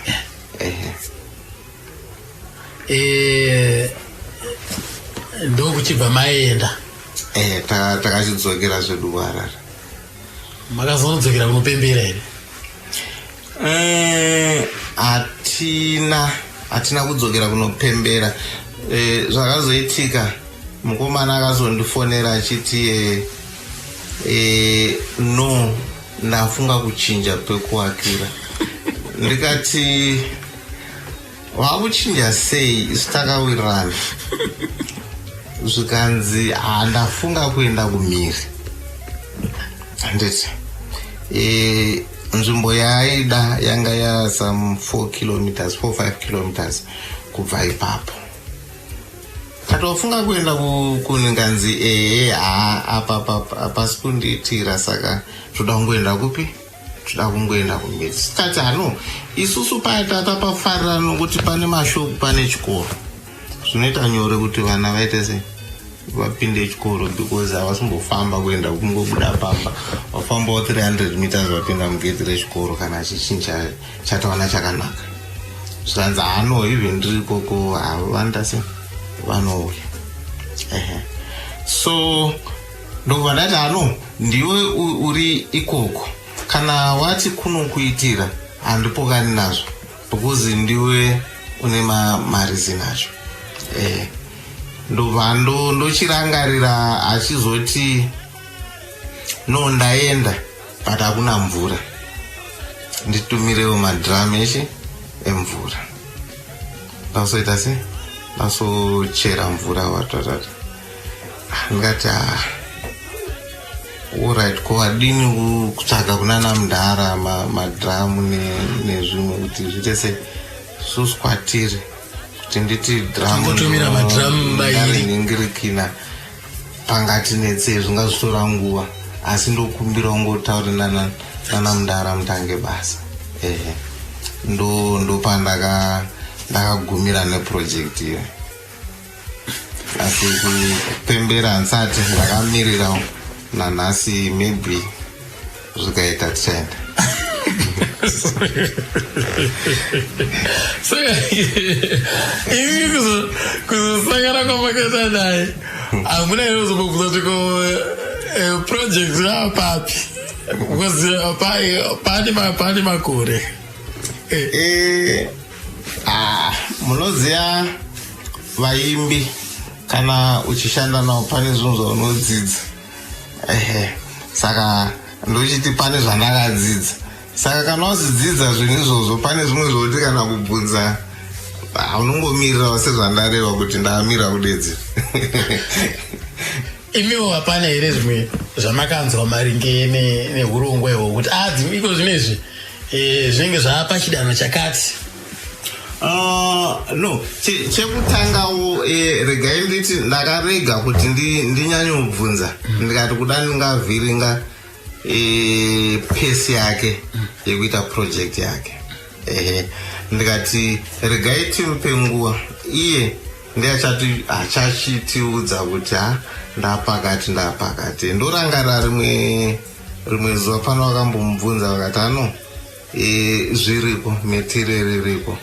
ehe. Eh, ndokuchibva maenda? Eh, takachidzokera zvedu kuHarare. Makazonodzokera kunopembera here? Eh, hatina kudzokera kunopembera. Eh, zvakazoitika, mukomana akazondifonera achiti, "No, ndafunga kuchinja pekuakira." Ndikati, "Wakuchinja sei isu takawirirana?" Zvikanzi, "Handafunga kuenda kumhiri." Handiti e, nzvimbo yaaida yanga ya some 4 kilometers, 4 5 kilometers kubva ipapo. Katofunga kuenda kuninganzi, "Ehe, ha, apa hapasi kundiitira, saka toda kungoenda kupi? Toda kungoenda kumhiri." Tikati, "Hano, isusu paya tatapafarira nokuti pane mashopu, pane chikoro, zvinoita nyore kuti vana vaite sei, vapinde chikoro, because havasimbofamba kuenda, kungobuda pamba vafambawo 300 meters, vapinda mugedhi rechikoro kana chichinja chatawana chakanaka." Zvikanzi, "Hano, even ndiri ikoko havanda se vanouya." Ehe, so ndobva ndati, "Hano, ndiwe uri ikoko, kana wati kunokuitira handipokani nazvo, because ndiwe une marizini acho." Eh, ndobva ndochirangarira achizoti, "No, ndaenda, but hakuna mvura, nditumirewo madhiramu eshe emvura." Ndasoita se ndasochera mvura watatata. Ndikati, "Ah, alright, ko wadini kutsvaga kunana mudhara madhiramu nezvimwe kuti zviite se susu kwatiri kuti nditi dhiramu Tingotumira madhiramu mairi. Ningirikina pangatinetsei, zvingazvitora nguva, asi ndokumbira ungotauri nana mudhara mutange basa." Ehe, ndo ndopandaka ndakagumira neproject iyo, asi kupembera handisati, ndakamirirawo nanhasi, maybe zvikaita tichaenda. Saka imi kuzosangana kwamakaita naye, hamuna here kuzombobvunza kuti ko Eh, project rapapi because eh, pane makore eh, ah, munoziva vaimbi kana uchishanda navo pane zvinhu zvaunodzidza ehe saka ndochiti pane zvandakadzidza saka kana wazidzidza zvinhu izvozvo pane zvimwe zvokuti kana kubvunza ah, unongomirirawo sezvandareva kuti ndamira kudedzera imiwo hapana here zvimwe zvamakanzwa maringe nehurongwa ihwo kuti ah, iko zvino izvi eh, zvinenge zvava pachidanho chakati Ah, no chekutangawo eh, regai nditi ndakarega kuti ndinyanyobvunza ndikati kuda ndingavhiringa eh, pesi yake yekuita project yake ehe ndikati regai timupe nguva iye ndiye achati achachitiudza kuti ha ndapakati ndapakati ndorangarira rimwe rimwe zuva pano vakambomubvunza vakati ano e, zviriko material iriko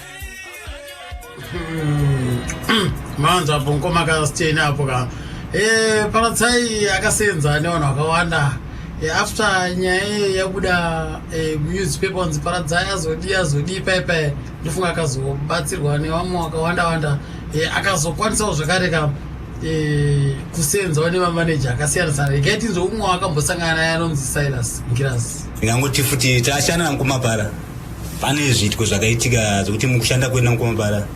Manzi apo mukoma kasiteni apo ka eh, Paradzai akasenza nevanhu vakawanda eh, after nyaya iye yabuda eh, newspaper kunzi Paradzai azodii azodii pai pai ndofunga akazobatsirwa nevamwe vakawanda wanda eh, akazokwanisawo zvakare ka eh, kusenzawo nemamaneja akasiyana siyana regai tinzwe umwe waakambosangana naye anonzi Silas Ngirazi ndingangoti futi tashanda namukoma Para pane zviitiko zvakaitika zvekuti mukushanda kwedu namukoma Para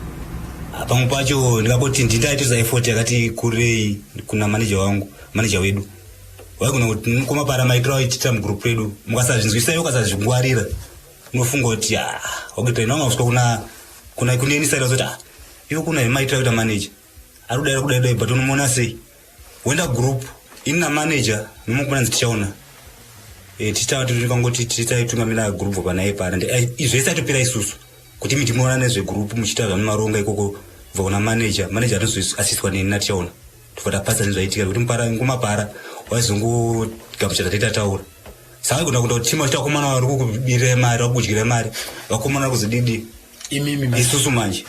ah, pamwe pacho ndingangoti ndindaitisa effort yakati kurei kuna manager wangu manager wedu waigona kuti mukoma Para maitiro aitiita mugroup redu mukasazvinzwisa iwe ukasazvingwarira unofunga kuti ah, wakuita ina ungasvika kuna kuna kuneni saira zoti ah, iwe kuna maitiro aita manager ari kudaira kudai dai but unomuona sei woenda group ini namanager nomukomana nzi tichaona eh, tichitatikangoti tichaitungamira group panaye pana eh, zvese atopera isusu kuti imi timuona nezvegroup muchiita zvamumaronga ikoko kubva kuna manager manager anozoasiswa neni natichaona tobva tapasa nezvaitika nekuti mupara ngomapara waizongogamuchira taita taura saka kuda kuda kuti chima chita vakomana vari kukubirira mari vakukudyira mari vakomana vari kuzodidi isusu manje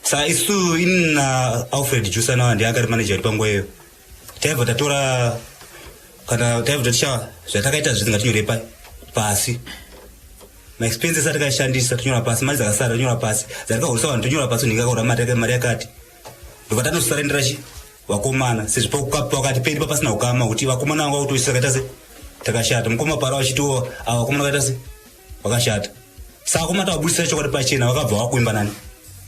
saka isu ini naalfred jusa nawa ndiye akari manager wedu panguva iyoyo taibva tatora kana taibva taticha zvatakaita zvese ngatinyore pa pasi maexpenses atakashandisa tonyora pasi mari dzakasara tonyora pasi dzatakahorisa vanhu tonyora pasi unhinga akaura mari yakati ndobva tanosarendera chi vakomana sezvo pakati pedu papasina ukama kuti vakomana vanga kutoisa kaita se takashata mukoma para vachitiwo ava vakomana kaita se vakashata saka koma tavabudisira chokwadi pachena vakabva vakuimba nani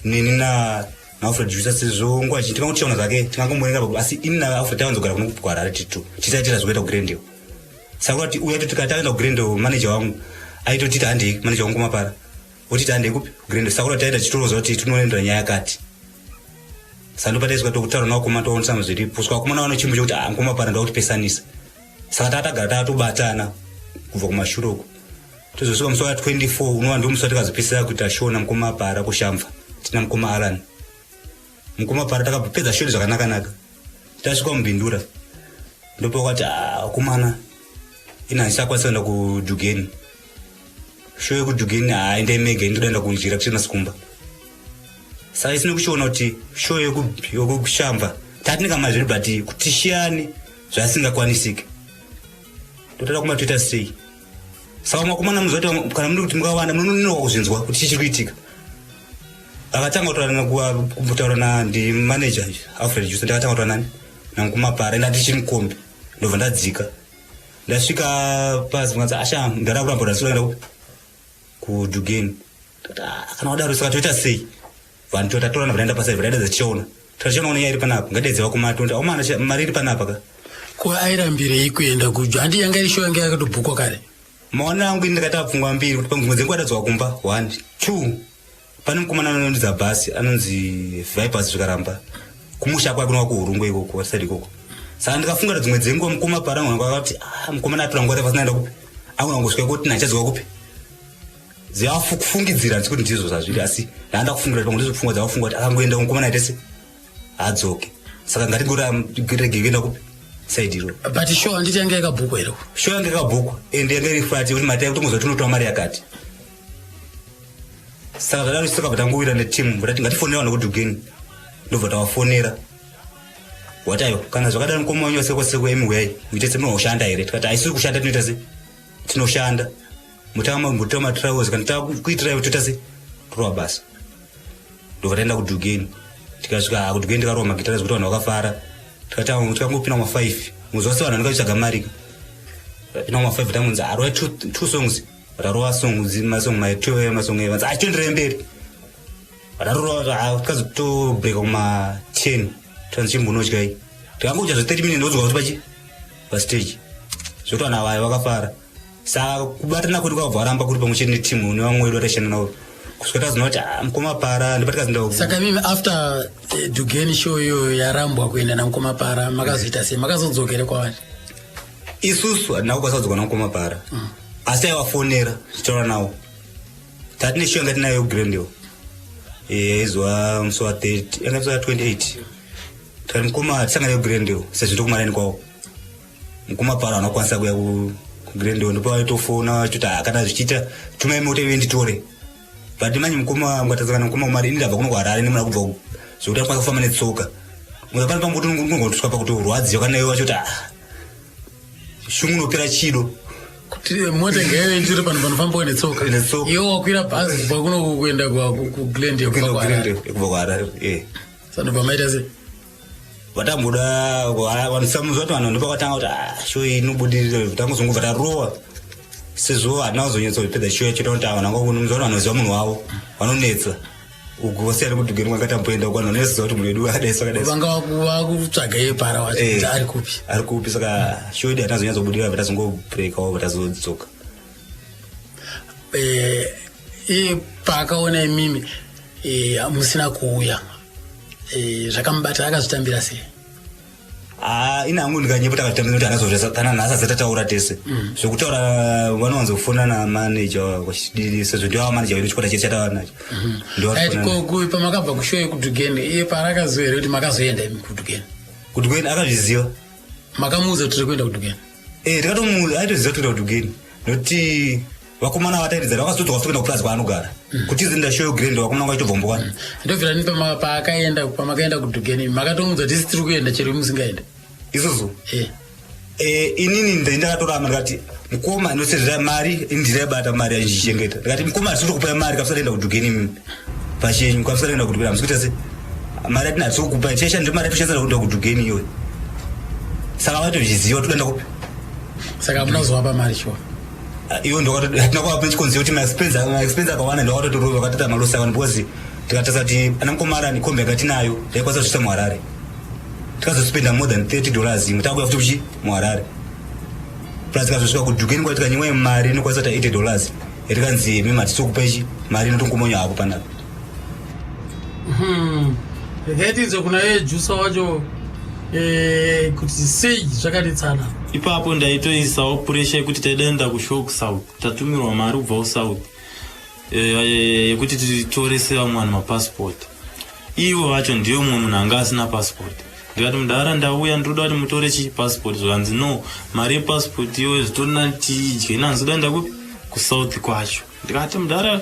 neni na naalfred jusa sezvo nguva zhinji tingangotichaona zvake tingangomuoneka asi ini naalfred tavanzogara kuno kuharare titu tisaitira zvekuenda kugrendale saka kuti uya toti takaenda kugrendale manager wangu aitotiti handei manager wangu kumapara otiti handei kupi kugrendale saka kuti taita chitoroza kuti tinoendera nyaya yakati sandopataiswa tokutaura navakoma toonesa zviripo saka vakomana vano chimbo chekuti ah mukoma para ndakutipesanisa saka tatagara tatobatana kubva kumashure uko tozosvika musi wa 24 unova ndiwo musi watikazopedzisira kuita show namukoma para kushamva tina mukoma alan mukoma para takapedza show zvakanakanaka tasvika mubindura ndopakati ah, vakomana ini handisakwanisa kuenda kujugeni show yekujugeni haaendai mega ini ndodaenda kunjira kuchena sikumba saka isina kuchiona kuti show yekushamba tatine kamari zvedu but kuti shiyane zvasingakwanisike totoda kuma toita sei saka makomana munoziva kuti kana muri kuti mukawanda munononoka kuzvinzwa kuti chii chiri kuitika akatanga kutaura na ndi manager alfred juse ndakatanga kutaura nani namukumapara enda ndichiri mukombi ndobva ndadzika ndasvika pasi mukadzi asha ndada kuramba ndasvika kupi kudugeni ah, kana wadaro saka toita sei vanhu totatorana vadaenda pasai vadaida tichaona tikachiona ona iri panapa ngadaidze vakomana tonti akomana mari iri panapa ka ko airambirei kuenda kujo handi yanga iri sho yanga yakatobhukwa kare maona angu ini ndakaita pfungwa mbiri kuti pamwe dzenguva ndadzoka kumba one two pane mukomana anondidza bhasi anonzi vipers zvikaramba kumusha kwake kunova kuhurungwe ikoko vasati ikoko saka ndikafunga kuti dzimwe dzenguva mukoma parangu akati ah, mukomana atora nguva refu asina enda kupi agona kungosvika kuti nachadzoka kupi dzeafukufungidzira handisi kuti ndizvo zvazviri asi ndaanda kufungira pamwe ndizo pfungwa dzavafunga kuti akangoenda mukomana aite se adzoke saka ngatingorege kuenda kupi saidi iro but show handiti yanga yakabhukwa here show yanga yakabhukwa and yanga iri flat yekuti mari yakutongoziva kuti unotora mari yakati saka zvadaro saka tangowira neteam vatati ngatifonera vanhu kudugeni ndobva tavafonera Wati aiwa, kana zvakadaro mukoma wenyu wasekwa imi huyai muite semunoshanda here? Tikati haisiri kushanda, tinoita se tinoshanda mutanga mbotora matravels, kana takuitirai toita se torova basa. Ndobva taenda kuDhugeni, tikasvika kuDhugeni tikarova magitara zvekuti vanhu vakafara. Tikati tikangopinda kuma5 muzuva se vanhu vanenge vachitsvaga mari ka. Tapinda kuma5, tangonzi arova two songs, vatarova song masong maitwo masong evanzi achitoenderera mberi, vatarova tikazotobreaka kuma10, tikanzi chimbonodyai. Tikangodya zve 30 minutes, ndodzoka kuti pachi pastage zvekuti vanhu ava vakafara. Saka kubatana kwedu kwakabva waramba kuri pamwe chete netimu nevamwe vedu vataishanda navo kusvika tazoona kuti ah, mukoma Para ndipo Saka imimi after Dugeni show iyoyo yarambwa kuenda namukoma Para, makazoita sei? Makazodzokere kwavari? Isusu hatina kukwanisa kudzoka namukoma Para, asi taivafonera tichitaura navo. Tati neshow yanga tinayo Glendale, yaizwa musi wa 30, yanga musi wa 28. Tikati mukoma tisangane kuGlendale sezvo tokumarani kwavo. Mukoma Para anokwanisa kuya kuGlendale, ndipo vaitofona vachitoti, "Ah, kana zvichiita tumai mota ive nditore." But manje mukoma mukatasangana mukoma Umari, ini ndabva kuno kuHarare nemuna kubva uku zvekuti akwanisa kufamba netsoka pane pambuti unogona pakuti urwadziwa kana iwe wachoti, ah, shungu unopera chido. Kuti mota ngaive ndiri pano panofambiwa netsoka, iwe wakwira bhazi kubva kuno kuenda kuGlendale kubva kuHarare. Kubva kuHarare, eh. Sanobva maita sei? Vatamboda vanosamuza kuti vanhu ndopakatanga kuti, ah, show iyi inobudirira. Tangozongobva tarowa sezvo hatina kuzonyatsopedza show yacho, takuti vanhu vangomuza vanoziva munhu wavo vanonetsa uku vasiyana kuDhugeni kwakatamboenda uku vanhu vanoziva kuti munhu wedu akadai akadai. Vanga vakutsvaga iye Para wacho kuti ari kupi. Ari kupi. Saka show yedu hatina kuzonyatsobudirira, tazongobreakawo, tazodzoka. Iye paakaona imimi musina kuuya, zvakamubata, akazvitambira sei? Ah, ina hangu ndikanyepo takatambira kuti anazozvesa kana nhasi asati ataura tese zvekutaura. Vanowanzofona namanager kwachididi sezvo ndivo manager wedu, chikwata chedu chatava nacho. Ndivo Aiti varikufona. Pamakabva kushow yekuDhugeni, iye paarakaziva here kuti makazoenda imi kuDhugeni? KuDhugeni akazviziva. Makamuudza kuti tiri kuenda kuDhugeni? Eh, tikatomuudza, aitoziva kuti kuenda kuDhugeni nokuti vakomana vatairidza vakazotodzoka futi kuenda kupurazi kwaanogara kuti izinda show yeGlendale, vakomana vachitobva Ndobvira ni paakaenda, pamakaenda kuDhugeni, makatomuudza kuti isi tiri kuenda chero musingaenda? Isusu? Eh, inini ndakatoramba, ndikati mukoma inosezera mari, ini ndiraibata mari yandichichengeta. Ndikati mukoma hatisi kutokupai mari kabisa, taenda kuDhugeni imimi pachenyu kabisa, taenda kuDhugeni hamusi kuita se mari yatina hatisi kukupai, tichashanda mari yatishandisa kuenda kuDhugeni iyoyo. Saka vatozviziva toenda kupi. Saka hamuna kuzovapa mari shuwa? Iwo hatina kuvapa chikonzero kuti maexpense akawanda, ndokatotorova vakatoita malosi akawanda because tikatarisa kuti ana mukomarani kombi yakatinayo taikwanisa kusvitsa muHarare, tikazospenda more than $30 imwe takuya futi kuchi muHarare, plus tikazosvika kuDhukeni kwa tikanyimwa mari inokwanisa kuita $80, yatikanzi mimi hatisi kupa ichi mari inotongomonya hako panapa. Regai tinzwe kuna iye Jusa wacho kuti sei zvakanetsana. Ipapo ndaitoisawo puresha yekuti taidaenda kushow kuSouth, tatumirwa mari kubva kuSouth yekuti titorese vamwe vanhu mapasipoti. Ivo vacho ndiyo mumwe munhu anga asina pasipoti. Ndikati mudhara, ndauya ndinoda kuti mutore chi pasipoti. Zvikanzi no, mari yepasipoti iyoyo zvitori tidye, ina handisi kudaenda kupi kuSouth kwacho. Ndikati mudhara,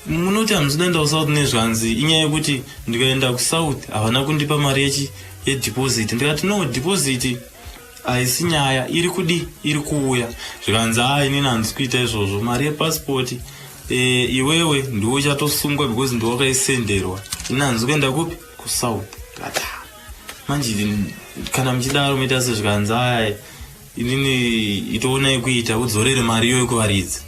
munoti handisi kudaenda kuSouth nezvanzi inyaya yekuti ndikaenda kuSouth havana kundipa mari yechi yedeposit. Ndikati no, deposit haisi nyaya, iri kudi iri kuuya. Zvikanzi a inini handisi kuita izvozvo, mari yepasipoti iwewe ndiwe uchatosungwa because ndiwe wakaisenderwa, ini handisi kuenda kupi kuSouth. Ndikati, "Ah, manje kana muchidaro muita sezvikanzi aya inini itoonai kuita udzorere mari iyoyo kuvaridzi,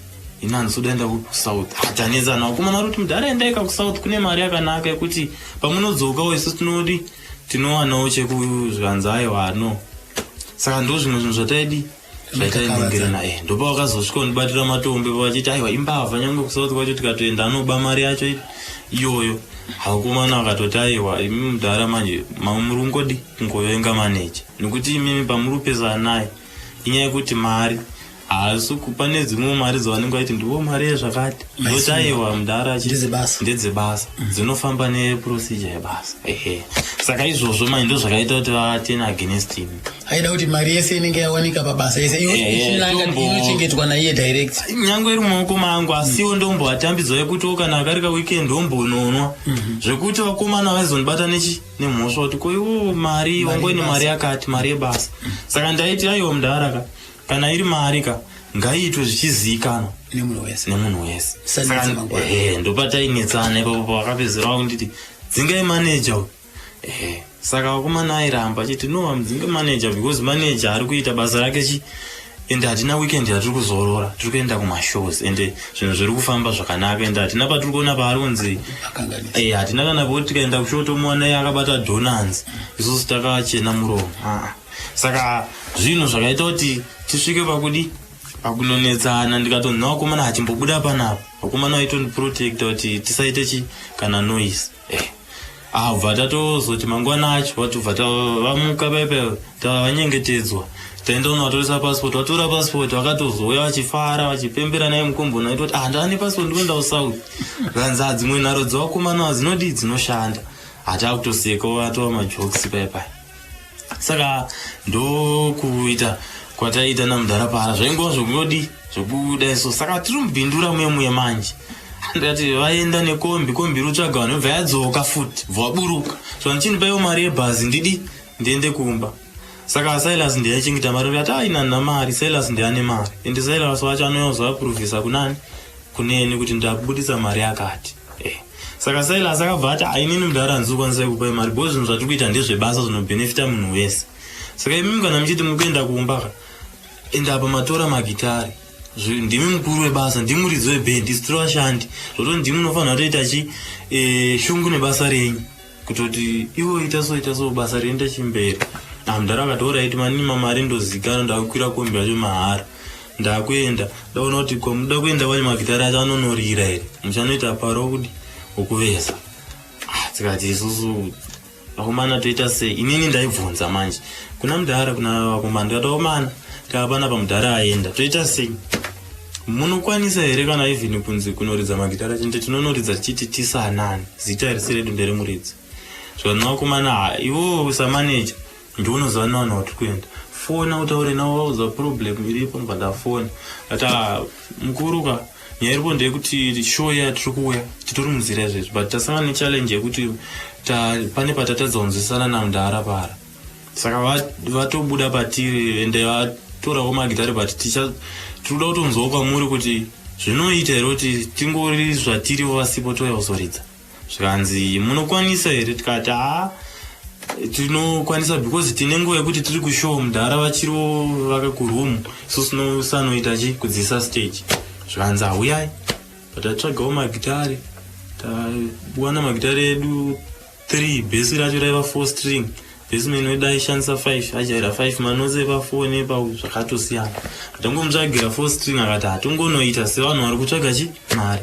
ini handisi kudaenda kuSouth." Hatanetsana, vakomana vari kuti mudhara endaika kuSouth, kune mari yakanaka yekuti pamunodzokawo isu tinodi tinowanawo chekuzvikanzi aiwa no. Saka ndo zvimwe zvinhu zvataidi zvatainingirirana. Ndopa vakazosvika kundibatira matombe vachiti aiwa imbavha, nyange kuSouth kwacho tikatoenda anoba mari yacho iyoyo. Vakomana vakatoti aiwa imi mudhara manje muri kungodi kungovenga maneja nekuti imimi pamuri kupesana naye inyaya yekuti mari. Haasi pane dzimwe mari dzavanenge vaiti ndiwo mari yezvakati, ndoti aiwa mudhara, ndedzebasa, dzinofamba neprocedure yebasa. Ehe, saka izvozvo manje ndo zvakaita kuti vatene against him. Aida kuti mari yese inenge yawanika pabasa yese ichinanga inochengetwa naiye direct. Nyange iri mumaoko mangu, asiwo ndombovatambidzwa yekutiwo kana akari kaweekend ndombononwa, zvekuti vakomana vaizondibata nechi nemhosva kuti ko iwo mari wangoine mari yakati, mari yebasa. Saka ndaiti aiwa mudhara ka, kana iri mari ka, ngaiitwe zvichizivikanwa nemunhu wese. Nemunhu wese. Usanetsa mangwana. Ehe, ndopatainetsana ipapo, pavakapedzera vakunditi dzingai manager uyu. Ehe, saka vakomana airamba achiti no, hamudzinge manager because manager ari kuita basa rake chi, ende hatina weekend yatiri kuzorora, tiri kuenda kumashows, ende zvinhu zviri kufamba zvakanaka, ende hatina patiri kuona paari kunzi hatina kana poti tikaenda kushow tomuwana iye akabata donans, isusu takachena muromo. Ah. Saka zvinhu zvakaita kuti tisvike pakudi pakunonetsana, ndikatonzi vakomana achimbobuda panapa, vakomana vaitondiprotecta kuti tisaite chi kana noise. Abva tatozoti mangwana acho vatobva vamuka paipa, tavanyengetedzwa, taenda kunovatoresa passport. Vatora passport, vakatozouya vachifara, vachipembera naye mukomboni, vaitoti, ah, ndava nepassport, ndikuenda kuSouth. Kanzi dzimwe nharo dzevakomana dzinodii, dzinoshanda. Hatakutoseka, vatova majokes paipai. Saka ndokuita kwataiita namudhara Para, zvaingova zvokungodi zvokudai so. Saka tiri mubhindura muye muye manje, ndikati vaenda nekombi, kombi iri kutsvaga vanhu, bva yadzoka futi, bva waburuka. So ndichinipaiwo mari yebhazi ndidi ndiende kumba. Saka Silas ndiye aichengeta mari. Ndikati ainana mari, Silas ndiye ane mari, ende Silas wacho anouya kuzoapuruvhisa kunani, kuneni, kuti ndabudisa mari yakati. Saka Silas akabva ati, ainini mudhara, handisi kukwanisa kupai mari because zvinhu zvatiri kuita ndezvebasa zvinobhenefita munhu wese. Saka imimi kana muchiti muri kuenda kumba ka, ende apa matora magitari, ndimi mukuru webasa, ndimi muridzi webhendi, isu tiri vashandi, zvoto ndimi munofanira kutoita chi shungu nebasa renyu, kutoti iwo ita so, ita so, basa riende chimberi. Mudhara akati alright, manima mari ndozikana, ndakukwira kombi yacho mahara, ndakuenda. Ndaona kuti kwamuda kuenda kwacho magitari acho anonorira here, muchanoita paro kudi wokuveza. Ah, tikati isusu vakomana toita sei? Inini ndaibvunza manje kuna mudhara, kuna vakomana, ndikati vakomana, takapana pamudhara aenda, toita sei? Munokwanisa here kana even kunzi kunoridza magitari chinde tinonoridza tichiti tisanani, zita risi redu nderemuridzi. Zvikanzi vakomana, iwowo samanager ndiunoziva nevanhu vatiri kuenda, fona utaure navo, vaudza problem iripo. Ndobva ndafona, ati, "Ah, mukuru ka, nyaya iripo ndeyekuti show yatiri kuuya titori munzira izvezvi, but tasangana nechallenge yekuti pane patatadza kunzwisisana namudhara Para, saka vatobuda patiri ende vatorawo magitari, but ticha tiri kuda kutonzwawo kwamuri kuti zvinoita here kuti tingori zvatirivo vasipo touya kuzoridza." Zvikanzi munokwanisa here? Tikati haa, tinokwanisa because tine nguva yekuti tiri kushow mudhara vachiriwo vakakurumu, isusu tinosanoita chi kudzisa stage. Zvikanzi hauyai. Patatsvagawo magitari, tawana magitari edu 3, bhesi racho raiva 4 string, bassman wedu aishandisa 5, ajaira 5, manotes epa 4 nepa zvakatosiyana. Tangomutsvagira 4 string, akati hatongonoita sevanhu vari kutsvaga chi mari.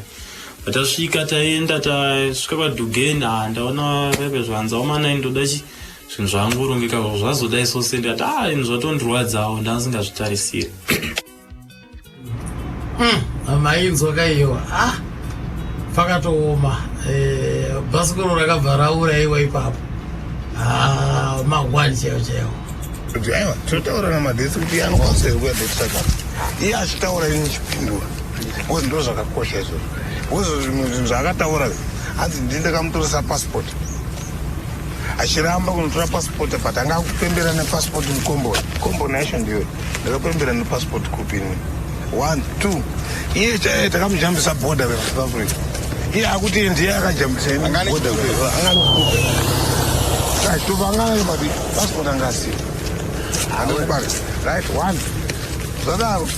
Patasvika, taenda, tasvika padhugen, ah, ndaona pepe zvanzi aomana, ndoda chi zvinhu zvangorongeka zvazodai so se. Ndikati ah, zvinhu zvatondirwadzawo, ndandisingazvitarisiri. Mainzwa kaiwa? Ah, pakatooma. Bhasikoro rakabva raurayiwa ipapo. Ah, magwani chaiwo chaiwo. Kuti aiwa, tinotaura namadhesi kuti iye anokwanisa here kuya ndotsvaka, iye achitaura, ini chipindura, because ndo zvakakosha izvozvo, because zvimwe zvinhu zvaakataura, hanzi ndini ndakamutoresa passport, achiramba kunotora passport, but anga akupembera nepassport mukomboni. Komboni yacho ndiyo ndakapembera nepassport kupi ini? One two, iye chaiye takamujambisa bhodha reSouth Africa, iye akuti ndiye akajambisa ini bhodha, anga tobangana, but passport anga asina andikubata. Right, one. Zvadaro,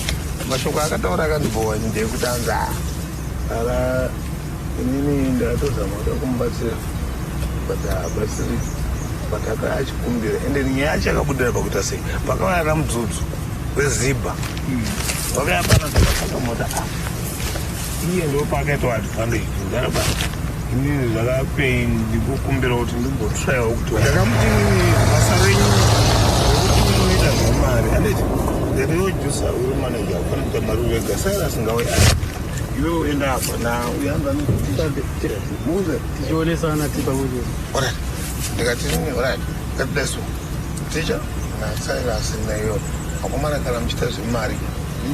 mashoko akataura akandibhowa ndeyekuti anzi ara inini ndatozama kuda kumubatsira, but haabatsiriki, but akaya achikumbira. Ende nyaya yacho yakabudira pakuita sei? Pakauya namudzudzu wezibha, vakaya pana mota, iye ndo paakaitwa advantage. Ndaraba inini zvakapei, ndikukumbira kuti ndimbotsvayawo kuti ndakamuti inini basa renyu rekuti munoita. Takuita zvemari anditi then iwe jusa uri manager ufana kuita mari wega Cyrus ngawe iwe uenda apa na uyanza muze tichionesana tipa kuti alright ndikati nini alright ngatideso ticha na Cyrus naiyo akomana kana muchiita zvemari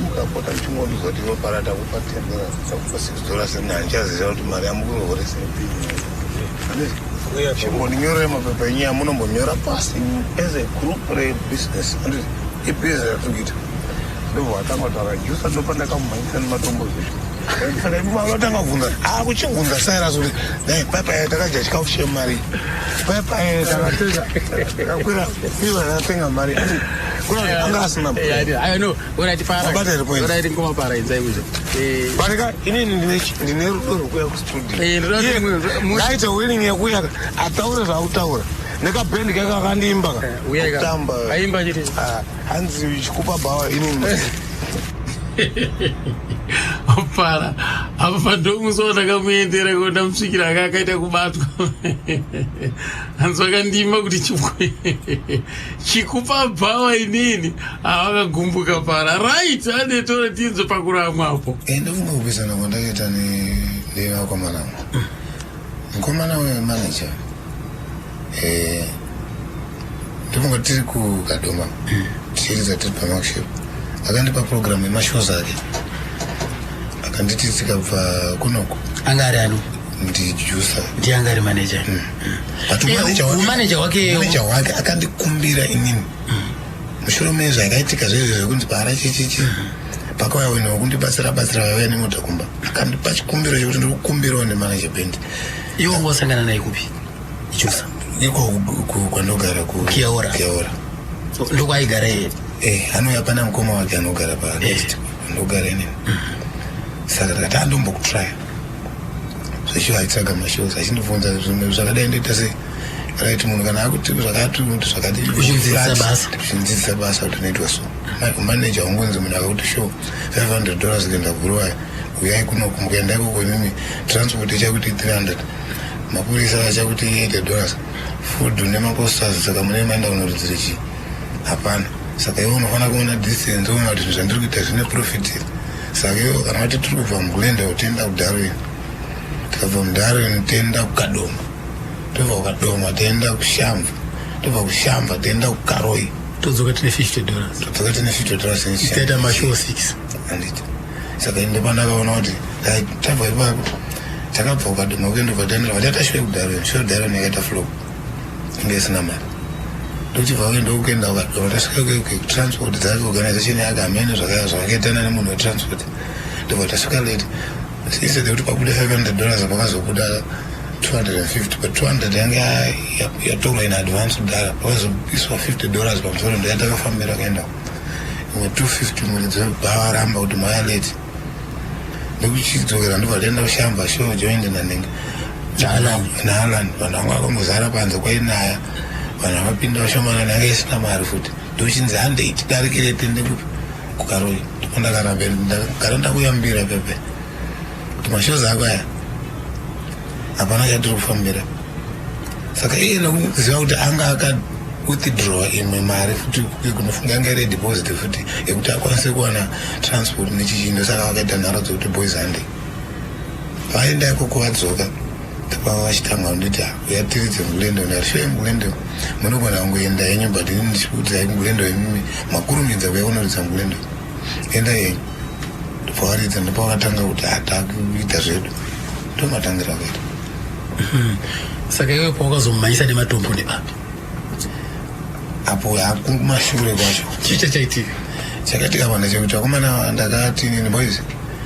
mukapota muchingondiudza kuti iwe para takupa 10 dollars takupa 6 dollars ini handichaziva kuti mari yamukurohoresa chimbondinyorere mapepa enyu amunombonyora pasi as a group rebusiness anditi ibusiness ratiri kuita ndobva watanga kutaura jusa ndopa ndakamumhanyisa nematombo zvezvo saka ivo vatanga kubvunza akuchibvunza Cyrus kuti dai paipai takadya chikafu chemari paipai takakwira ivo takatenga mari kuna anga asina Wabata here point? ngoma para inzai kuzo barika inini ndine rudo rwekuuya kustudio ndinoda kuti ngaite willing yekuuya ataure zvaakutaura nekabhendi kake akandiimba ka uyai ka. kutamba Aimba chete. Ah, hanzi chikupa bhawa inini Para apa ndomusi wandakamuendera ko ndamusvikira aka akaita kubatwa hanzi vakandima kuti chikupa bhawa inini avakagumbuka para right anetore tinzwe pakuramwapo Ndofunga kupesana kwandakaita nevakomana mukomana wemanager ndofunga tiri kukadoma tichiridza tiri pamakship akandipa program yemashows ake akanditi tikabva kunoko anga ari ano ndijusa ndiye anga ari manager But manager wake- manager wake manager wake akandikumbira inini mushure mezvakaitika zvezvo zvekunzi para chichichi pakauya vanhu vakundibatsira batsira vaiuya nemota kumba akandipa chikumbiro chekuti ndiri kukumbirawo nemanager band iwe wanga wasangana naye kupi jusa iko kwandogara Kiaora. kukiaora ndokwaigara iye Eh, anouya pana mukoma wake anogara panext ndogara inini saka ndakati andombokutraya zveshuwa aitsvaga mashows achindibvunza zvimwe zvakadai ndoita sei right munhu kana akuti zvakati kuti zvakati Uchimudzidzisa basa. uchimudzidzisa basa kuti unoitwa so manager wangunzi munhu akakuti show 500 dollars kuenda kuruwaya uyai kunoku mukaenda ikoko imimi transport ichakuti 300 mapurisa achakuti 80 dollars food nemaposters saka mune maenda kunoridzire chii hapana saka iwe unofanira kuona distance uona kuti zvinhu zvandiri kuita zvine profit here saka iwe kana vati tiri kubva muglendale toenda kudarwin tikabva mudarwin toenda kukadoma tobva kukadoma toenda kushamva tobva kushamva toenda kukaroi todzoka tine 50 dollars todzoka tine 50 dollars taita mashow 6 anditi saka ende pandakaona kuti dai tabva ipapo takabva kukadoma kuendobva taendera vataita show yekudarwin show yekudarwin yakaita flop inge isina mari ndochibva kuenda kuenda kukadoma tasvika kutransport dzake organization yake hamene zvakaitana nemunhu wetransport ndobva tasvika late instead yekuti pabude 500 dollars pakazobuda 250 but 200 yange yatorwa in advance kudhara pakazoiswa 50 dollars pamusoro ndoyatakafambira kuenda imwe 250 muridzi webhawa ramba kuti mauya late nekuchidzokera ndobva taenda kushamba show joined nanenge naalan vanhu vanga vakangozara panze kwainaya vanhu vakapinda vashomanana yanga isina mari futi ndochinzi handei tidarikire tiende kupi kukaroi ndopandakaramba ndagara ndakuyambira pepe kuti mashows ako aya hapana chatiri kufambira saka iye nekuziva kuti anga aka withdraw imwe mari futi kunofunga yanga iri deposit futi yekuti akwanise kuwana transport nechichindo saka vakaita nharo dzekuti boys handei vaenda ikoko vadzoka ndopava vachitanga kunditi uyatiridze muglendo ndati sure muglendo munogona kungoenda henyu but ini ndichikuudzai muglendo imimi makurumidza kuya kunoridza muglendo enda henyu ndopavaridza ndopavakatanga kuti hatakuita zvedu ndomatangira kuita saka iwe pawakazomumhanyisa nematombo nepapi apo hakumashure kwacho chii chachaitika chakaitika pano chekuti vakomana ndakati nini boys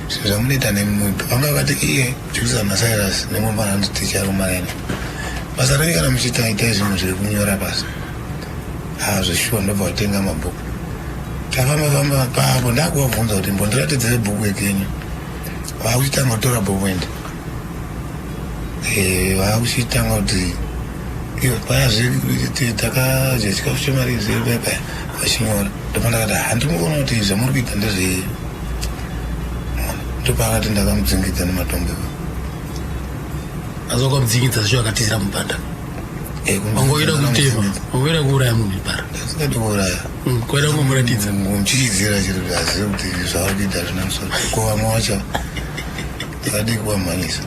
zvinhu zvamunoita nemunhu vanga vakati iye jusa nacyrus nemumba anzi ticharumarene basa renyu kana muchiita itai zvinhu zviri kunyora pasi ah zveshuwa ndobva watenga mabhuku tafamba famba papo ndakuvabvunza kuti mbondiratidzire bhuku yekenyu vakuchitanga kutora bhuku vakuchitanga kuti iyo paya takadya chikafu chemari zve paya vachinyora ndopandakati handinoona kuti zvamuri kuita ndezvei ndopakati ndakamudzingidza nematombo asi wakamudzingidza zvacho akatizira mubhanda Wangoida kutema, wangoida kuuraya munhu para. Ndisingadi kuuraya. Kuida kungomuratidza. Muchichidzira chiri kuti azive kuti zvaari kuita hazvina musoro. Ko vamwe vacho ndakadii kuvamhanyisa.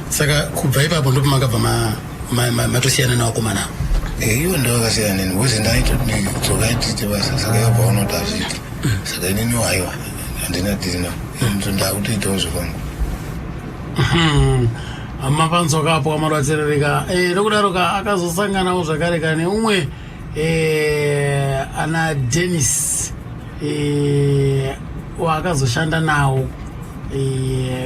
Saka kubva ipapo ndipo makabva matosiyana nevakomana ava. Ivo ndo vakasiyana neni because ndaitoti dzokai tiite basa saka ivo pavanoti hazviiti. Saka inini haiwa handina dhiri navo. Ini ndakutoitawo zvekwangu. Mapanzwa apo amarwatirereka nokudaro ka akazosanganawo zvakare ka neumwe ana Dennis waakazoshanda nawo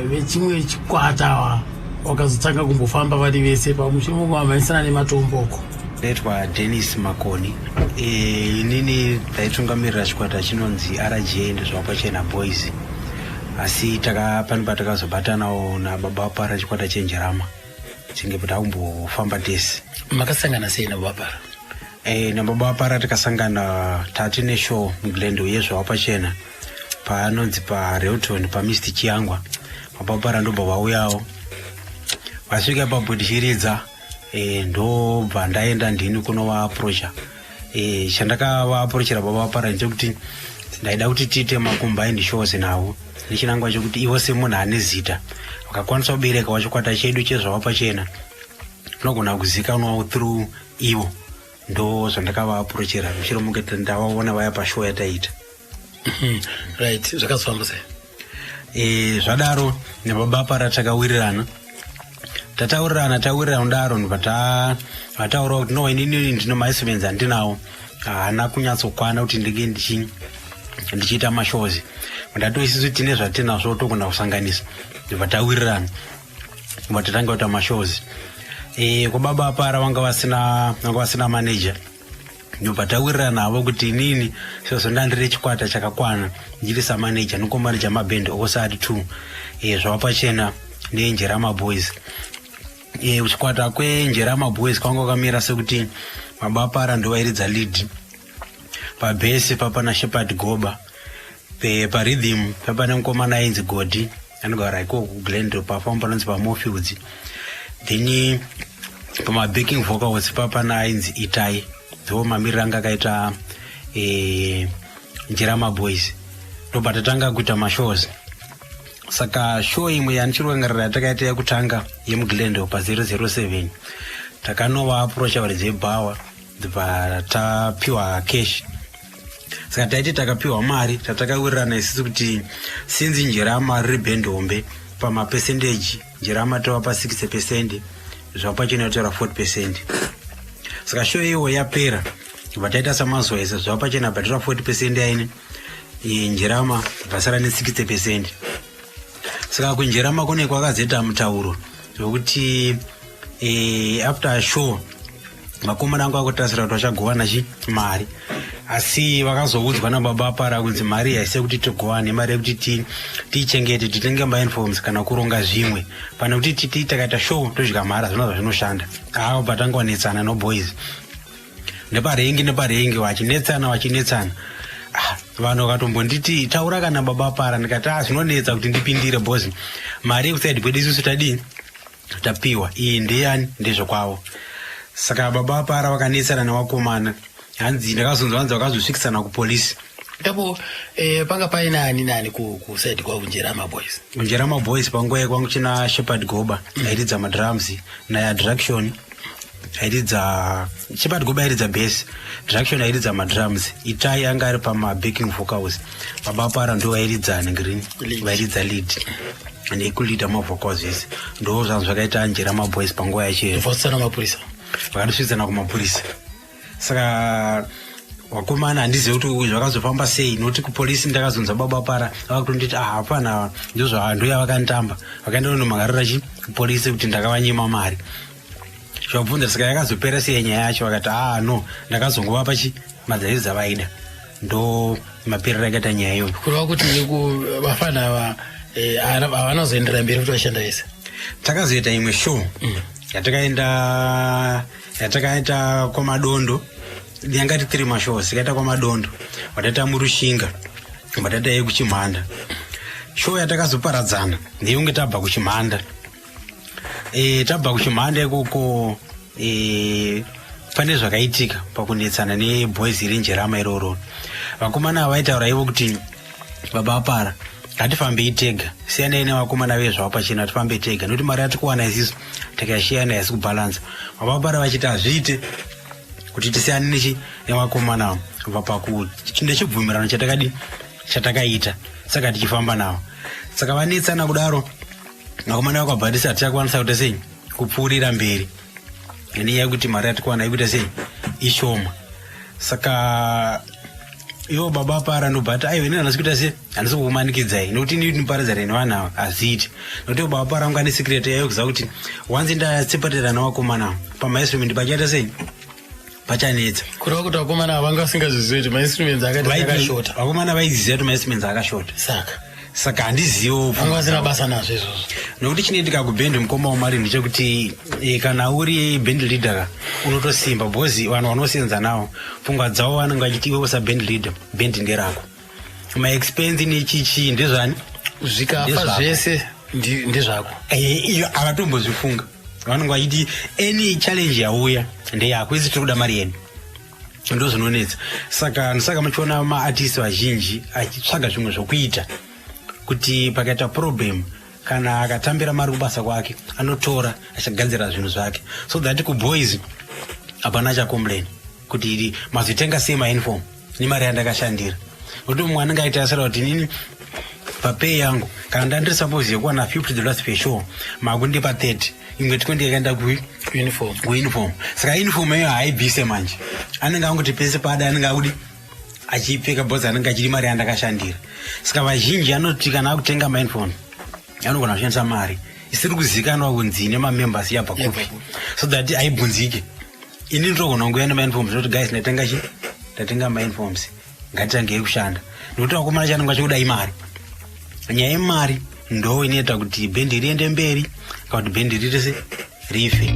vechimwe chikwata wa wakazotanga kumbofamba vari vese pamuchimuvamhanyisana nematomboko. Ndaitwa Dennis Makoni. Inini ndaitungamirira chikwata chinonzi RGA ndezvawapachena Boys, asi pane patakazobatanawo nababa Para chikwata chenjerama chinge takumbofamba tese. Makasangana sei nababa Para? Nababa Para tikasangana tati neshow muGlendale yezvawapachena panonzi paRelton paMr Chiyangwa. Baba Para ndobva vauyawo, vasvika ipapo tichiridza, ndobva ndaenda ndini kunovaapproacha. Chandakavaapproachera baba Para ndechekuti ndaida kuti tiite macombined shows navo nechinangwa chekuti ivo semunhu ane zita vakakwanisa kubereka chikwata chedu chezvawapachena tinogona kuzikanwawo through ivo. Ndo zvandakavaapproachera mushure munge ndavaona vaya pashow yataita. Right, zvakazofamba sei? Zvadaro nababa Para takawirirana, tataurirana, tawirirana kudaro ndobva vataurawo kuti no, inini ndino mainstruments andinawo haana kunyatsokwana kuti ndinge ndichiita mashows. Ndati isusu tine zvatinazvo togona kusanganisa. Ndobva tawirirana, ndobva tatanga kuita mashows. Kwababa Para vanga vasina manager. Ndobva tawirirana navo kuti inini sezvo ndandiri chikwata chakakwana ndiri samanager nokomanager mabhendi ose ari two, zvava pachena nenjerama Boys. Chikwata kwenjerama Boys kwanga kwakamira sekuti baba Para ndovairidza lead, pabass papana Shepard Goba, parhythm papane mukomana ainzi Godi anogara ikoko kuGlendale pafamu panonzi paMofields, then pamabacking vocals papana ainzi Itai. Ndo mamiriro anga akaita Njerama Boys. Ndobva tatanga kuita mashows. Saka show imwe yandichiri yatakaita yekutanga yemuGlendale pa007 takanova approacha varidzi vebhawa, ndobva tapiwa cash. Saka taiti takapiwa mari, tatakawirirana isusu kuti sinzi Njerama riri bhendi hombe, pamapercentage Njerama tova pa60%, zvapachena tora 40%. Saka show iwo yapera, bva taita samazuva ese, zvapachena bva tora 40% yaini Njerama, bvasara ne60%. Saka kunjerama kune kwakazoita mutauro wekuti after show vakomana vangu vakutasira kuti vachagovana chi mari, asi vakazoudzwa nababa Para kunzi mari haisi yekuti tigovane, mari yekuti tiichengete titenge mauniforms kana kuronga zvimwe, pane kuti titi takaita show todya mari. Hazvina zvazvinoshanda. Avo patanga vanetsana noboys neparengi neparengi, vachinetsana vachinetsana. Ah, vanhu vakatombonditi taura kana baba Para, ndikati a zvinonetsa kuti ndipindire because mari yekusaidi kwedu isusu tadii tapiwa iyi ndeyani, ndezvekwavo. Saka baba Para vakanetsana nevakomana, hanzi ndakazonzwa hanzi vakazosvikisana kupolisi. Ipapo panga paina ani nani kusaidi kwavo Njerama Boys? Njerama Boys panguva yekwangu china Shepard Goba airidza madrums, naAdraction airidza. Shepard Goba airidza bass, Draction airidza madrums, Itai anga ari pamabacking vocals, baba Para ndo vairidza green, vairidza lead nekuleada mavocals ese. Ndo zvanhu zvakaita Njerama Boys panguva yacho. Vasana mapurisa? Vakatosvitsana kumapurisa. Saka vakomana handizivi kuti zvakazofamba sei, nokuti kupolisi ndakazonzwa baba Para vakutonditi ah, hapana, ndoya vakanditamba, vakaenda kunomhangarira chi kupolisi kuti ndakavanyima mari. Zvabvunza saka yakazopera sei nyaya yacho, vakati ah no, ndakazongovapa chi madzaizi dzavaida. Ndo maperero akaita nyaya iyoyo. Kureva kuti vafana ava havanozoenderera mberi kuti vashanda vese? Takazoita imwe show yatakaenda, yatakaita kwamadondo. Yanga ti three mashows, tikaita kwamadondo, vataita murushinga, vataita yekuchimhanda. Show yatakazoparadzana ndeyunge tabva kuchimhanda. E, tabva kuchimhanda ikoko e, pane zvakaitika pakunetsana neboys renjerama iroro. Vakomana ava vaitaura ivo kuti baba apara ngatifambei tega, siyanai nevakomana vezvavo pachena, tifambe tega nekuti mari yatikuwana isisu tikashiyana haisi kubhalansa. Baba apara vachiti hazviite kuti tisiyane nechi nevakomana ava kubva pakunechibvumirano chatakadi chatakaita, saka tichifamba navo. Saka vanetsana kudaro, vakomana vakabhadhisa, hatichakwanisa kuita sei kupfuurira mberi nenyaya yekuti mari yatikuwana ikuita sei ishoma. Saka ivo baba para ndobva aiwa, ini handisi kuita se handisi kukumanikidzai nekuti ini ndinoparadzana nevanhu ava hazviiti, nekuti ivo baba para vanga nesecret yayo kuziva kuti wanzi ndaseparata nevakomana ava pamainstrument pachaita sei pachanetsa. Kureva kuti vakomana ava vanga vasingazvizivi kuti mainstruments akati akashota? Vakomana vaiziva kuti mainstruments akashota. Saka handizivo. Vanga vasina basa nazvo izvozvo. Nokuti chinoitika kubhendi, mukoma wamari, ndechekuti kana uri band leader ka unotosimba because vanhu vanosenza navo pfungwa dzavo vanenge vachiti iwe usa band leader, bhendi nderako, maexpense nechichii ndezvani. Zvikafa Ndezvako. zvese ndezvako. Iyo havatombozvifunga, vanenge vachiti any challenge yauya ndeyako, isi tiri kuda mari yedu. Ndo zvinonetsa. Saka ndosaka muchiona maartist vazhinji achitsvaga zvimwe zvokuita kuti pakaita problem, kana akatambira mari kubasa kwake anotora achagadzira zvinhu zvake, so that kuboys hapana achacomplain kuti iri mazotenga sei mauniform nemari yandakashandira, nokuti mumwe anenge aita asara kuti inini papay yangu kana ndandiri suppose yekuwana $50 per show, makundipa 30, imwe 20 yakaenda kuuniform. Kuuniform. Saka uniform iyo haaibvise manje, anenge angoti pese paada anenge akudi achipfeka bhozi, anenge achidi mari yandakashandira. Saka vazhinji anoti kana akutenga mauniform anogona kushandisa mari isiri kuzikanwa kunzi nemamembers yabva kupi, so that haibvunzike. Ini ndinogona kunguya nemauniforms noti guys, ndatenga chi ndatenga mauniforms, ngatitangei kushanda, nekuti vakomana chanenge vachikuda imari. Nyaya yemari ndo inoita kuti bhendi riende mberi kana kuti bhendi riite se rife.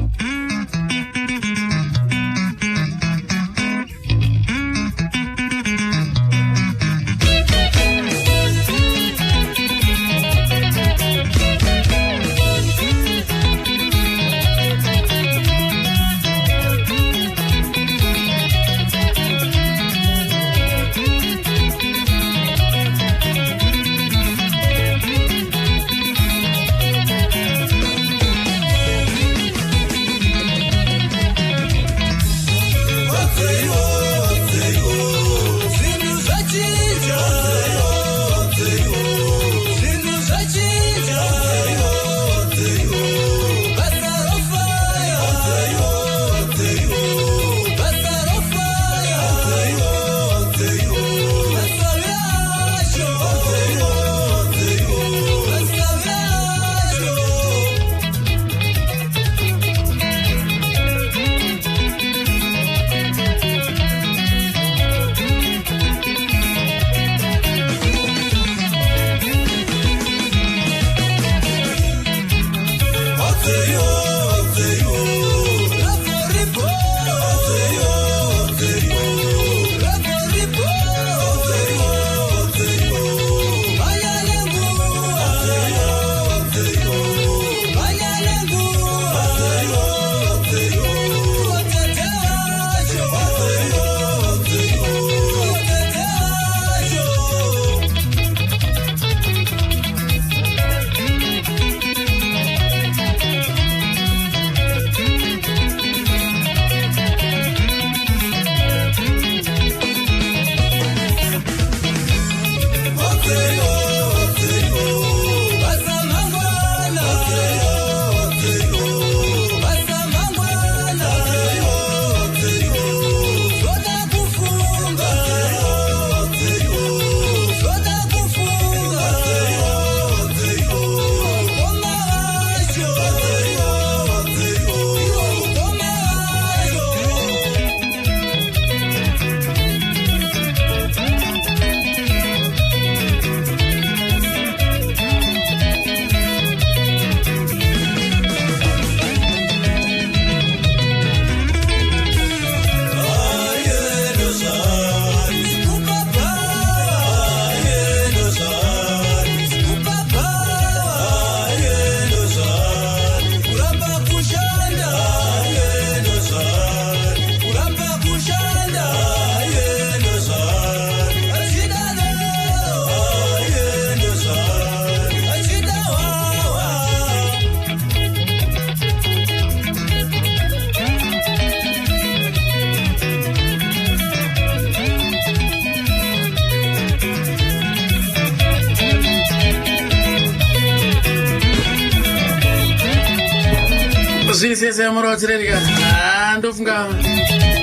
Zviri sese murawatirerika. Ah, ndofunga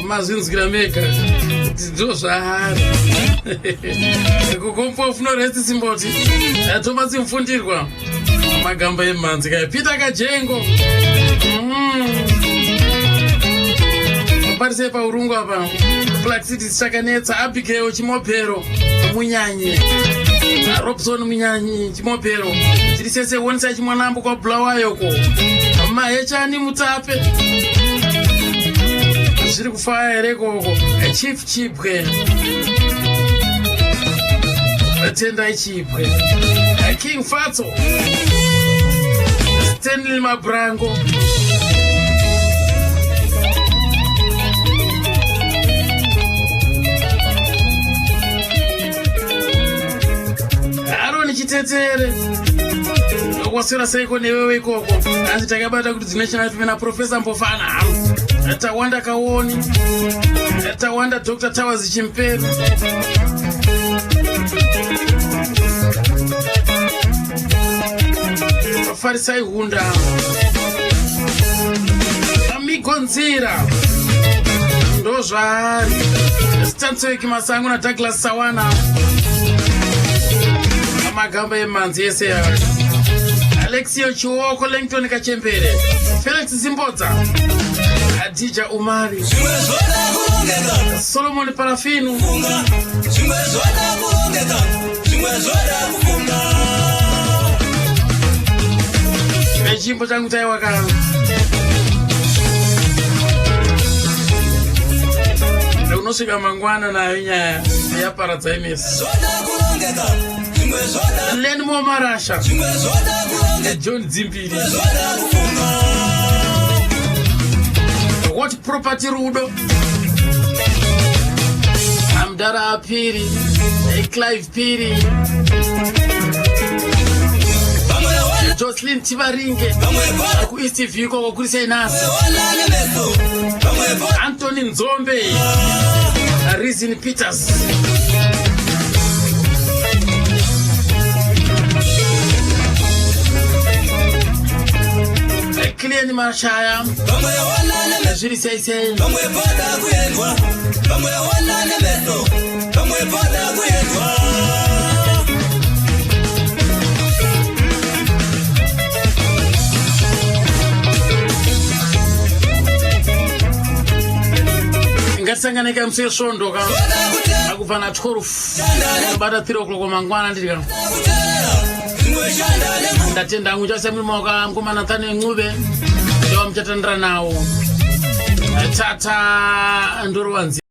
mazvinzwira mega kuti ndo zvaari. Kukompofu norest simboti. Thomas Mfundirwa. Magamba emhanzi kaya. Peter Kajengo. Parise paurungu apa. Black City chakanetsa Abigail Chimopero Munyanyi. Robson Munyanyi Chimopero. Tiri sese wonisa chimwanambo kwa Bulawayo ko. Mahechani Mutape. Zviri kufaya here koko. Chief Chibwe. Tendai Chibwe. King Fatso. Stanley Mabrango. Aroni Chitetere. Waswera seiko newewe ikoko. Hanzi takabata kuti dzine FM na Professor Mbofana. Tawanda Kaoni. Tawanda Dr. Towers Chimperi. Farisai Hunda. Amigo Nzira. Ndozvaari. Stantsweki Masango na Douglas Sawana. Magamba emanzi ese aya. Alexio Chiwoko, Langton Kachembere, Felix Zimbodza, Adija Umari, Solomon Parafinu, Zvimwe zvoda kurongeka, zvimwe zvoda kufunga. Nechimbo changu chaiwaka. Unosvika mangwana nayo nyaya yaparadza imesi. Zvoda kurongeka, zvimwe zvoda Lenmo Marasha, zvimwe zvoda kurongeka, John Dzimbiri, zvoda kufunga. What Property Rudo, Amdara Piri, Clive Piri, Jocelyn Tivaringe, ku East View ikoko kuri sei nhasi, Anthony Nzombe, Reason Peters. Clean Mashaya, zviri sei sei. Pamwe pada kuendwa, pamwe ona nemeso, pamwe pada kuendwa. Ngatisangane ka musi wesvondo ka akubva na 12 bata 3 o'clock mangwana ndiri ka. Ndatenda hangu chase muri maoko amukoma Nathaniel Ncube ndovamuchatandira nawo. Tata ndorovanzi.